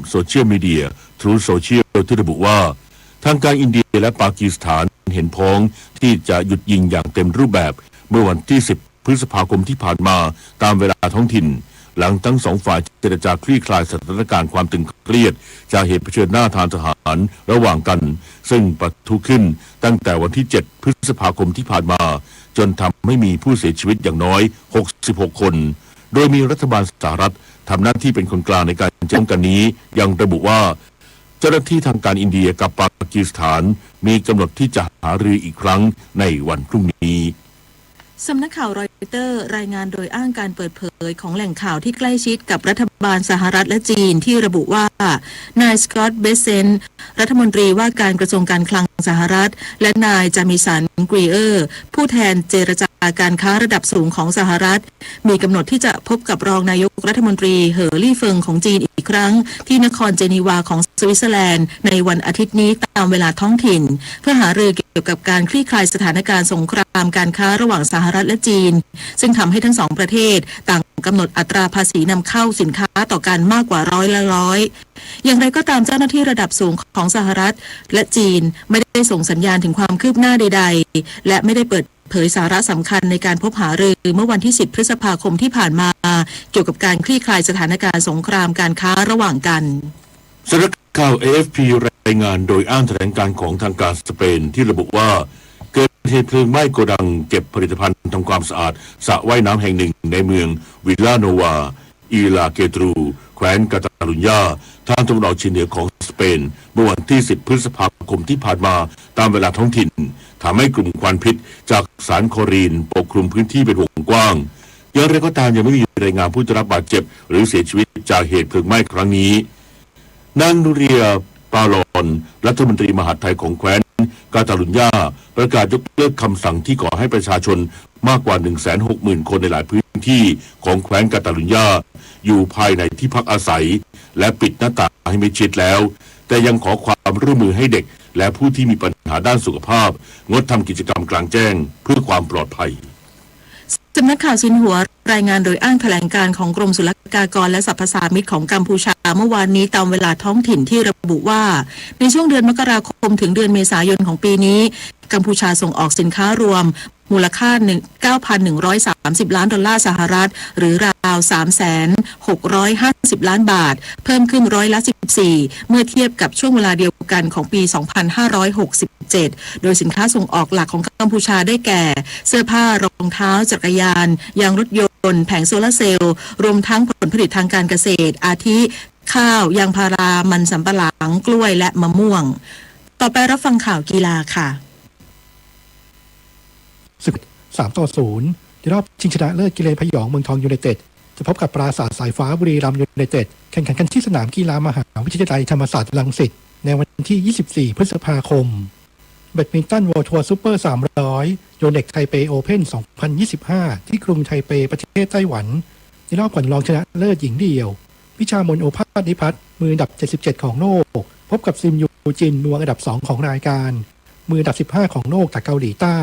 โซเชียลมีเดีย Truth Social ที่ระบุว่า ทางการอินเดียและปากีสถานเห็นพ้องที่จะหยุดยิงอย่างเต็มรูปแบบ เมื่อวันที่สิบพฤษภาคมที่ผ่านมาตามเวลาท้องถิ่น หลังทั้งสองฝ่ายเจรจาคลี่คลายสถานการณ์ความตึงเครียดจากเหตุเผชิญหน้าทางทหารระหว่างกัน ซึ่งปะทุขึ้นตั้งแต่วันที่เจ็ดพฤษภาคมที่ผ่านมา จนทำให้มีผู้เสียชีวิตอย่างน้อยหกสิบหกคน โดยมีรัฐบาลสหรัฐทำหน้าที่เป็นคนกลางในการเจรจากันนี้ ยังระบุว่า เจ้าหน้าที่ทางการอินเดียกับปากีสถานมีกำหนดที่จะหารืออีกครั้งในวันพรุ่งนี้ สำนักข่าวรอยเตอร์รายงานโดยอ้างการเปิดเผยของแหล่งข่าวที่ใกล้ชิดกับรัฐบาลสหรัฐและจีนที่ระบุว่า นายสก็อตต์ เบสเซนต์ รัฐมนตรีว่าการกระทรวงการคลังสหรัฐ และนายจามิสัน กรีเออร์ ผู้แทนเจรจาการค้าระดับสูงของสหรัฐ มีกำหนดที่จะพบกับรองนายกรัฐมนตรีเหอลี่เฟิงของจีนอีกครั้ง ที่นครเจนีวาของสวิตเซอร์แลนด์ในวันอาทิตย์นี้ตามเวลาท้องถิ่น เพื่อหารือเกี่ยวกับการคลี่คลายสถานการณ์สงครามการค้าระหว่างสหรัฐและจีน ซึ่งทำให้ทั้งสองประเทศต่างกำหนดอัตราภาษีนำเข้าสินค้าต่อกันมากกว่าร้อยละร้อย อย่างไรก็ตามเจ้าหน้าที่ระดับสูงของสหรัฐและจีนไม่ได้ส่งสัญญาณถึงความคืบหน้าใดๆ และไม่ได้เปิดเผยสาระสำคัญในการพบหารือเมื่อวันที่สิบพฤษภาคมที่ผ่านมา เกี่ยวกับการคลี่คลายสถานการณ์สงครามการค้าระหว่างกัน สำนักข่าว เอเอฟพี รายงานโดยอ้างแถลงการณ์ของทางการสเปนที่ระบุว่า เกิดเหตุเพลิงไหม้โกดังเก็บผลิตภัณฑ์ทำความสะอาดสระว่ายน้ำแห่งหนึ่งในเมืองวิลลาโนวา อีลาเกตรู แคว้นกาตาลุญญา ทางตะวันออกเฉียงเหนือของสเปน เมื่อวันที่สิบพฤษภาคมที่ผ่านมาตามเวลาท้องถิ่น ทำให้กลุ่มควันพิษจากสารคลอรีนปกคลุมพื้นที่เป็นวงกว้าง อย่างไรก็ตามยังไม่มีรายงานผู้ได้รับบาดเจ็บหรือเสียชีวิตจากเหตุเพลิงไหม้ครั้งนี้ นางนูเรีย ปาลอน รัฐมนตรีมหาดไทยของแคว้นกาตาลุญญา ประกาศยกเลิกคำสั่งที่ขอให้ประชาชนมากกว่าหนึ่งแสนหกหมื่นคนในหลายพื้นที่ของแคว้นกาตาลุญญา อยู่ภายในที่พักอาศัย และปิดหน้าต่างให้มิดชิดแล้ว แต่ยังขอความร่วมมือให้เด็กและผู้ที่มีปัญหาด้านสุขภาพ งดทำกิจกรรมกลางแจ้งเพื่อความปลอดภัย สำนักข่าวซินหัวรายงานโดยอ้างแถลงการณ์ของกรมศุลกากรและสรรพสามิตของกัมพูชาเมื่อวานนี้ตามเวลาท้องถิ่นที่ระบุว่า ในช่วงเดือนมกราคมถึงเดือนเมษายนของปีนี้ กัมพูชาส่งออกสินค้ารวมมูลค่า เก้าพันหนึ่งร้อยสามสิบล้านดอลลาร์สหรัฐ หรือราว สามแสนหกร้อยห้าสิบล้านบาท เพิ่มขึ้นร้อยละสิบสี่ เมื่อเทียบกับช่วงเวลาเดียวกันของปี สองพันห้าร้อยหกสิบเจ็ด โดยสินค้าส่งออกหลักของกัมพูชาได้แก่ เสื้อผ้า รองเท้า จักรยาน ยางรถยนต์ แผงโซลาร์เซลล์ รวมทั้งผลผลิตทางการเกษตร อาทิ ข้าว ยางพารา มันสำปะหลัง กล้วย และมะม่วง ต่อไปรับฟังข่าวกีฬาค่ะ ศึก สามต่อศูนย์ ในรอบชิงชนะเลิศ กิเลนพยอง เมืองทองยูไนเต็ด จะพบกับปราสาทสายฟ้า บุรีรัมย์ยูไนเต็ด แข่งขันกันที่สนามกีฬามหาวิทยาลัยธรรมศาสตร์รังสิต ในวันที่ ยี่สิบสี่ พฤษภาคม แบดมินตัน เวิลด์ทัวร์ ซูเปอร์ สามร้อย โยเน็ก ไทเป โอเพ่น สองพันยี่สิบห้า ที่กรุงไทเป ประเทศไต้หวัน ในรอบก่อนรองชนะเลิศหญิงเดี่ยว พิชามน โอภาสนิพัฒน์ มืออันดับ เจ็ดสิบเจ็ด ของโลก พบกับ ซิม ยูจิน มือวางอันดับ สอง ของรายการ มืออันดับ สิบห้า ของโลกจากเกาหลีใต้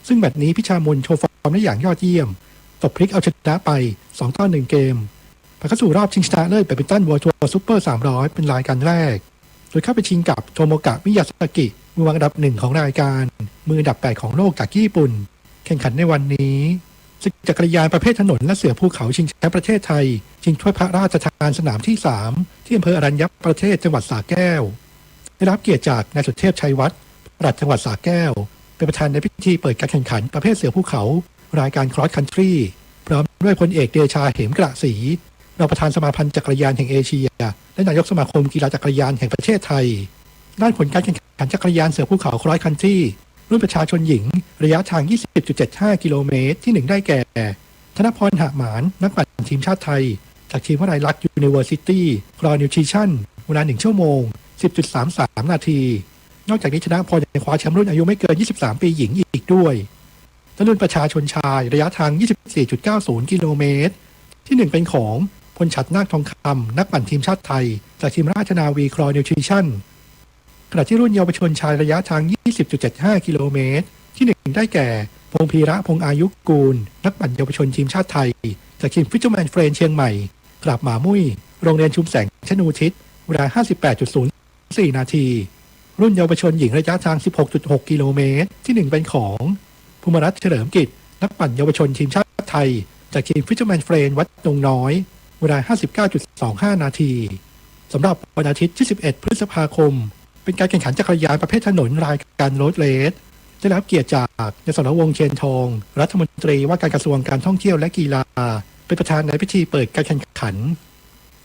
ซึ่งแมตช์นี้พิชามนโชว์ฟอร์มได้อย่างยอดเยี่ยม ตบพลิกเอาชนะไป สองต่อหนึ่ง เกม ผ่านเข้าสู่รอบชิงชนะเลิศแบดมินตัน เวิลด์ทัวร์ ซูเปอร์ สามร้อย เป็นรายการแรก โดยเข้าไปชิงกับ โทโมกะ มิยาซากิ มือวางอันดับ หนึ่ง ของรายการ มืออันดับ แปด ของโลกจากญี่ปุ่น แข่งขันในวันนี้ ศึกจักรยานประเภทถนนและเสือภูเขาชิงแชมป์ประเทศไทย ชิงถ้วยพระราชทานสนามที่ สาม ที่อำเภออรัญญประเทศ จังหวัดสระแก้ว ได้รับเกียรติจากนายสุเทพ ชัยวัฒน์ ปลัดจังหวัดสระแก้ว เป็นประธานในพิธีเปิดการแข่งขันประเภทเสือภูเขา รายการ Cross Country พร้อมด้วยพลเอกเดชา เหมกระศรี รองประธานสมาพันธ์จักรยานแห่งเอเชีย และนายกสมาคมกีฬาจักรยานแห่งประเทศไทย ด้านผลการแข่งขันจักรยานเสือภูเขา Cross Country รุ่นประชาชนหญิง ระยะทาง ยี่สิบจุดเจ็ดห้า กิโลเมตร ที่หนึ่งได้แก่ ธนพร หะหมาน นักปั่นทีมชาติไทย จากทีมวลัยลักษณ์ University Cross Nutrition เวลา หนึ่ง ชั่วโมง สิบจุดสามสาม นาที นอกจากนี้ชนะพลยังคว้าแชมป์รุ่นอายุไม่เกิน ยี่สิบสาม ปีหญิงอีกด้วย และรุ่นประชาชนชายระยะทาง ยี่สิบสี่จุดเก้าศูนย์ กิโลเมตร ที่หนึ่งเป็นของ พลฉัตร นาคทองคำ นักปั่นทีมชาติไทย จากทีมราชนาวี Cross Nutrition ขณะที่รุ่นเยาวชนชายระยะทาง ยี่สิบจุดเจ็ดห้า กิโลเมตร ที่หนึ่งได้แก่ พงษ์พีระ พงษ์อายุกูล นักปั่นเยาวชนทีมชาติไทย จากทีม Fisherman Friend เชียงใหม่ กราบหมามุ้ย โรงเรียนชุมแสงธนูทิศ เวลา ห้าสิบแปดจุดศูนย์สี่ นาที รุ่นเยาวชนหญิงระยะทาง สิบหกจุดหก กิโลเมตร ที่หนึ่งเป็นของ ภูมิรัตน์ เฉลิมกิจ นักปั่นเยาวชนทีมชาติไทย จากทีม Fisherman Friend วัดดงน้อย เวลา ห้าสิบเก้าจุดสองห้า นาที สำหรับวันอาทิตย์ที่ สิบเอ็ด พฤษภาคม เป็นการแข่งขันจักรยานประเภทถนนรายการ Road Race ได้รับเกียรติจากนายสรวงศ์ เทียนทอง รัฐมนตรีว่าการกระทรวงการท่องเที่ยวและกีฬา เป็นประธานในพิธีเปิดการแข่งขัน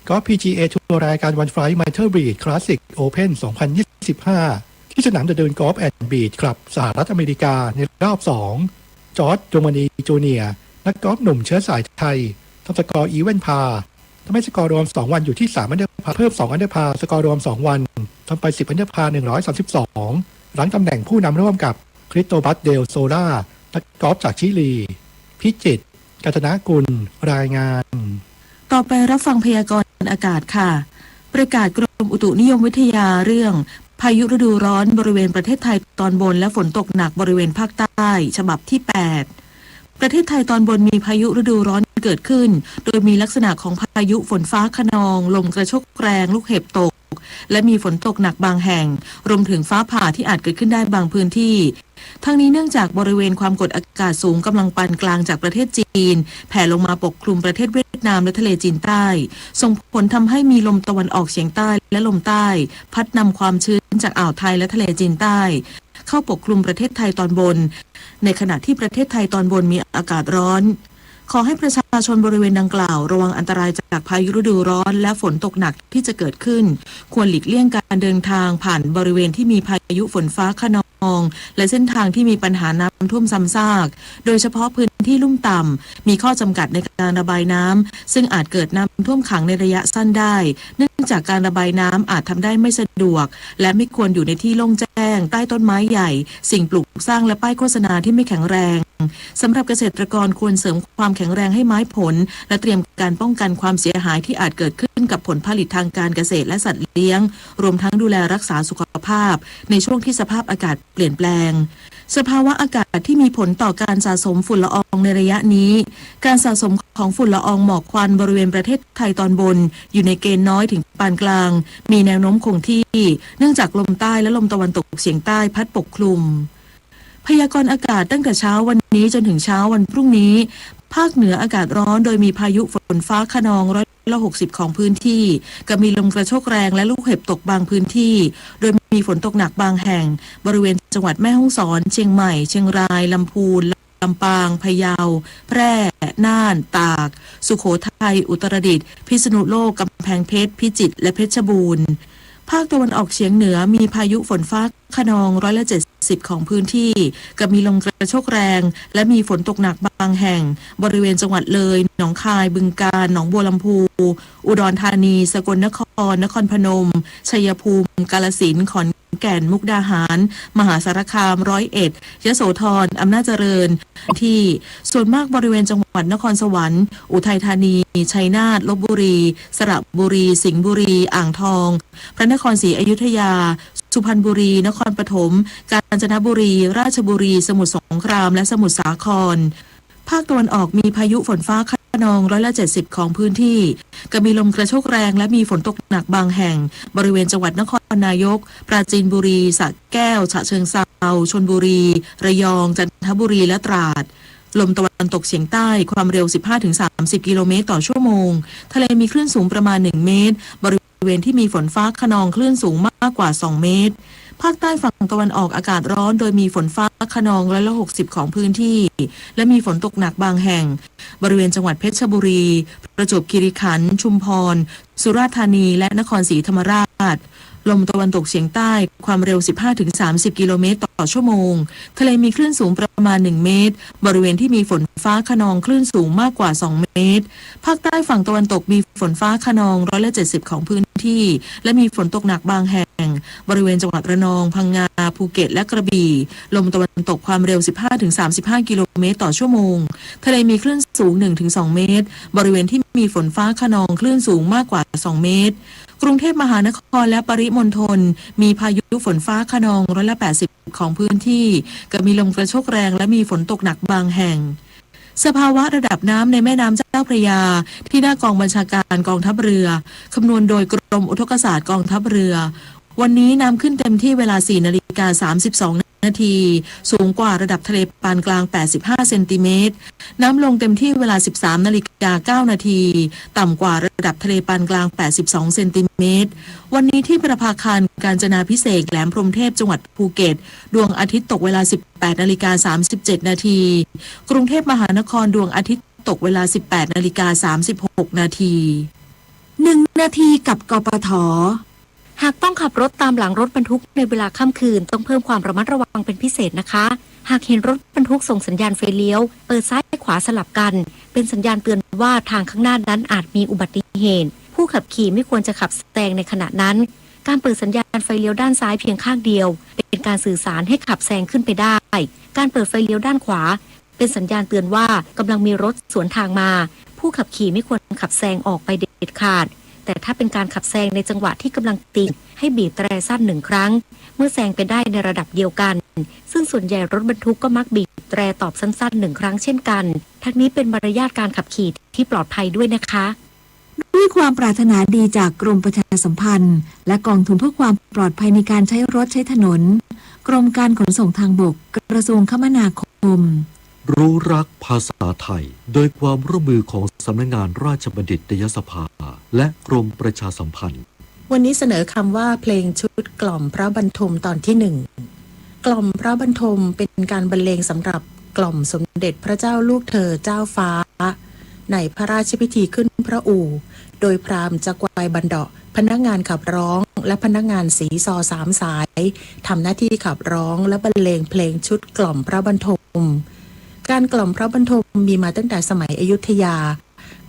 กอล์ฟ พีจีเอ ทัวร์ รายการ One Flight Mitre Beach Classic Open สองพันยี่สิบห้า ที่สนาม The Dune Golf and Beach Club สหรัฐอเมริกา ในรอบสอง จอร์จ ดวงมณี จูเนียร์ นักกอล์ฟหนุ่มเชื้อสายไทย ทำสกอร์ even par ทำให้สกอร์รวมสองวันอยู่ที่ สาม under par เพิ่ม สอง under par สกอร์รวมสองวันทำไป สิบ under par หนึ่งร้อยสามสิบสอง รั้งตำแหน่งผู้นำร่วมกับ คริสโตบัส เดลโซล่า นักกอล์ฟจากชิลี พิจิตร กัญจนกุล รายงาน ต่อไปรับฟังพยากรณ์อากาศค่ะ ประกาศกรมอุตุนิยมวิทยาเรื่องพายุฤดูร้อนบริเวณประเทศไทยตอนบนและฝนตกหนักบริเวณภาคใต้ ฉบับที่ แปด ประเทศไทยตอนบนมีพายุฤดูร้อนเกิดขึ้น โดยมีลักษณะของพายุฝนฟ้าคะนอง ลมกระโชกแรง ลูกเห็บตก และมีฝนตกหนักบางแห่ง รวมถึงฟ้าผ่าที่อาจเกิดขึ้นได้บางพื้นที่ ทั้งนี้เนื่องจากบริเวณความกดอากาศสูงกำลังปานกลางจากประเทศจีน แผ่ลงมาปกคลุมประเทศเวียดนามและทะเลจีนใต้ ส่งผลทำให้มีลมตะวันออกเฉียงใต้และลมใต้ พัดนำความชื้นจากอ่าวไทยและทะเลจีนใต้ เข้าปกคลุมประเทศไทยตอนบน ในขณะที่ประเทศไทยตอนบนมีอากาศร้อน ขอให้ประชาชนบริเวณดังกล่าวระวังอันตรายจากพายุฤดูร้อนและฝนตกหนักที่จะเกิดขึ้น ควรหลีกเลี่ยงการเดินทางผ่านบริเวณที่มีพายุฝนฟ้าคะนอง และเส้นทางที่มีปัญหาน้ำท่วมซ้ำซาก โดยเฉพาะพื้นที่ลุ่มต่ำ มีข้อจำกัดในการระบายน้ำ ซึ่งอาจเกิดน้ำท่วมขังในระยะสั้นได้ เนื่องจากการระบายน้ำอาจทำได้ไม่สะดวก และไม่ควรอยู่ในที่โล่งแจ้ง ใต้ต้นไม้ใหญ่ สิ่งปลูกสร้างและป้ายโฆษณาที่ไม่แข็งแรง สำหรับเกษตรกรควรเสริมความแข็งแรงให้ไม้ผล และเตรียมการป้องกันความเสียหายที่อาจเกิดขึ้นกับผลผลิตทางการเกษตรและสัตว์เลี้ยง รวมทั้งดูแลรักษาสุขภาพ ในช่วงที่สภาพอากาศเปลี่ยนแปลง สภาวะอากาศที่มีผลต่อการสะสมฝุ่นละอองในระยะนี้ การสะสมของฝุ่นละอองหมอกควันบริเวณประเทศไทยตอนบน อยู่ในเกณฑ์น้อยถึงปานกลาง มีแนวโน้มคงที่ เนื่องจากลมใต้และลมตะวันตกเฉียงใต้พัดปกคลุม พยากรณ์อากาศตั้งแต่เช้าวันนี้จนถึงเช้าวันพรุ่งนี้ ภาคเหนืออากาศร้อนโดยมีพายุฝนฟ้าคะนองร้อยละหกสิบของพื้นที่ กับมีลมกระโชกแรงและลูกเห็บตกบางพื้นที่ โดยมีฝนตกหนักบางแห่ง บริเวณจังหวัดแม่ฮ่องสอน เชียงใหม่ เชียงราย ลำพูน ลำปาง พะเยา แพร่ น่าน ตาก สุโขทัย อุตรดิตถ์ พิษณุโลก กำแพงเพชร พิจิตร และเพชรบูรณ์ ภาคตะวันออกเฉียงเหนือมีพายุฝนฟ้าคะนองร้อยละเจ็ดสิบของพื้นที่ กับมีลมกระโชกแรง และมีฝนตกหนักบางแห่ง บริเวณจังหวัดเลย หนองคาย บึงกาฬ หนองบัวลำภู อุดรธานี สกลนคร นครพนม ชัยภูมิ กาฬสินธุ์ ขอนแก่น มุกดาหาร มหาสารคาม ร้อยเอ็ด ยโสธร อำนาจเจริญ ที่ ส่วนมากบริเวณจังหวัดนครสวรรค์ อุทัยธานี ชัยนาท ลพบุรี สระบุรี สิงห์บุรี อ่างทอง พระนครศรีอยุธยา สุพรรณบุรี นครปฐม กาญจนบุรี ราชบุรี สมุทรสงคราม และสมุทรสาคร ภาคตะวันออกมีพายุฝนฟ้าคะนองร้อยละเจ็ดสิบของพื้นที่ กับมีลมกระโชกแรงและมีฝนตกหนักบางแห่ง บริเวณจังหวัดนครนายก ปราจีนบุรี สระแก้ว ฉะเชิงเทรา ชลบุรี ระยอง จันทบุรี และตราด ลมตะวันตกเฉียงใต้ ความเร็ว สิบห้าถึงสามสิบ กิโลเมตรต่อชั่วโมง ทะเลมีคลื่นสูงประมาณ หนึ่ง เมตร บริเวณที่มีฝนฟ้าคะนองคลื่นสูงมากกว่า สอง เมตร ภาคใต้ฝั่งตะวันออกอากาศร้อน โดยมีฝนฟ้าคะนองร้อยละหกสิบของพื้นที่ และมีฝนตกหนักบางแห่ง บริเวณจังหวัดเพชรบุรี ประจวบคีรีขันธ์ ชุมพร สุราษฎร์ธานี และนครศรีธรรมราช ลมตะวันตกเฉียงใต้ ความเร็ว สิบห้าถึงสามสิบกิโลเมตรต่อชั่วโมง ทะเลมีคลื่นสูงประมาณ หนึ่งเมตร บริเวณที่มีฝนฟ้าคะนองคลื่นสูงมากกว่า สองเมตร ภาคใต้ฝั่งตะวันตกมีฝนฟ้าคะนอง ร้อยละเจ็ดสิบของพื้นที่ และมีฝนตกหนักบางแห่ง บริเวณจังหวัดระนอง พังงา ภูเก็ต และกระบี่ ลมตะวันตกความเร็ว สิบห้าถึงสามสิบห้ากิโลเมตรต่อชั่วโมง ทะเลมีคลื่นสูง หนึ่งถึงสองเมตร บริเวณที่มีฝนฟ้าคะนองคลื่นสูงมากกว่า สองเมตร กรุงเทพมหานครและปริมณฑล มีพายุฝนฟ้าคะนอง ร้อยละแปดสิบของพื้นที่ กับมีลมกระโชกแรงและมีฝนตกหนักบางแห่ง สภาวะระดับน้ำในแม่น้ำเจ้าพระยา ที่หน้ากองบัญชาการกองทัพเรือ คำนวณโดยกรมอุทกศาสตร์กองทัพเรือ วันนี้น้ำขึ้นเต็มที่เวลา สี่นาฬิกาสามสิบสองนาที สูงกว่าระดับทะเลปานกลาง แปดสิบห้าเซนติเมตร น้ำลงเต็มที่เวลา สิบสามนาฬิกาเก้านาที ต่ำกว่าระดับทะเลปานกลาง แปดสิบสองเซนติเมตร วันนี้ที่ประภาคารกาญจนาภิเษก แหลมพรหมเทพ จังหวัดภูเก็ต ดวงอาทิตย์ตกเวลา สิบแปดนาฬิกาสามสิบเจ็ดนาที กรุงเทพมหานคร ดวงอาทิตย์ตกเวลา สิบแปดนาฬิกาสามสิบหกนาที หนึ่งนาทีกับ กปท. หากต้องขับรถตามหลังรถบรรทุกในเวลาค่ำคืน ต้องเพิ่มความระมัดระวังเป็นพิเศษนะคะ หากเห็นรถบรรทุกส่งสัญญาณไฟเลี้ยว เปิดซ้ายขวาสลับกัน เป็นสัญญาณเตือนว่าทางข้างหน้านั้นอาจมีอุบัติเหตุ ผู้ขับขี่ไม่ควรจะขับแซงในขณะนั้น การเปิดสัญญาณไฟเลี้ยวด้านซ้ายเพียงข้างเดียว เป็นการสื่อสารให้ขับแซงขึ้นไปได้ การเปิดไฟเลี้ยวด้านขวา เป็นสัญญาณเตือนว่ากำลังมีรถสวนทางมา ผู้ขับขี่ไม่ควรขับแซงออกไปเด็ดขาด แต่ถ้าเป็นการขับแซงในจังหวะที่กำลังติด ให้บีบแตรสั้นหนึ่งครั้ง เมื่อแซงไปได้ในระดับเดียวกัน ซึ่งส่วนใหญ่รถบรรทุกก็มักบีบแตรตอบสั้นๆหนึ่งครั้งเช่นกัน ทั้งนี้เป็นมารยาทการขับขี่ที่ปลอดภัยด้วยนะคะ ด้วยความปรารถนาดีจากกรมประชาสัมพันธ์ และกองทุนเพื่อความปลอดภัยในการใช้รถใช้ถนน กรมการขนส่งทางบก กระทรวงคมนาคม รู้รักภาษาไทย โดยความร่วมมือของสำนักงานราชบัณฑิตยสภา และกรมประชาสัมพันธ์ วันนี้เสนอคำว่าเพลงชุดกล่อมพระบรรทมตอนที่หนึ่ง กล่อมพระบรรทมเป็นการบรรเลงสำหรับกล่อมสมเด็จพระเจ้าลูกเธอเจ้าฟ้า ในพระราชพิธีขึ้นพระอู่ โดยพราหมณ์จักวายบันเดาะ พนักงานขับร้อง และพนักงานสีซอสามสาย ทำหน้าที่ขับร้องและบรรเลงเพลงชุดกล่อมพระบรรทม การกล่อมพระบรรทมมีมาตั้งแต่สมัยอยุธยา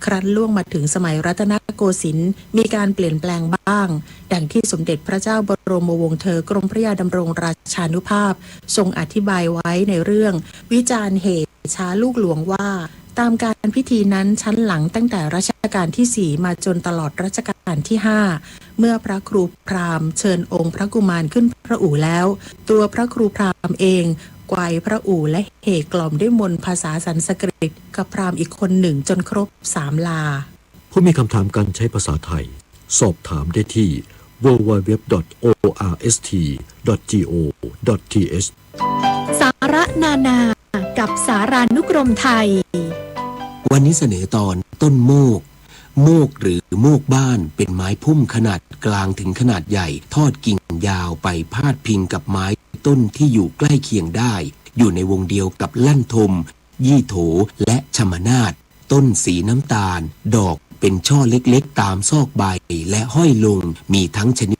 ครั้นล่วงมาถึงสมัยรัตนโกสินทร์ มีการเปลี่ยนแปลงบ้าง ดังที่สมเด็จพระเจ้าบรมวงศ์เธอกรมพระยาดำรงราชานุภาพ ทรงอธิบายไว้ในเรื่องวิจารณ์เหตุช้าลูกหลวงว่า ตามการพิธีนั้นชั้นหลังตั้งแต่รัชกาลที่สี่มาจนตลอดรัชกาลที่ห้า เมื่อพระครูพราหมณ์เชิญองค์พระกุมารขึ้นพระอู่แล้ว ตัวพระครูพราหมณ์เองไกวพระอู่และเห่กล่อมด้วยมนต์ภาษาสันสกฤตกับพราหมณ์อีกคนหนึ่งจนครบสามลา ผู้มีคำถามการใช้ภาษาไทย สอบถามได้ที่ ดับเบิลยู ดับเบิลยู ดับเบิลยู ดอท โอ อาร์ เอส ที ดอท จี โอ ดอท ที เอช สาระนานากับสารานุกรมไทย วันนี้เสนอตอนต้นโมก โมกหรือโมกบ้านเป็นไม้พุ่มขนาดกลางถึงขนาดใหญ่ ทอดกิ่งยาวไปพาดพิงกับไม้ต้นที่อยู่ใกล้เคียงได้ อยู่ในวงเดียวกับลั่นทม ยี่โถ และชมนาท ต้นสีน้ำตาล ดอกเป็นช่อเล็กๆ ตามซอกใบ และห้อยลง มีทั้งชนิด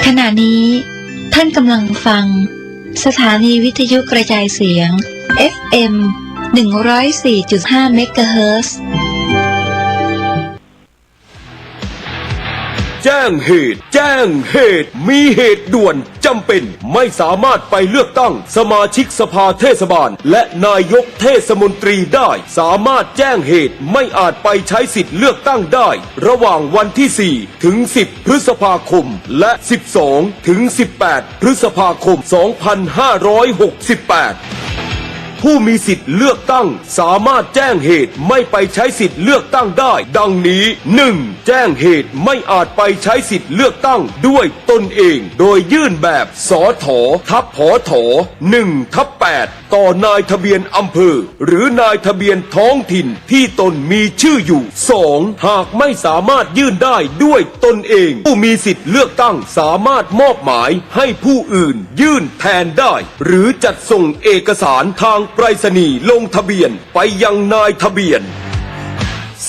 ขณะนี้ท่านกำลังฟัง สถานีวิทยุกระจายเสียง เอฟเอ็ม หนึ่งร้อยสี่จุดห้า เมกะเฮิรตซ์ แจ้งเหตุ แจ้งเหตุ มีเหตุด่วนจำเป็น ไม่สามารถไปเลือกตั้งสมาชิกสภาเทศบาล และนายกเทศมนตรีได้ สามารถแจ้งเหตุไม่อาจไปใช้สิทธิ์เลือกตั้งได้ ระหว่างวันที่ สี่ ถึง สิบ พฤษภาคม และ สิบสอง ถึง สิบแปด พฤษภาคม สองพันห้าร้อยหกสิบแปด ผู้มีสิทธิ์เลือกตั้งสามารถแจ้งเหตุไม่ไปใช้สิทธิ์เลือกตั้งได้ ดังนี้ หนึ่ง แจ้งเหตุไม่อาจไปใช้สิทธิ์เลือกตั้งด้วยตนเอง โดยยื่นแบบ สถ ทับ ผถ หนึ่งทับแปด ต่อนายทะเบียนอำเภอ หรือนายทะเบียนท้องถิ่นที่ตนมีชื่ออยู่ สอง หากไม่สามารถยื่นได้ด้วยตนเอง ผู้มีสิทธิ์เลือกตั้งสามารถมอบหมายให้ผู้อื่นยื่นแทนได้ หรือจัดส่งเอกสารทางไปรษณีย์ลงทะเบียนไปยังนายทะเบียน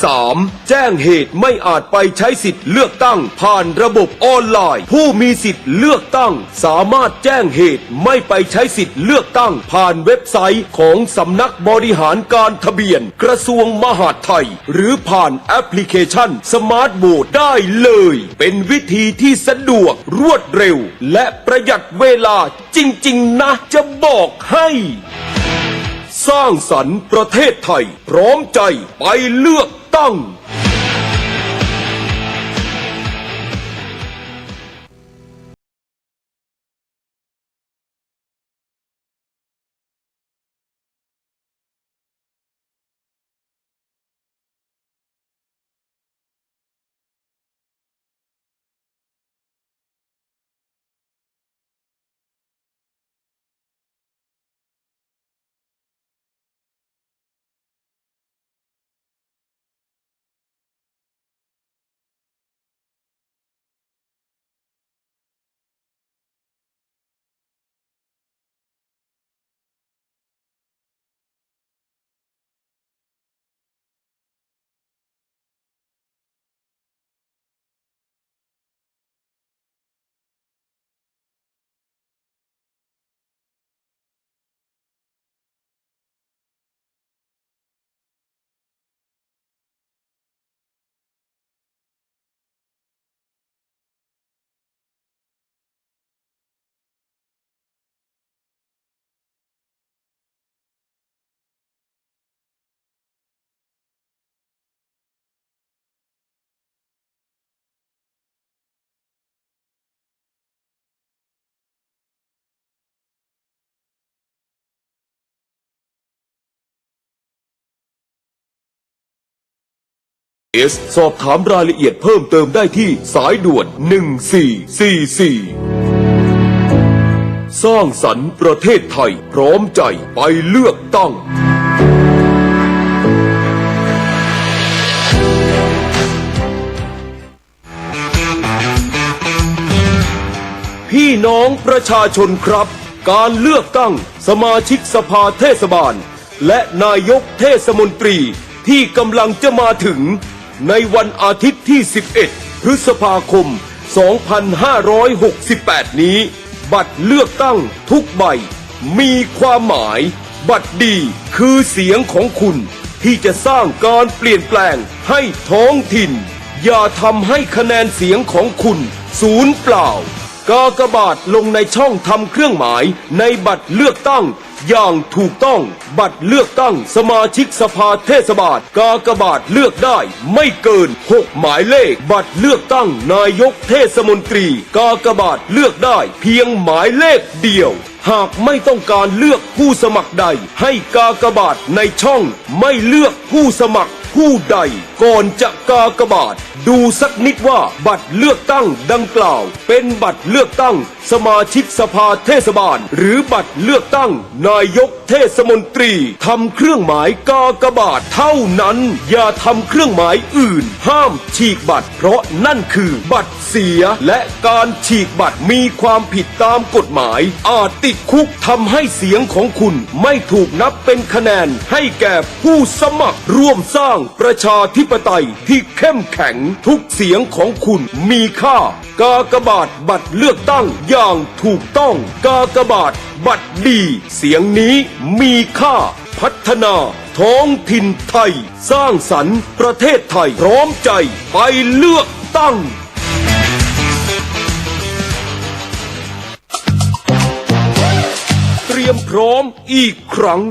สาม แจ้งเหตุไม่อาจไปใช้สิทธิ์เลือกตั้งผ่านระบบออนไลน์ ผู้มีสิทธิ์เลือกตั้งสามารถแจ้งเหตุไม่ไปใช้สิทธิ์เลือกตั้งผ่านเว็บไซต์ของสำนักบริหารการทะเบียนกระทรวงมหาดไทย หรือผ่านแอปพลิเคชันสมาร์ทโหวตได้เลย เป็นวิธีที่สะดวก รวดเร็ว และประหยัดเวลาจริงๆ นะ จะบอกให้ สร้างสรรค์ประเทศไทย พร้อมใจไปเลือกตั้ง เอส สอบถามรายละเอียดเพิ่มเติมได้ที่สายด่วน หนึ่งสี่สี่สี่ สร้างสรรค์ประเทศไทย พร้อมใจไปเลือกตั้ง พี่น้องประชาชนครับ การเลือกตั้งสมาชิกสภาเทศบาล และนายกเทศมนตรีที่กำลังจะมาถึงในวันอาทิตย์ที่ สิบเอ็ด พฤษภาคม สองพันห้าร้อยหกสิบแปด นี้ บัตรเลือกตั้งทุกใบมีความหมาย บัตรดีคือเสียงของคุณที่จะสร้างการเปลี่ยนแปลงให้ท้องถิ่น อย่าทำให้คะแนนเสียงของคุณสูญเปล่า กากบาทลงในช่องทำเครื่องหมายในบัตรเลือกตั้งอย่างถูกต้อง บัตรเลือกตั้งสมาชิกสภาเทศบาล กากบาทเลือกได้ไม่เกิน หก หมายเลข บัตรเลือกตั้งนายกเทศมนตรี กากบาทเลือกได้เพียงหมายเลขเดียว หากไม่ต้องการเลือกผู้สมัครใด ให้กากบาทในช่องไม่เลือกผู้สมัครผู้ใด ก่อนจะกากบาท ดูสักนิดว่าบัตรเลือกตั้งดังกล่าวเป็นบัตรเลือกตั้งสมาชิกสภาเทศบาล หรือบัตรเลือกตั้งนายกเทศมนตรี ทำเครื่องหมายกากบาทเท่านั้น อย่าทำเครื่องหมายอื่น ห้ามฉีกบัตร เพราะนั่นคือบัตรเสีย และการฉีกบัตรมีความผิดตามกฎหมาย อาจติดคุก ทำให้เสียงของคุณไม่ถูกนับเป็นคะแนนให้แก่ผู้สมัคร ร่วมสร้างประชาธิปไตยที่เข้มแข็ง ทุกเสียงของคุณมีค่า กากบาทบัตรเลือกตั้งอย่างถูกต้อง กากบาทบัตรดี เสียงนี้มีค่า พัฒนาท้องถิ่นไทย สร้างสรรค์ประเทศไทย พร้อมใจไปเลือกตั้ง เตรียมพร้อมอีกครั้ง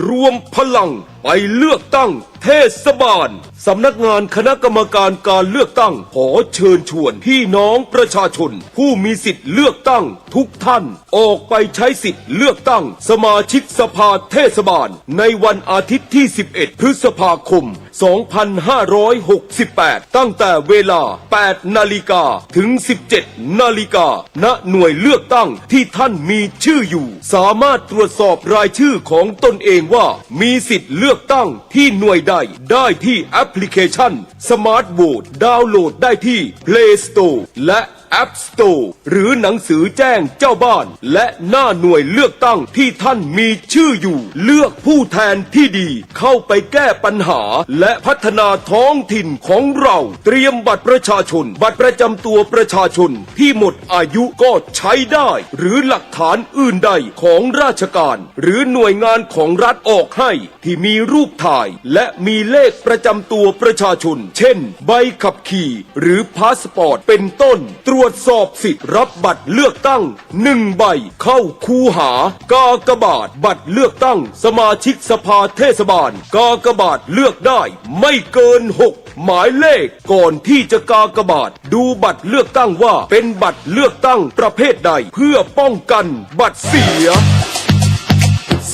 รวมพลังไปเลือกตั้ง เทศบาล สำนักงานคณะกรรมการการเลือกตั้งขอเชิญชวนพี่น้องประชาชนผู้มีสิทธิ์เลือกตั้งทุกท่าน ออกไปใช้สิทธิ์เลือกตั้งสมาชิกสภาเทศบาล ในวันอาทิตย์ที่ สิบเอ็ด พฤษภาคม สองพันห้าร้อยหกสิบแปด ตั้งแต่เวลา แปด นาฬิกา ถึง สิบเจ็ด นาฬิกา ณ หน่วยเลือกตั้งที่ท่านมีชื่ออยู่ สามารถตรวจสอบรายชื่อของตนเองว่ามีสิทธิ์เลือกตั้งที่หน่วยใด ได้ที่แอปพลิเคชัน สมาร์ทโหวต ดาวน์โหลดได้ที่ เพลย์สโตร์ และ แอปสโตร์ หรือหนังสือแจ้งเจ้าบ้าน และหน้าหน่วยเลือกตั้งที่ท่านมีชื่ออยู่ เลือกผู้แทนที่ดีเข้าไปแก้ปัญหา และพัฒนาท้องถิ่นของเรา เตรียมบัตรประชาชน บัตรประจำตัวประชาชนที่หมดอายุก็ใช้ได้ หรือหลักฐานอื่นใดของราชการ หรือหน่วยงานของรัฐออกให้ ที่มีรูปถ่ายและมีเลขประจำตัวประชาชน เช่น ใบขับขี่ หรือพาสปอร์ต เป็นต้น ตรวจสอบสิทธิ์รับบัตรเลือกตั้งหนึ่งใบ เข้าคูหา กากบาท บัตรเลือกตั้งสมาชิกสภาเทศบาล กากบาทเลือกได้ไม่เกินหกหมายเลข ก่อนที่จะกากบาท ดูบัตรเลือกตั้งว่าเป็นบัตรเลือกตั้งประเภทใด เพื่อป้องกันบัตรเสีย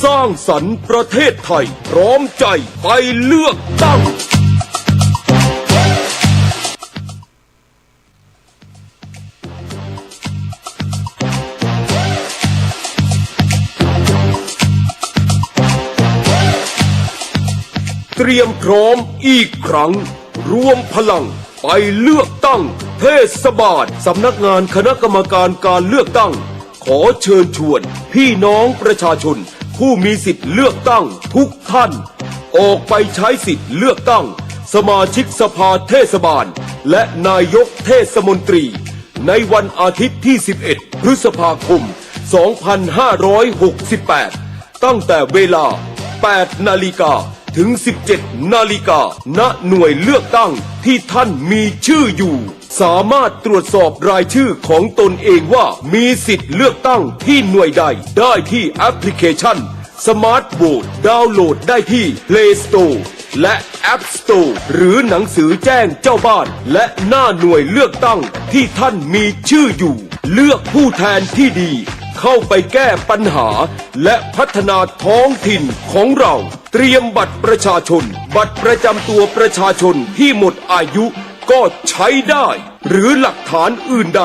สร้างสรรค์ประเทศไทย พร้อมใจไปเลือกตั้ง เตรียมพร้อมอีกครั้ง รวมพลังไปเลือกตั้งเทศบาล สำนักงานคณะกรรมการการเลือกตั้ง ขอเชิญชวนพี่น้องประชาชนผู้มีสิทธิ์เลือกตั้งทุกท่าน ออกไปใช้สิทธิ์เลือกตั้งสมาชิกสภาเทศบาล และนายกเทศมนตรี ในวันอาทิตย์ที่ สิบเอ็ด พฤษภาคม สองพันห้าร้อยหกสิบแปด ตั้งแต่เวลา แปด นาฬิกา ถึง สิบเจ็ด นาฬิกา ณ หน่วยเลือกตั้งที่ท่านมีชื่ออยู่ สามารถตรวจสอบรายชื่อของตนเองว่ามีสิทธิ์เลือกตั้งที่หน่วยใด ได้ที่แอปพลิเคชัน สมาร์ทโหวต ดาวน์โหลดได้ที่ เพลย์สโตร์ และ แอปสโตร์ หรือหนังสือแจ้งเจ้าบ้าน และหน้าหน่วยเลือกตั้งที่ท่านมีชื่ออยู่ เลือกผู้แทนที่ดี เข้าไปแก้ปัญหา และพัฒนาท้องถิ่นของเรา เตรียมบัตรประชาชน บัตรประจำตัวประชาชนที่หมดอายุก็ใช้ได้ หรือหลักฐานอื่นใด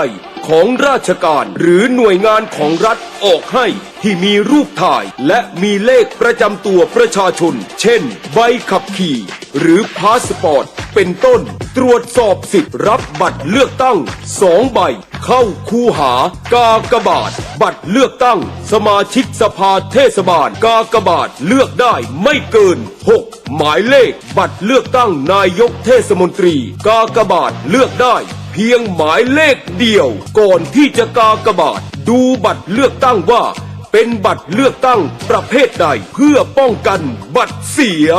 ของราชการ หรือหน่วยงานของรัฐออกให้ ที่มีรูปถ่าย และมีเลขประจำตัวประชาชน เช่น ใบขับขี่ หรือพาสปอร์ต เป็นต้น ตรวจสอบสิทธิ์รับบัตรเลือกตั้งสองใบ เข้าคูหา กากบาท บัตรเลือกตั้งสมาชิกสภาเทศบาล กากบาทเลือกได้ไม่เกินหกหมายเลข บัตรเลือกตั้งนายกเทศมนตรี กากบาทเลือกได้เพียงหมายเลขเดียว ก่อนที่จะกากบาท ดูบัตรเลือกตั้งว่าเป็นบัตรเลือกตั้งประเภทใด เพื่อป้องกันบัตรเสีย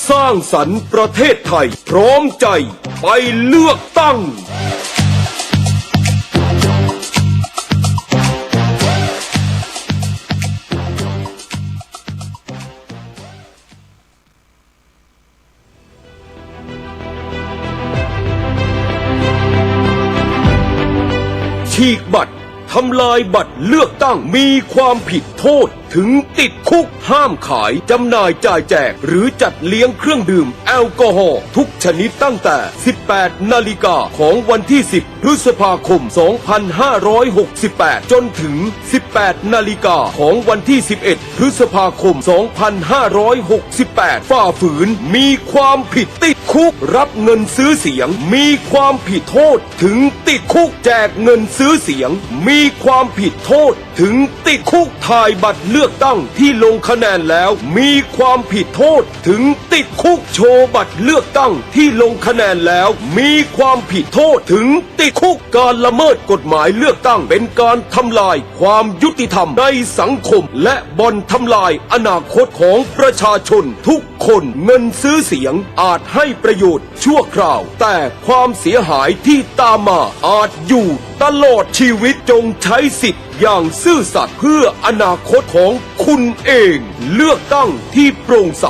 สร้างสรรค์ประเทศไทย พร้อมใจไปเลือกตั้ง ฉีกบัตร ทำลายบัตรเลือกตั้ง มีความผิดโทษถึงติดคุก ห้ามขาย จำหน่าย จ่ายแจก หรือจัดเลี้ยงเครื่องดื่มแอลกอฮอล์ทุกชนิด ตั้งแต่ สิบแปด นาฬิกาของวันที่ สิบ พฤษภาคม สองพันห้าร้อยหกสิบแปด จนถึง สิบแปด นาฬิกาของวันที่ สิบเอ็ด พฤษภาคม สองพันห้าร้อยหกสิบแปด ฝ่าฝืน มีความผิดติดคุก รับเงินซื้อเสียง มีความผิดโทษถึงติดคุก แจกเงินซื้อเสียง มีความผิดโทษถึงติดคุก ถ่ายบัตรเลือกตั้งที่ลงคะแนนแล้ว มีความผิดโทษถึงติดคุก โชว์บัตรเลือกตั้งที่ลงคะแนนแล้ว มีความผิดโทษถึงติดคุก การละเมิดกฎหมายเลือกตั้ง เป็นการทำลายความยุติธรรมในสังคม และบ่อนทำลายอนาคตของประชาชนทุก คน เงินซื้อเสียงอาจให้ประโยชน์ชั่วคราว แต่ความเสียหายที่ตามมาอาจอยู่ตลอดชีวิต จงใช้สิทธิ์อย่างซื่อสัตย์เพื่ออนาคตของคุณเอง เลือกตั้งที่โปร่งใส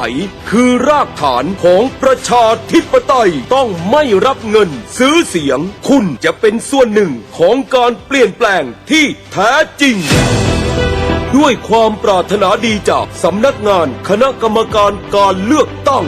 คือรากฐานของประชาธิปไตย ต้องไม่รับเงินซื้อเสียง คุณจะเป็นส่วนหนึ่งของการเปลี่ยนแปลงที่แท้จริง ด้วยความปรารถนาดีจากสำนักงานคณะกรรมการการเลือกตั้ง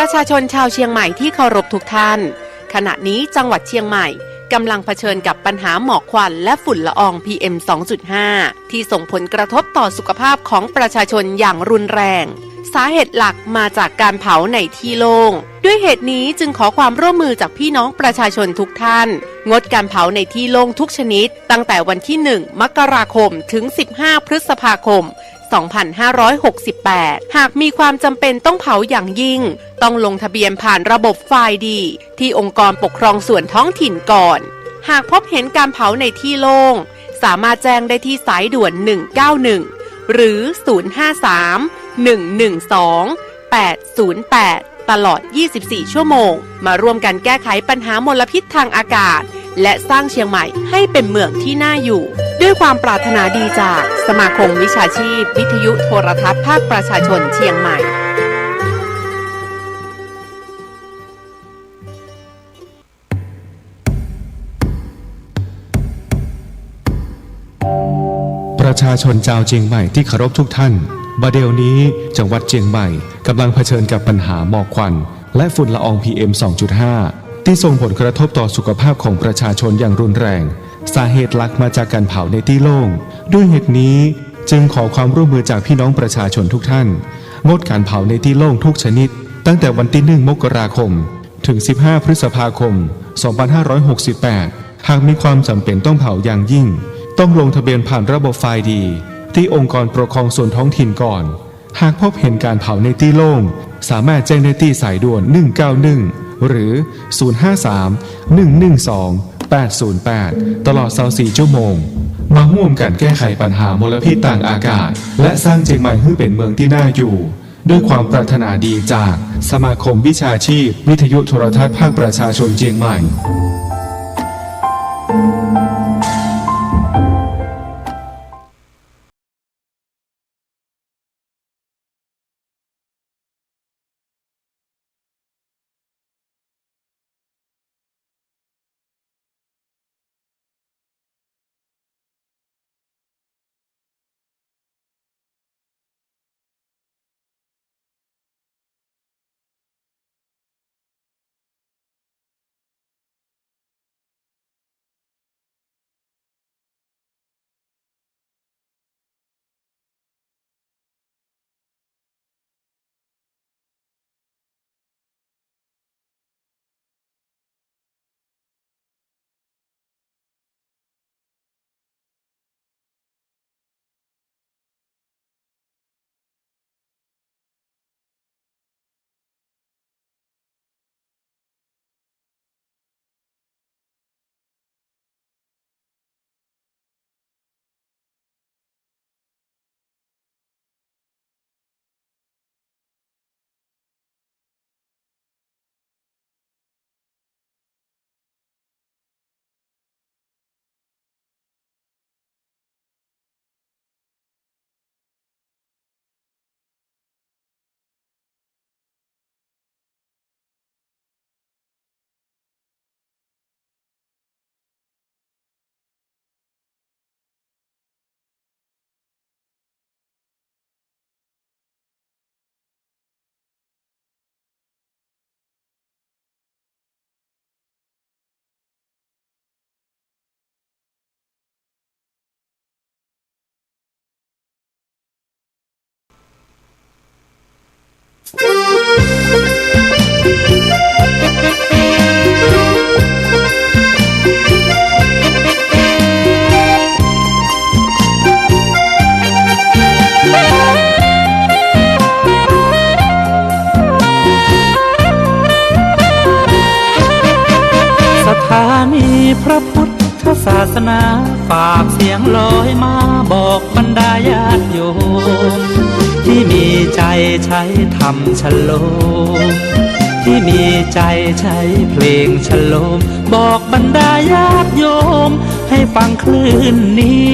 ประชาชนชาวเชียงใหม่ที่เคารพทุกท่าน ขณะนี้จังหวัดเชียงใหม่กำลังเผชิญกับปัญหาหมอกควันและฝุ่นละออง พีเอ็ม สองจุดห้า ที่ส่งผลกระทบต่อสุขภาพของประชาชนอย่างรุนแรง สาเหตุหลักมาจากการเผาในที่โล่ง ด้วยเหตุนี้จึงขอความร่วมมือจากพี่น้องประชาชนทุกท่าน งดการเผาในที่โล่งทุกชนิด ตั้งแต่วันที่ หนึ่ง มกราคม ถึง สิบห้า พฤษภาคม สองพันห้าร้อยหกสิบแปด หากมีความจำเป็นต้องเผาอย่างยิ่ง ต้องลงทะเบียนผ่านระบบฟายดี ที่องค์กรปกครองส่วนท้องถิ่นก่อน หากพบเห็นการเผาในที่โล่ง สามารถแจ้งได้ที่สายด่วน หนึ่งเก้าหนึ่ง หรือ ศูนย์ห้าสาม หนึ่งหนึ่งสอง แปดศูนย์แปด ตลอด ยี่สิบสี่ ชั่วโมง มาร่วมกันแก้ไขปัญหามลพิษทางอากาศ และสร้างเชียงใหม่ให้เป็นเมืองที่น่าอยู่ ด้วยความปรารถนาดีจากสมาคมวิชาชีพวิทยุโทรทัศน์ภาคประชาชนเชียงใหม่ ประชาชนจาวเจียงใหม่ที่เคารพทุกท่าน บ่าเดี่ยวนี้จังหวัดเจียงใหม่กำลังเผชิญกับปัญหาหมอกควันและฝุ่นละออง พีเอ็ม สองจุดห้า ที่ส่งผลกระทบต่อสุขภาพของประชาชนอย่างรุนแรง สาเหตุหลักมาจากการเผาในตี้โล่ง ด้วยเหตุนี้จึงขอความร่วมมือจากพี่น้องประชาชนทุกท่าน งดการเผาในตี้โล่งทุกชนิด ตั้งแต่วันตี้ หนึ่ง มกราคม ถึง สิบห้า พฤษภาคม สองพันห้าร้อยหกสิบแปด หากมีความจำเป็นต้องเผาอย่างยิ่ง ต้องลงทะเบียนผ่านระบบฟายดี ที่องค์กรปกครองส่วนท้องถิ่นก่อน หากพบเห็นการเผาในตี้โล่ง สามารถแจ้งได้ที่สายด่วน หนึ่งเก้าหนึ่ง หรือ ศูนย์ห้าสาม หนึ่งหนึ่งสอง แปดศูนย์แปด ตลอด ซาวสี่ ชั่วโมง มาร่วมกันแก้ไขปัญหามลพิษทางอากาศ และสร้างเจียงใหม่ให้เป็นเมืองที่น่าอยู่ ด้วยความปรารถนาดีจากสมาคมวิชาชีพวิทยุโทรทัศน์ภาคประชาชนเจียงใหม่ ถานีพระพุทธศาสนา ฝากเสียงลอยมาบอกบรรดาญาติโยม ที่มีใจ๋ใช้ธรรมชโลม ที่มีใจ๋ใช้เพลงชโลม บอกบรรดาญาติโยม ให้ฟังคลื่นนี้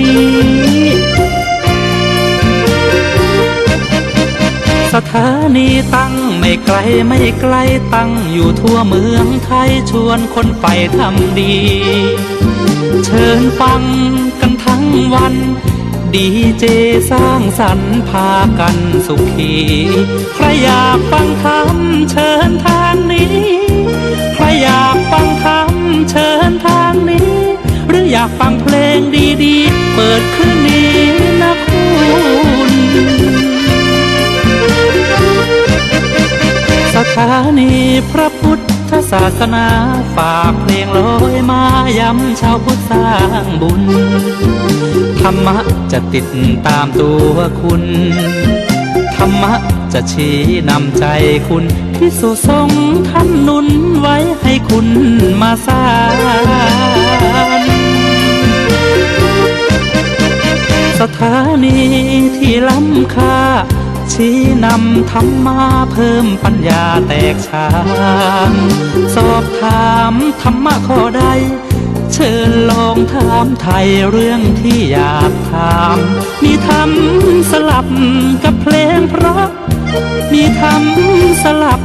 สถานีตั้งไม่ไกลไม่ไกล ตั้งอยู่ทั่วเมืองไทย ชวนคนใฝ่ธรรมดี เชิญฟังกันทั้งวัน ดีเจสร้างสรรค์พากันสุขี ใครอยากฟังธรรมเชิญทางนี้ ใครอยากฟังธรรมเชิญทางนี้ หรืออยากฟังเพลงดีๆ เปิดคลื่นนี้นะคุณ สถานีพระพุทธศาสนา ฝากเพลงลอยมาย้ำชาวพุทธสร้างบุญ ธรรมะจะติดตามตัวคุณ ธรรมะจะชี้นำใจ๋คุณ ภิกษุสงฆ์ท่านหนุนไว้ให้คุณมาสาน สถานีที่ล้ำค่า ชี้นำธรรมะเพิ่มปัญญาแตกฉาน สอบถามธรรมะข้อใด เชิญลองถามไถ่เรื่องที่อยากถาม มีธรรมสลับกับเพลงเพราะ มีธรรมสลับ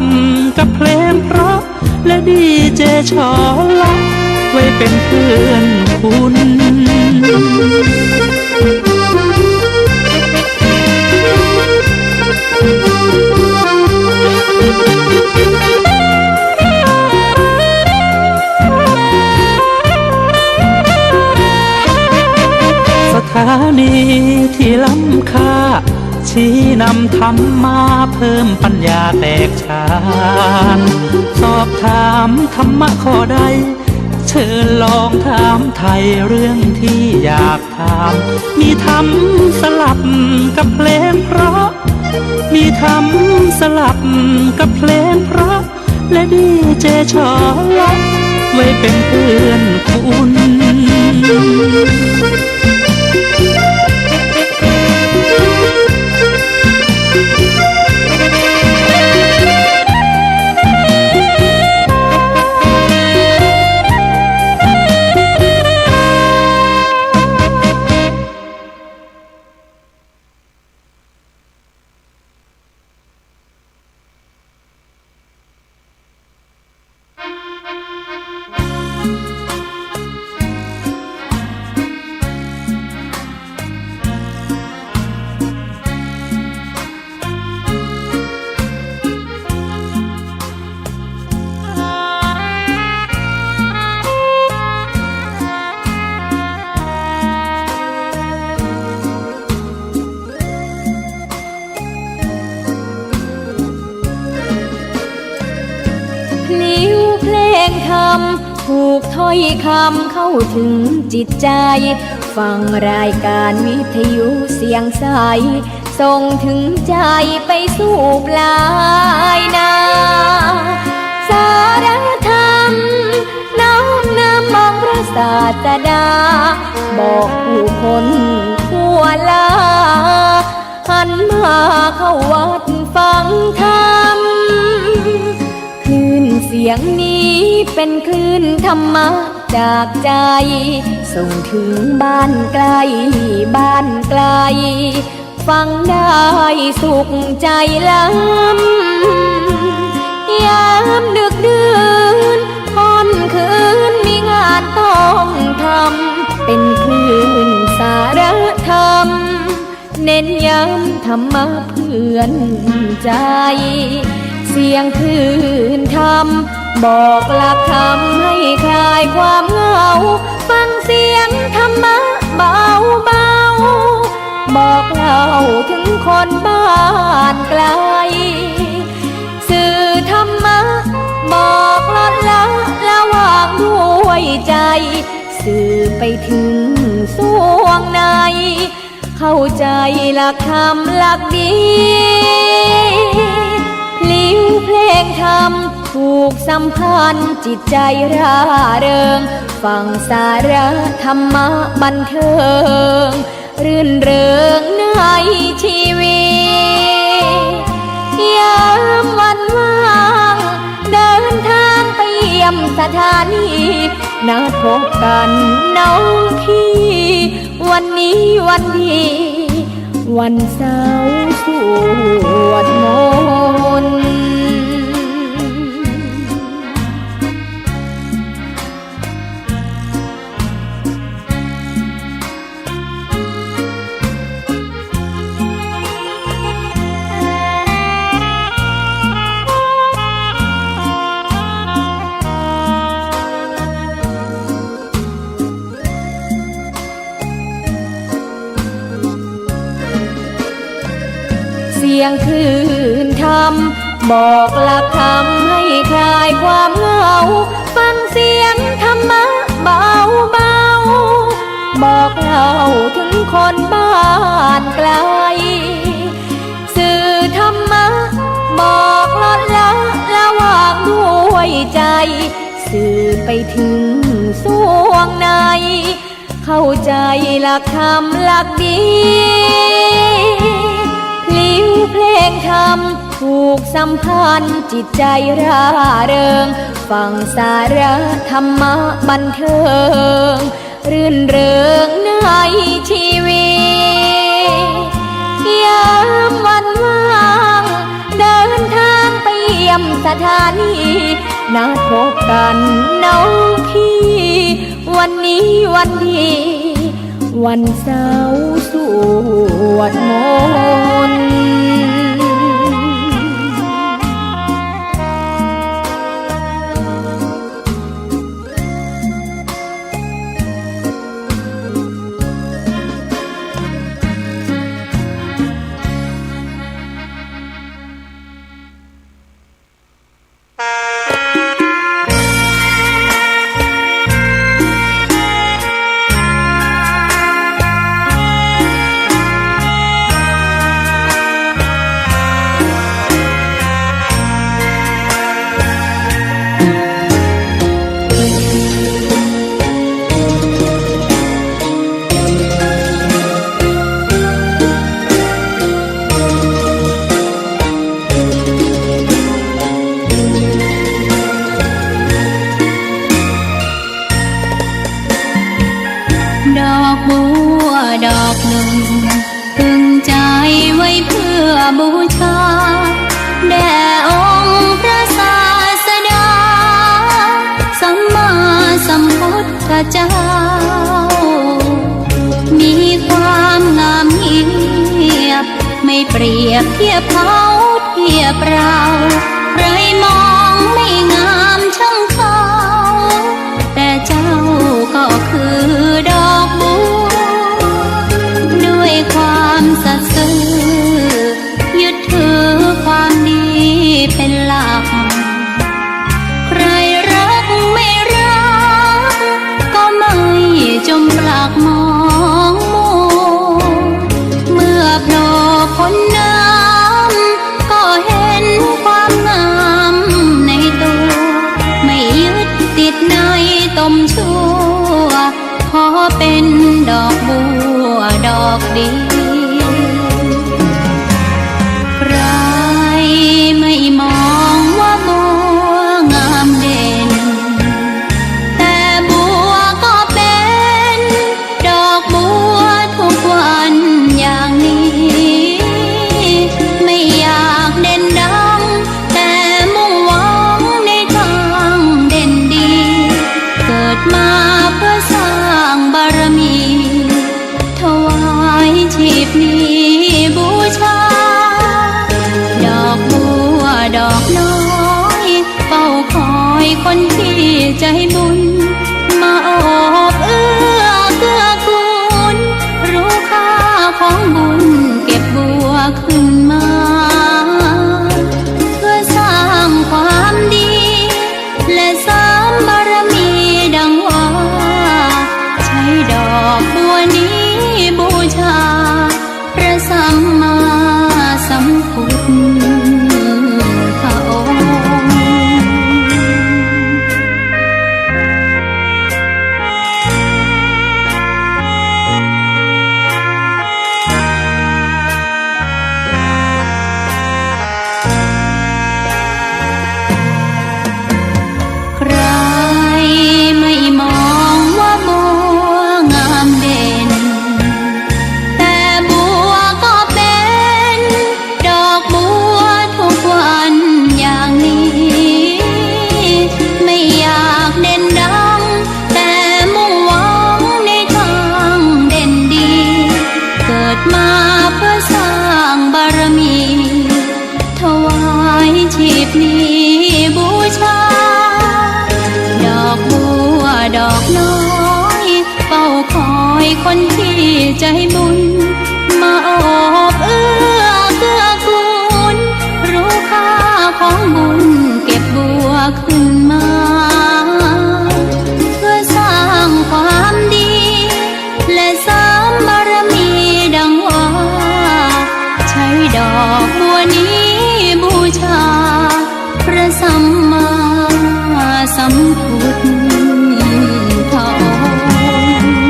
กับเพลงเพราะ และดีเจชอละ ไว้เป็นเพื่อนคุณ สถานีที่ล้ำค่า ชี้นำธรรมะเพิ่มปัญญาแตกฉาน สอบถามธรรมะข้อใด เชิญลองถามไถ่เรื่องที่อยากถาม มีธรรมสลับกับเพลงเพราะ มีธรรมสลับกับเพลงเพราะ และดีเจชอละ ไว้เป็นเพื่อนคุณ พลิ้วเพลงธรรม ผูกถ้อยคำเข้าถึงจิตใจ๋ ฟังรายการวิทยุเสียงใส ส่งถึงใจ๋ไปสู่ปลายนา สาระธรรม น้อมนำองค์พระศาสดา บอกผู้คนทั่วลา หันมาเข้าวัดฟังธรรม คลื่นเสียงนี้เป็นคลื่นธรรมะจากใจ๋ ส่งถึงบ้านใกล้บ้านไกล ฟังได้สุขใจ๋ล้ำ ยามดึกดื่นค่ำคืนมีงานต้องทำ เป็นคลื่นสาระธรรม เน้นย้ำธรรมะเพื่อนใจ๋ เสียงคลื่นธรรม บอกหลักธรรมให้คลายความเหงา ฟังเสียงธรรมะเบาๆ บอกเล่าถึงคนบ้านไกล สื่อธรรมะ บอกลดละละวางด้วยใจ๋ สื่อไปถึงส่วงใน เข้าใจ๋หลักธรรมหลักดี พลิ้วเพลงธรรม ผูกสัมพันธ์จิตใจร่าเริง ฟังสาระธรรมะบันเทิง รื่นเริงในชีวิต ยามวันว่าง เดินทางไปเยี่ยมสถานี นัดพบกันน้องพี่ วันนี้วันดี วันเสาร์สวดมนต์ เสียงคลื่นธรรม บอกหลักธรรมให้คลายความเหงา ฟังเสียงธรรมะเบาๆ บอกเล่าถึงคนบ้านไกล สื่อธรรมะ บอกลดละละวางด้วยใจ สื่อไปถึงส่วงใน เข้าใจหลักธรรมหลักดี พลิ้วเพลงธรรม ผูกสัมพันธ์จิตใจร่าเริง ฟังสาระธรรมะบันเทิง รื่นเริงในชีวิต ยามวันว่าง เดินทางไปเยี่ยมสถานี นัดพบกันน้องพี่ วันนี้วันดี วันเสาร์สวดมนต์ ดอกบัวดอกหนึ่ง ตึงใจไว้เพื่อบูชา แด่องค์พระศาสดา สัมมาสัมพุทธเจ้า มีความงามเงียบ ไม่เปรียบเทียบเขาเทียบเรา ใครมองไม่งามช่างเขา แต่เจ้าก็คือดอกบัว ด้วยความสัตย์ซื่อ ยึดถือความดีเป็นหลัก ใครรักไม่รัก ก็ไม่จมปลักมองมัว เมื่อโผล่พ้นน้ำ ก็เห็นความงามในตัว ไม่ยึดติดในตมชั่ว ขอเป็นดอกบัวดอกเดียว ใครไม่มองว่าบัวงามเด่น แต่บัวก็เป็นดอกบัวทุกวันอย่างนี้ ไม่อยากเด่นดัง แต่มุ่งหวังในทางเด่นดี เกิดมาเพื่อสร้างบารมี ถวายชีพนี้บูชา ดอกบัวดอกน้อย เฝ้าคอยคนที่ใจบุญ มาโอบเอื้อเกื้อกูล รู้ค่าของบุญ เก็บบัวขึ้นมา เพื่อสร้างความดี และเสริมบารมีดังว่า ใช้ดอกบัวนี้บูชา พระสัมมาสัมพุทธองค์ คนที่ใจ๋บุญ มาโอบเอื้อเกื้อกูล ฮู้ค่าของบุญ เก็บบัวขึ้นมา เพื่อสร้างความดี และเสริมบารมีดังว่า ใช้ดอกบัวนี้บูชา พระสัมมาสัมพุทธองค์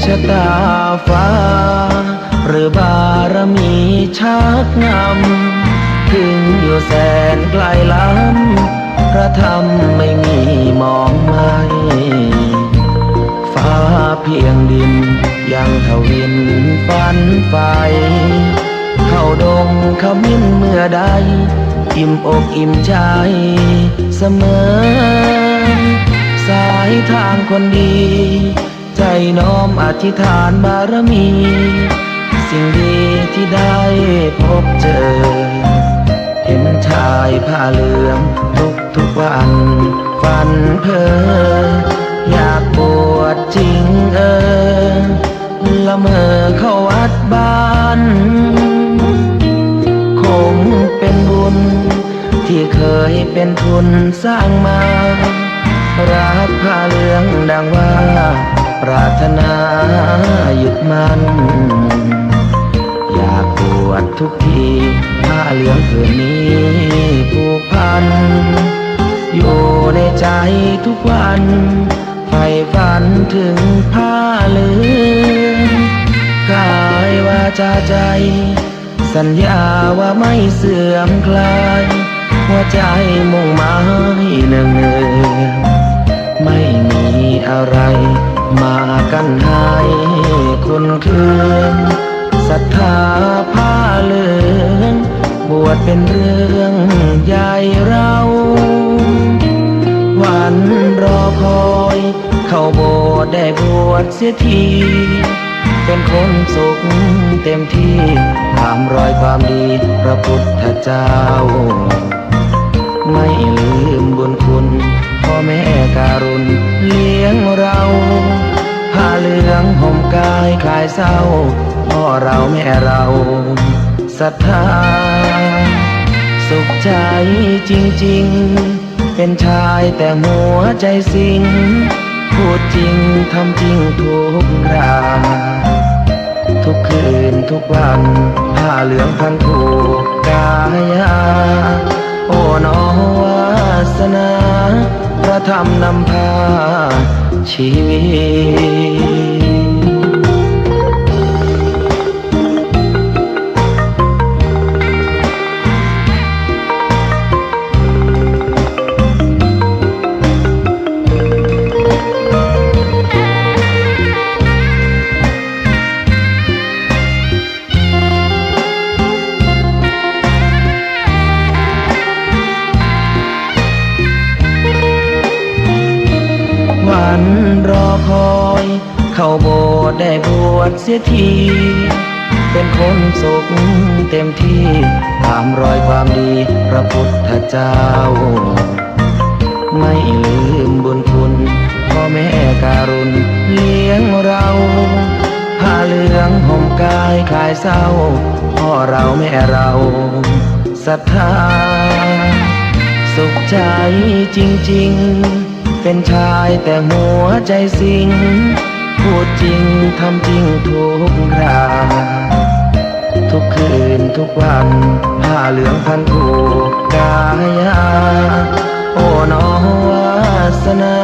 ชะตาฟ้า หรือบารมีชักนำ เถิงอยู่แสนไกลล้ำ พระธรรมไม่มีหมองไหม้ ฟ้าเพียงดินยังทวินฝันใฝ่ เข้าดงขมิ้นเมื่อใด อิ่มอกอิ่มใจ๋เสมอ สายทางคนดี ใจ๋น้อมอธิษฐานบารมี สิ่งดีที่ได้พบเจอ เห็นชายผ้าเหลืองทุกๆ วัน ฝันเพ้อ อยากบวชจริงเออ ละเมอเข้าวัดบ้าน คงเป็นบุญ ที่เคยเป็นทุนสร้างมา รักผ้าเหลืองดังว่า ปรารถนายึดมั่น อยากบวชทุกที ผ้าเหลืองผืนนี้ผูกพัน อยู่ในใจ๋ทุกวัน ใฝ่ฝันเถิงผ้าเหลือง กายวาจาใจ๋ สัญญาว่าไม่เสื่อมคลาย หัวใจ๋มุ่งหมายเนืองๆ ไม่มีอะไรมากั้นห้ายคลอนเคลือน ศรัทธาผ้าเหลือง บวชเป็นเรื่องใหญ่เรา วันรอคอย เข้าโบสถ์ได้บวชเสียที เป็นคนสุขเต็มที่ ต๋ามรอยความดีพระพุทธเจ้า ไม่ลืมบุญคุณพ่อแม่การุณเลี้ยงเรา ผ้าเหลืองห่มกายคลายเศร้า พ่อเราแม่เราศรัทธา สุขใจ๋จริงๆ เป็นชายแต่หัวใจ๋สิง พูดจริงทำจริงทุกครา ทุกคืนทุกวัน ผ้าเหลืองพันผูกกายา โอ้หนอวาสนา พระธรรมนำพาชีวิต วันรอคอย เข้าโบสถ์ได้บวชเสียที เป็นคนสุขเต็มที่ ต๋ามรอยความดีพระพุทธเจ้า ไม่ลืมบุญคุณพ่อแม่การุณเลี้ยงเรา ผ้าเหลืองห่มกายคลายเศร้า พ่อเราแม่เราศรัทธา สุขใจ๋จริงๆ เป็นชายแต่หัวใจ๋สิง พูดจริงทำจริงทุกครา ทุกคืนทุกวัน ผ้าเหลืองพันผูกกายา โอ้หนอวาสนา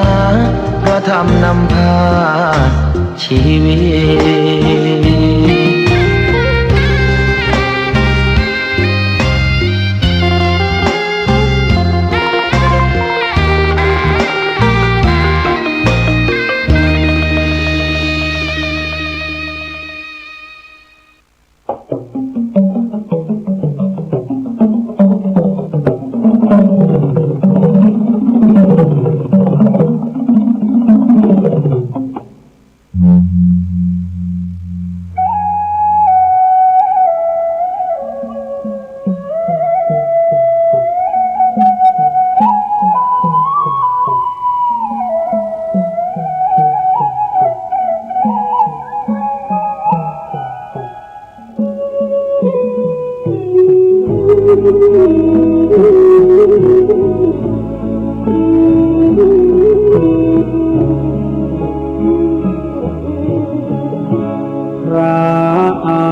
พระธรรมนำพาชีวิต ข พระอา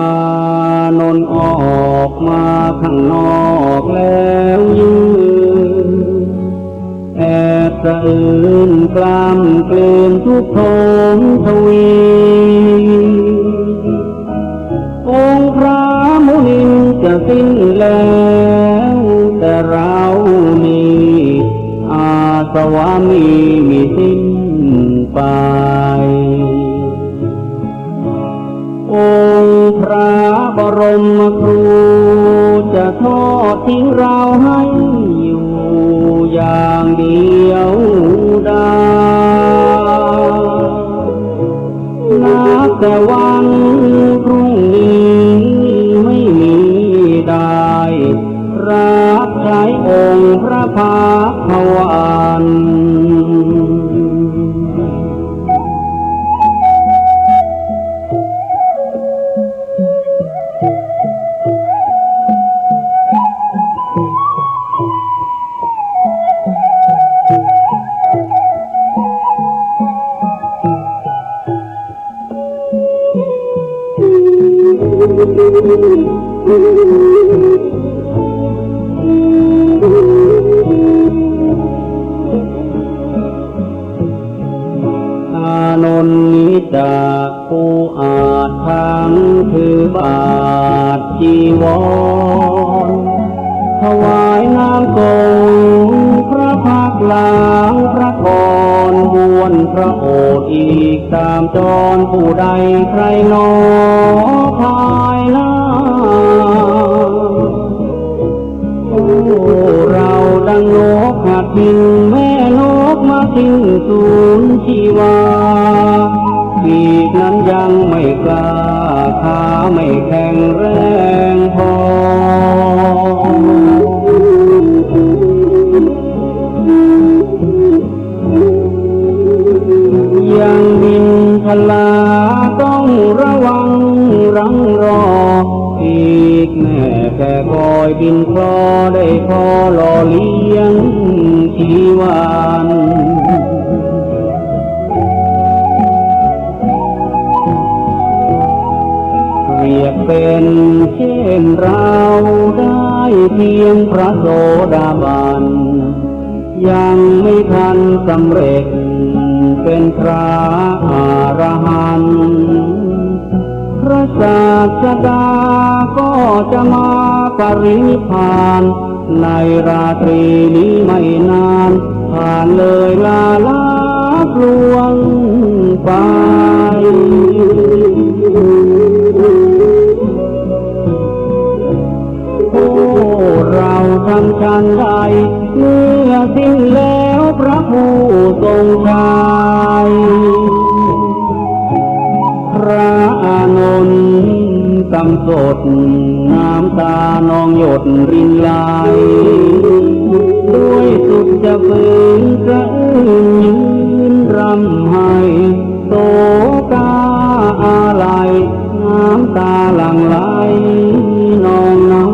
นนท์ออกมาข้างนอกแล้วยืน แอบสะอื้นกล้ำเกรนทุกข์โทมทวี องค์พระมุนินจะสิ้นแล้ว แต่เรานี้อาสวะมีมิสิ้นไป องค์พระบรมครูจะทอดทิ้งเราให้อยู่อย่างเดียวดาย นับแต่วันพรุ่งนี้ไม่มีได้รับใช้องค์พระพักตร์ทวาร อานนท์นี้จะ ผู้อาจทั้งถือบาตรจีวร ถวายน้ำสงฆ์พระพักตร์ล้างพระกร บ้วนพระโอษฐ์อีกต๋ามจร ผู้ใดใคร่หนอภายหน้า โอ้ เราดังนกหัดบิน แม่นกมาสิ้นสูญชีวา ปีกนั้นยังไม่กล้า ขาไม่แข็งแรงพอ ยังบินทลาต้องระวังรังรอ ปีกแม่แค่คอยบินคลอ ได้พอหล่อเลี้ยงชีวัน เปรียบเป็นเช่นเราได้เพียงพระโสดาบัน ยังไม่ทันสำเร็จเป็นพระอรหันต์ พระศาสดาก็จะมาปรินิพพาน ในราตรีนี้ไม่นาน ผ่านเลยลาลับล่วงไป โอ้ เราทำฉันใด เมื่อสิ้นแล้วพระผู้ทรงชัย พระอานนท์กำสด น้ำตานองหยดรินไหล ด้วยสุดจะฝืนสะอื้นยืนร่ำไห้ โศกาอาลัย น้ำตาหลั่งไหลนองนอง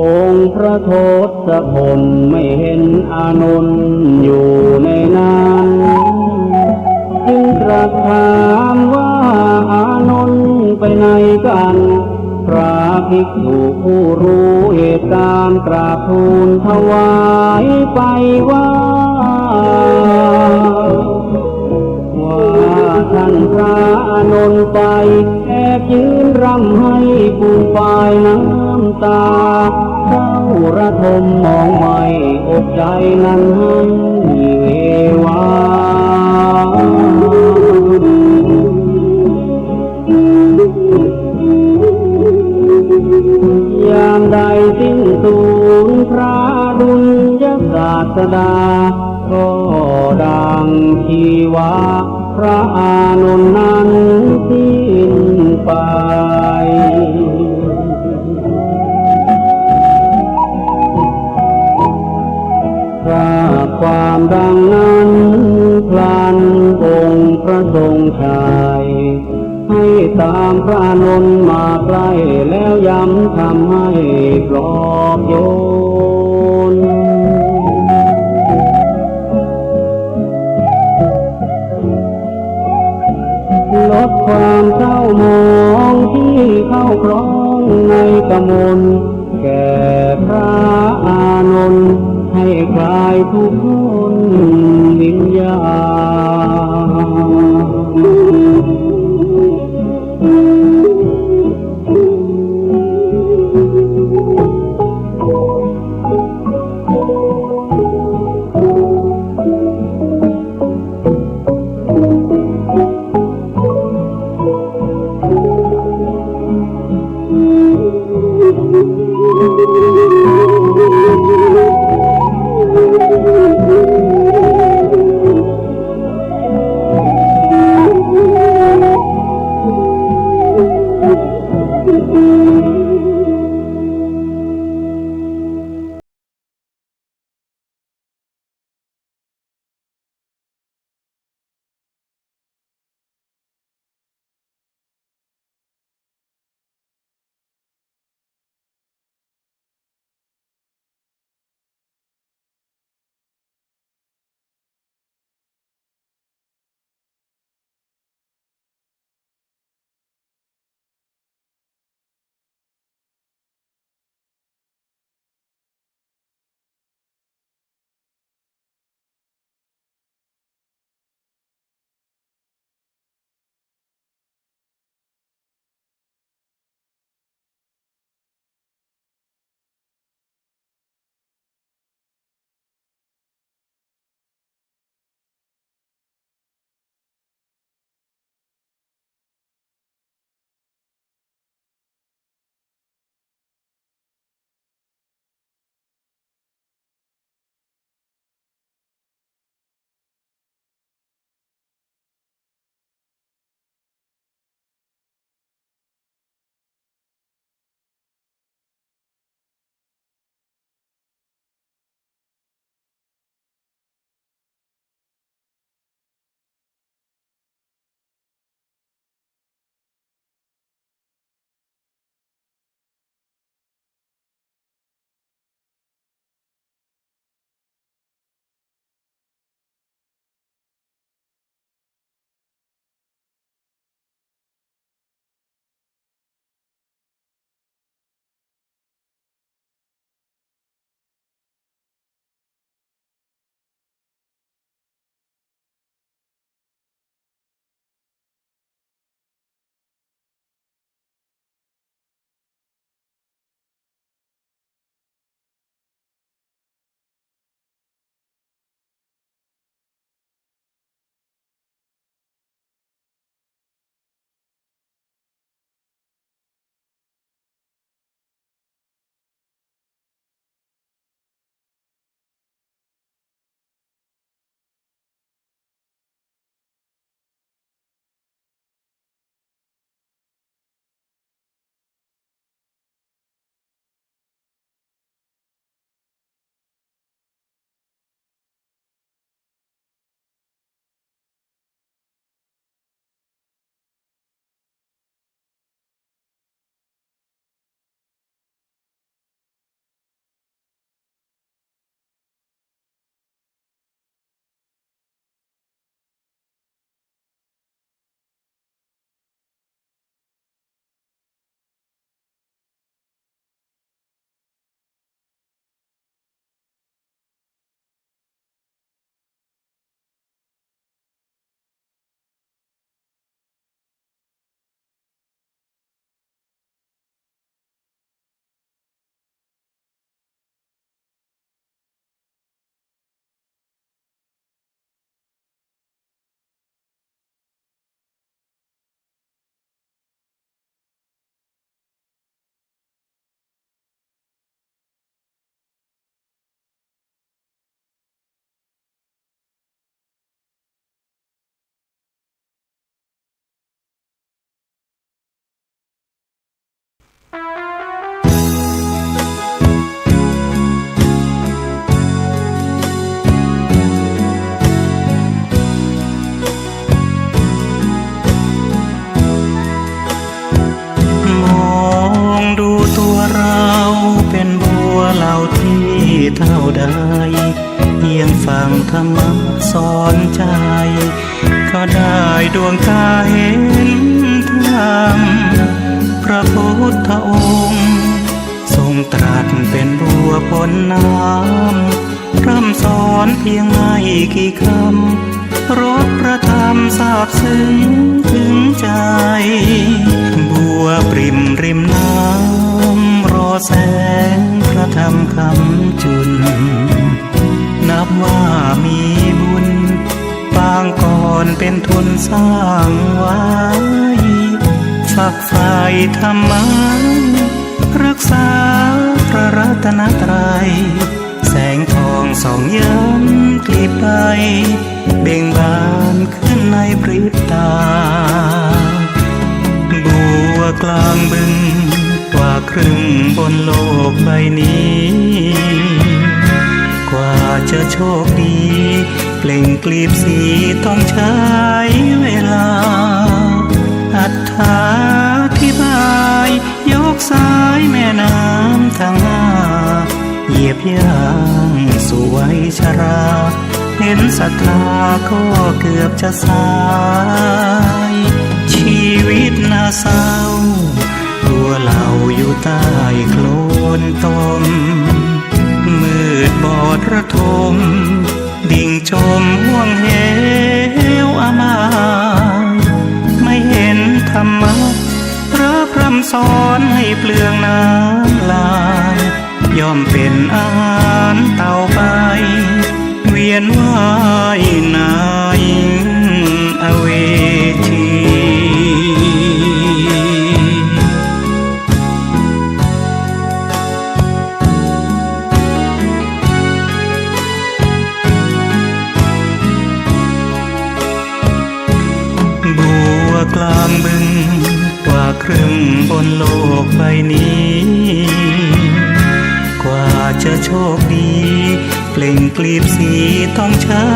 องค์พระทศพลไม่เห็นอานนท์อยู่ในนั้น จึงตรัสถามว่า อานนท์ไปไหนกัน พระภิกษุผู้รู้เหตุการณ์กราบทูลถวายไปว่า อานนท์ไปแอบยืนร่ำไห้ฟูมฟายน้ำต๋า เศร้าระทมมองไหม้อกใจ๋นั้นให้เววา ยามใดสิ้นสูญพระดุลยศาสดา ก็ดังชีวาพระอานนท์นั้นสิ้นไป ทราบความดังนั้นพลันองค์พระทรงชัย ให้ตามพระอานนท์มาใกล้ แล้วย้ำธรรมให้ปลอบโยน ลดความเศร้าหมองที่เข้าครองในกมล แก่พระอานนท์ให้คลายทุกข์พ้นวิญญาณ ดวงตาเห็นธรรม พระพุทธองค์ ทรงตรัสเป๋นบัวพ่นน้ำ พร่ำสอนเพียงไม่กี่คำ รสพระธรรมซาบซึ้งถึงใจ๋ บัวปริ่มริมน้ำ รอแสงพระธรรมคำจุล นับว่ามีบุญ ปางก่อนเป๋นทุนสร้างไว้ ฝักใฝ่ธรรมะ รักษาพระรัตนตรัย แสงทองส่องย้ำกลีบใบ เบ่งบานขึ้นในพริบตา บัวกลางบึง กว่าครึ่งบนโลกใบนี้ กว่าจะโชคดี เปล่งกลีบสีต้องใช้เวลา อธิบาย ยกสายแม่น้ำทั้งห้า เหยียบย่างสู่วัยชรา เห็นศรัทธาก็เกือบจะสาย ชีวิตน่าเศร้า ตัวเราอยู่ใต้โคลนตม มืดบอดระทม ดิ่งจมห้วงเหวอมาย ไม่เห็นธรรมะ พระพร่ำสอนให้เปลืองน้ำลาย ย่อมเป๋นอาหารเต่าไป เวียนว่ายในอเวจี บัวกลางบึง กว่าครึ่งบนโลกใบนี้ กว่าจะโชคดี เปล่งกลีบสีต้องใช้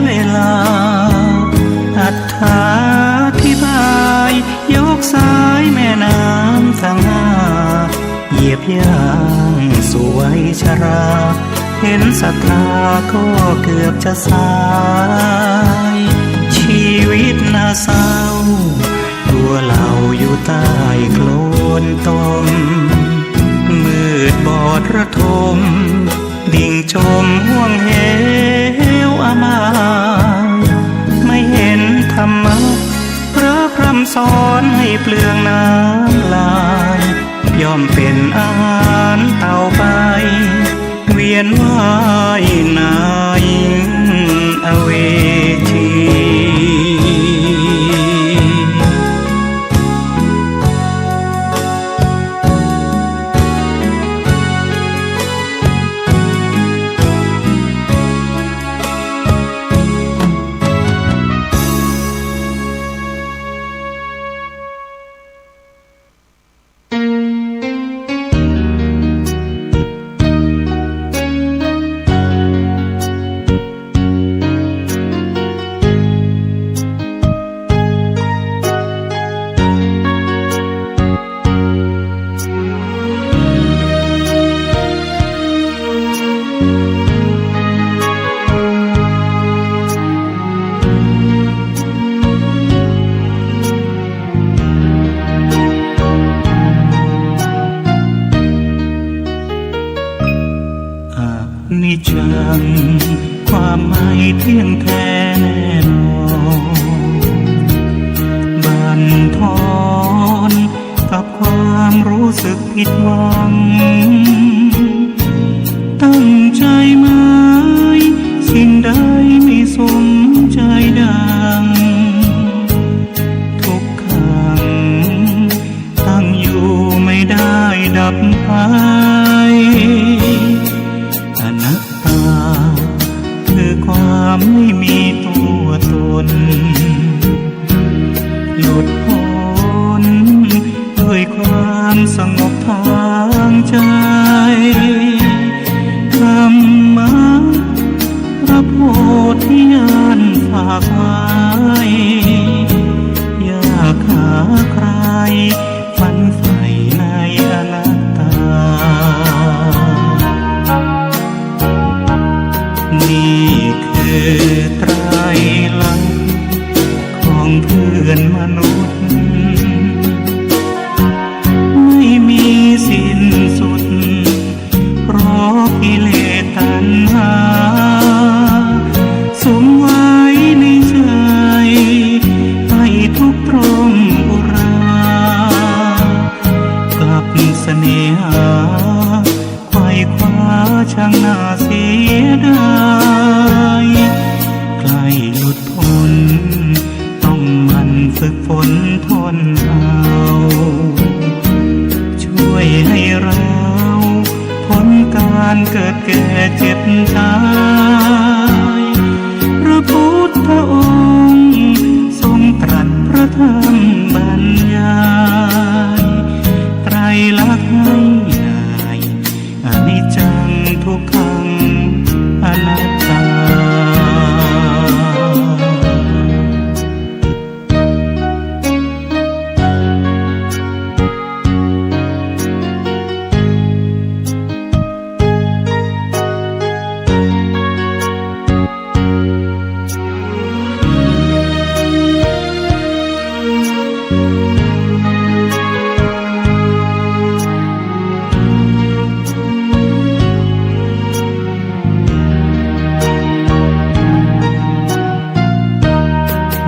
เวลา อธิบาย ยกสายแม่น้ำทั้งห้า เหยียบย่างสู่วัยชรา เห็นศรัทธาก็เกือบจะสาย ชีวิตน่าเศร้า ตัวเราอยู่ใต้โคลนตม มืดบอดระทม ดิ่งจมห้วงเหวอมาย ไม่เห็นธรรมะ พระพร่ำสอนให้เปลืองน้ำลาย ย่อมเป๋นอาหารเต่าไป เวียนว่ายในอเวจี อนิจจัง ความไม่เที่ยงแท้แน่นอน บั่นทอนกับความรู้สึกผิดหวัง ตั้งใจหมาย สิ่งใดไม่สมใจดัง ทุกขัง ตั้งอยู่ไม่ได้ดับไป อนัตตา คือความไม่มีตัวตน หลุดพ้น ด้วยความสงบทางใจ ธรรมะ พระโพธิญาณฝากไว้ อยากหาใคร ฝันใฝ่ในอนัตตา ฝึกฝนทนเอา ช่วยให้เราพ้นการเกิดแก่เจ็บตาย พระพุทธองค์ทรงตรัสพระธรรมบรรยาย ไตรลักษณ์ให้นาย อนิจจังทุกขังอนัตตา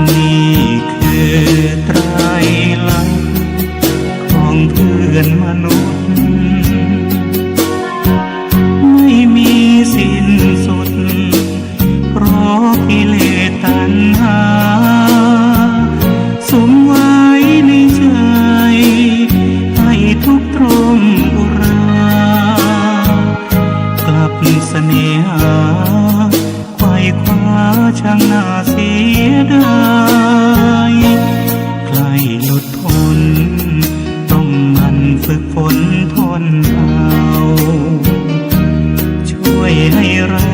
นี่คือไตรลักษณ์ของเพื่อนมนุษย์ ไม่มีสิ้นสุด เพราะกิเลสตัณหา สุมไว้ในใจ ให้ทุกข์ตรมอุรา กลับเสน่หา ไขว่คว้าช่างน่าเสียดาย ใคร่หลุดพ้น ต้องหมั่นฝึกฝนทนเอา ช่วยให้เรา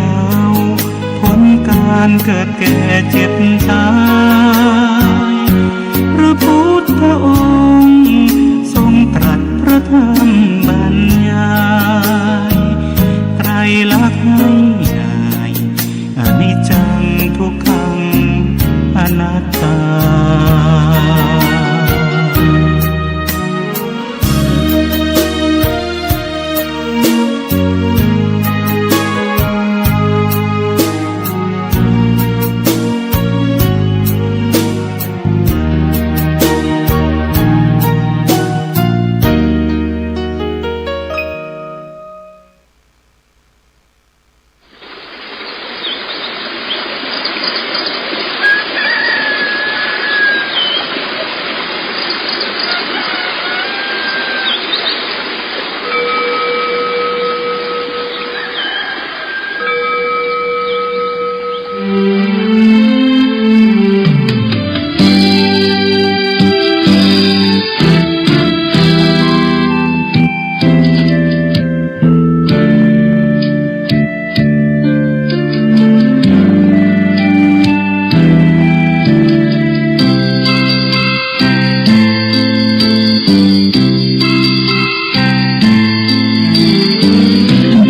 พ้นการเกิดแก่เจ็บตาย พระพุทธองค์ทรงตรัสพระธรรมบรรยาย ไตรลักษณ์ให้นาย อนิจจังทุกขังอนัตตา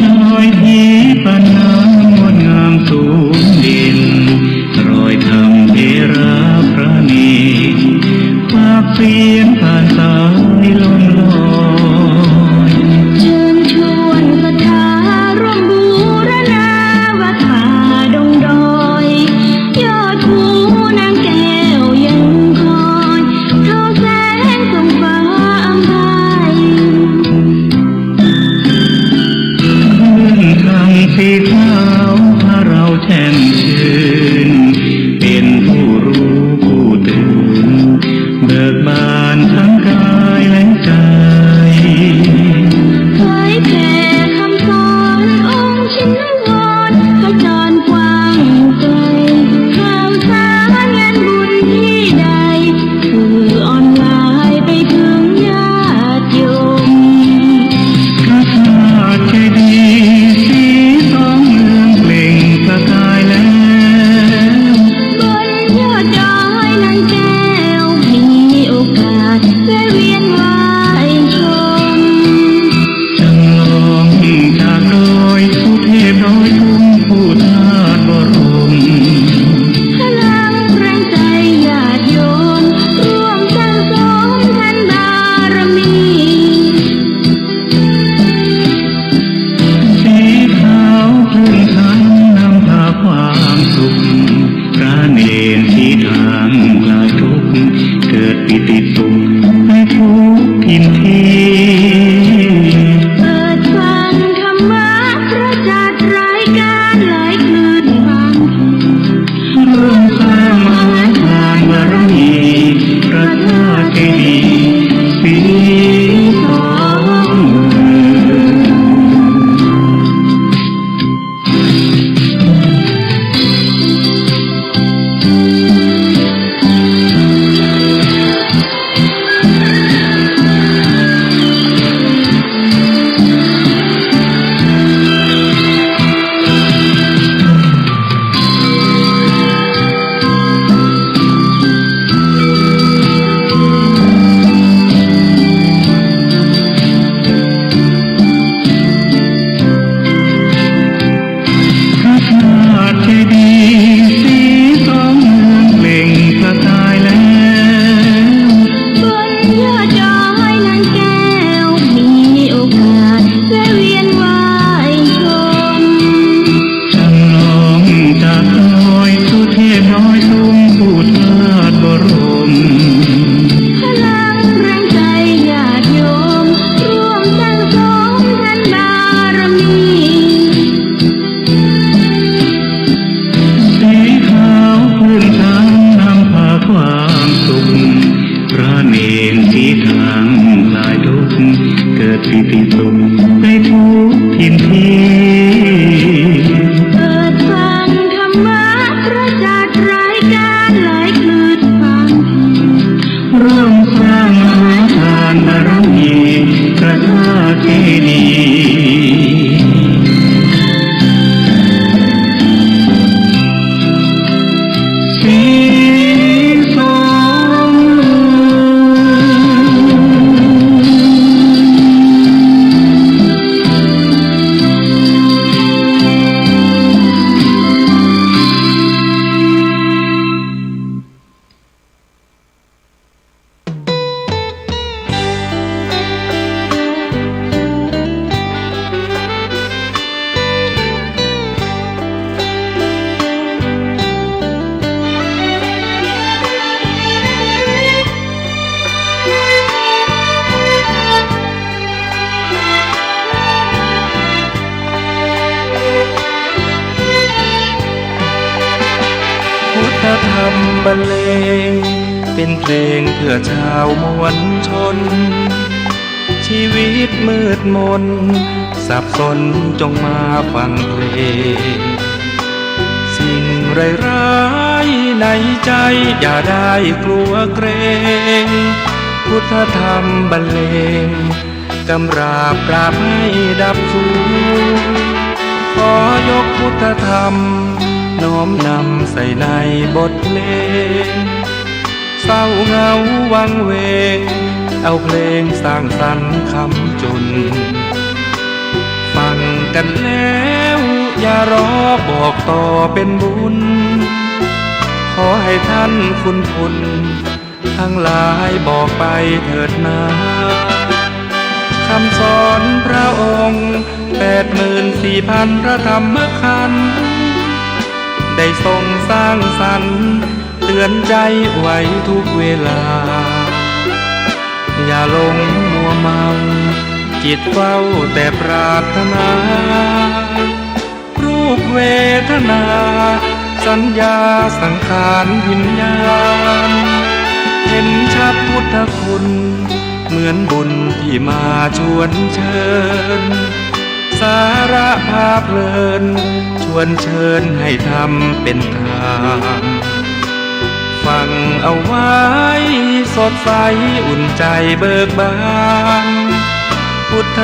ดอยหินปะน้ำงดงามสูงเด่น รอยธรรมเถระพระเณร ปากเสียงผ่านสายลมลอย เชิญชวนศรัทธาร่วมบูรณาวัดป่าดงดอย ยอดภูนางแก้วยังคอย ทอแสงส่องฟ้าอำไพ คลื่นธรรมสีขาวพาเราแช่มชื่น เป็นผู้รู้ผู้ตื่น เบิกบานทั้งกายและใจ เผยแผ่คำสอนองค์ชินวร ขจรกว้างไกล ข่าวสารงานบุญที่ใด สื่อออนไลน์ไปถึงญาติโยม พระธาตุเจดีย์สีทองเรืองเปล่งประกายแล้ว บนยอดดอยนางแก้ว มีโอกาสแวะเวียนไหว้ชม จำลองจากดอยสุเทพดอยตุง ผู้ธาตุบรม พลังแรงใจญาติโยม ร่วมสั่งสมทานบารมี สีขาวคลื่นธรรมนำพาความสุข พระเณรที่ทางคลายทุกข์ เกิดปีติสุขในทุกถิ่นที่ เปิดฟังธรรมะพระจัดรายการหลายคลื่นบาง ร่วมสร้างมหาทานบารมี เป๋นเพลงเปื้อจาวมวลชน ชีวิตมืดมนสับสนจงมาฟังเพลง สิ่งร้ายๆในใจ๋อย่าได้กลัวเกรง พุทธธรรมบรรเลง กำราบปราบให้ดับสูญ ขอยกพุทธธรรม น้อมนำใส่ในบทเพลง เศร้าเหงาวังเวง เอาเพลงสร้างสรรค์คำจุน ฟังกั๋นแล้วอย่ารอบอกต่อเป๋นบุญ ขอให้ท่านคุณคุณ ทั้งหลายบอกไปเถิดนา คำสอนพระองค์ แปดหมื่นสี่พันพระธรรมขันธ์ ได้ทรงสร้างสรรค์เตื๋อนใจ๋ไว้ทุกเวลา อย่าหลงมัวเมา จิตเฝ้าแต่ปรารถนา รูปเวทนา สัญญาสังขารวิญญาณ เห็นชัดพุทธคุณ เหมือนบุญที่มาชวนเชิญ สาระพาเพลิน ชวนเชิญให้ทำเป๋นทาน ฟังเอาไว้สดใสอุ่นใจ๋เบิกบาน พุทธ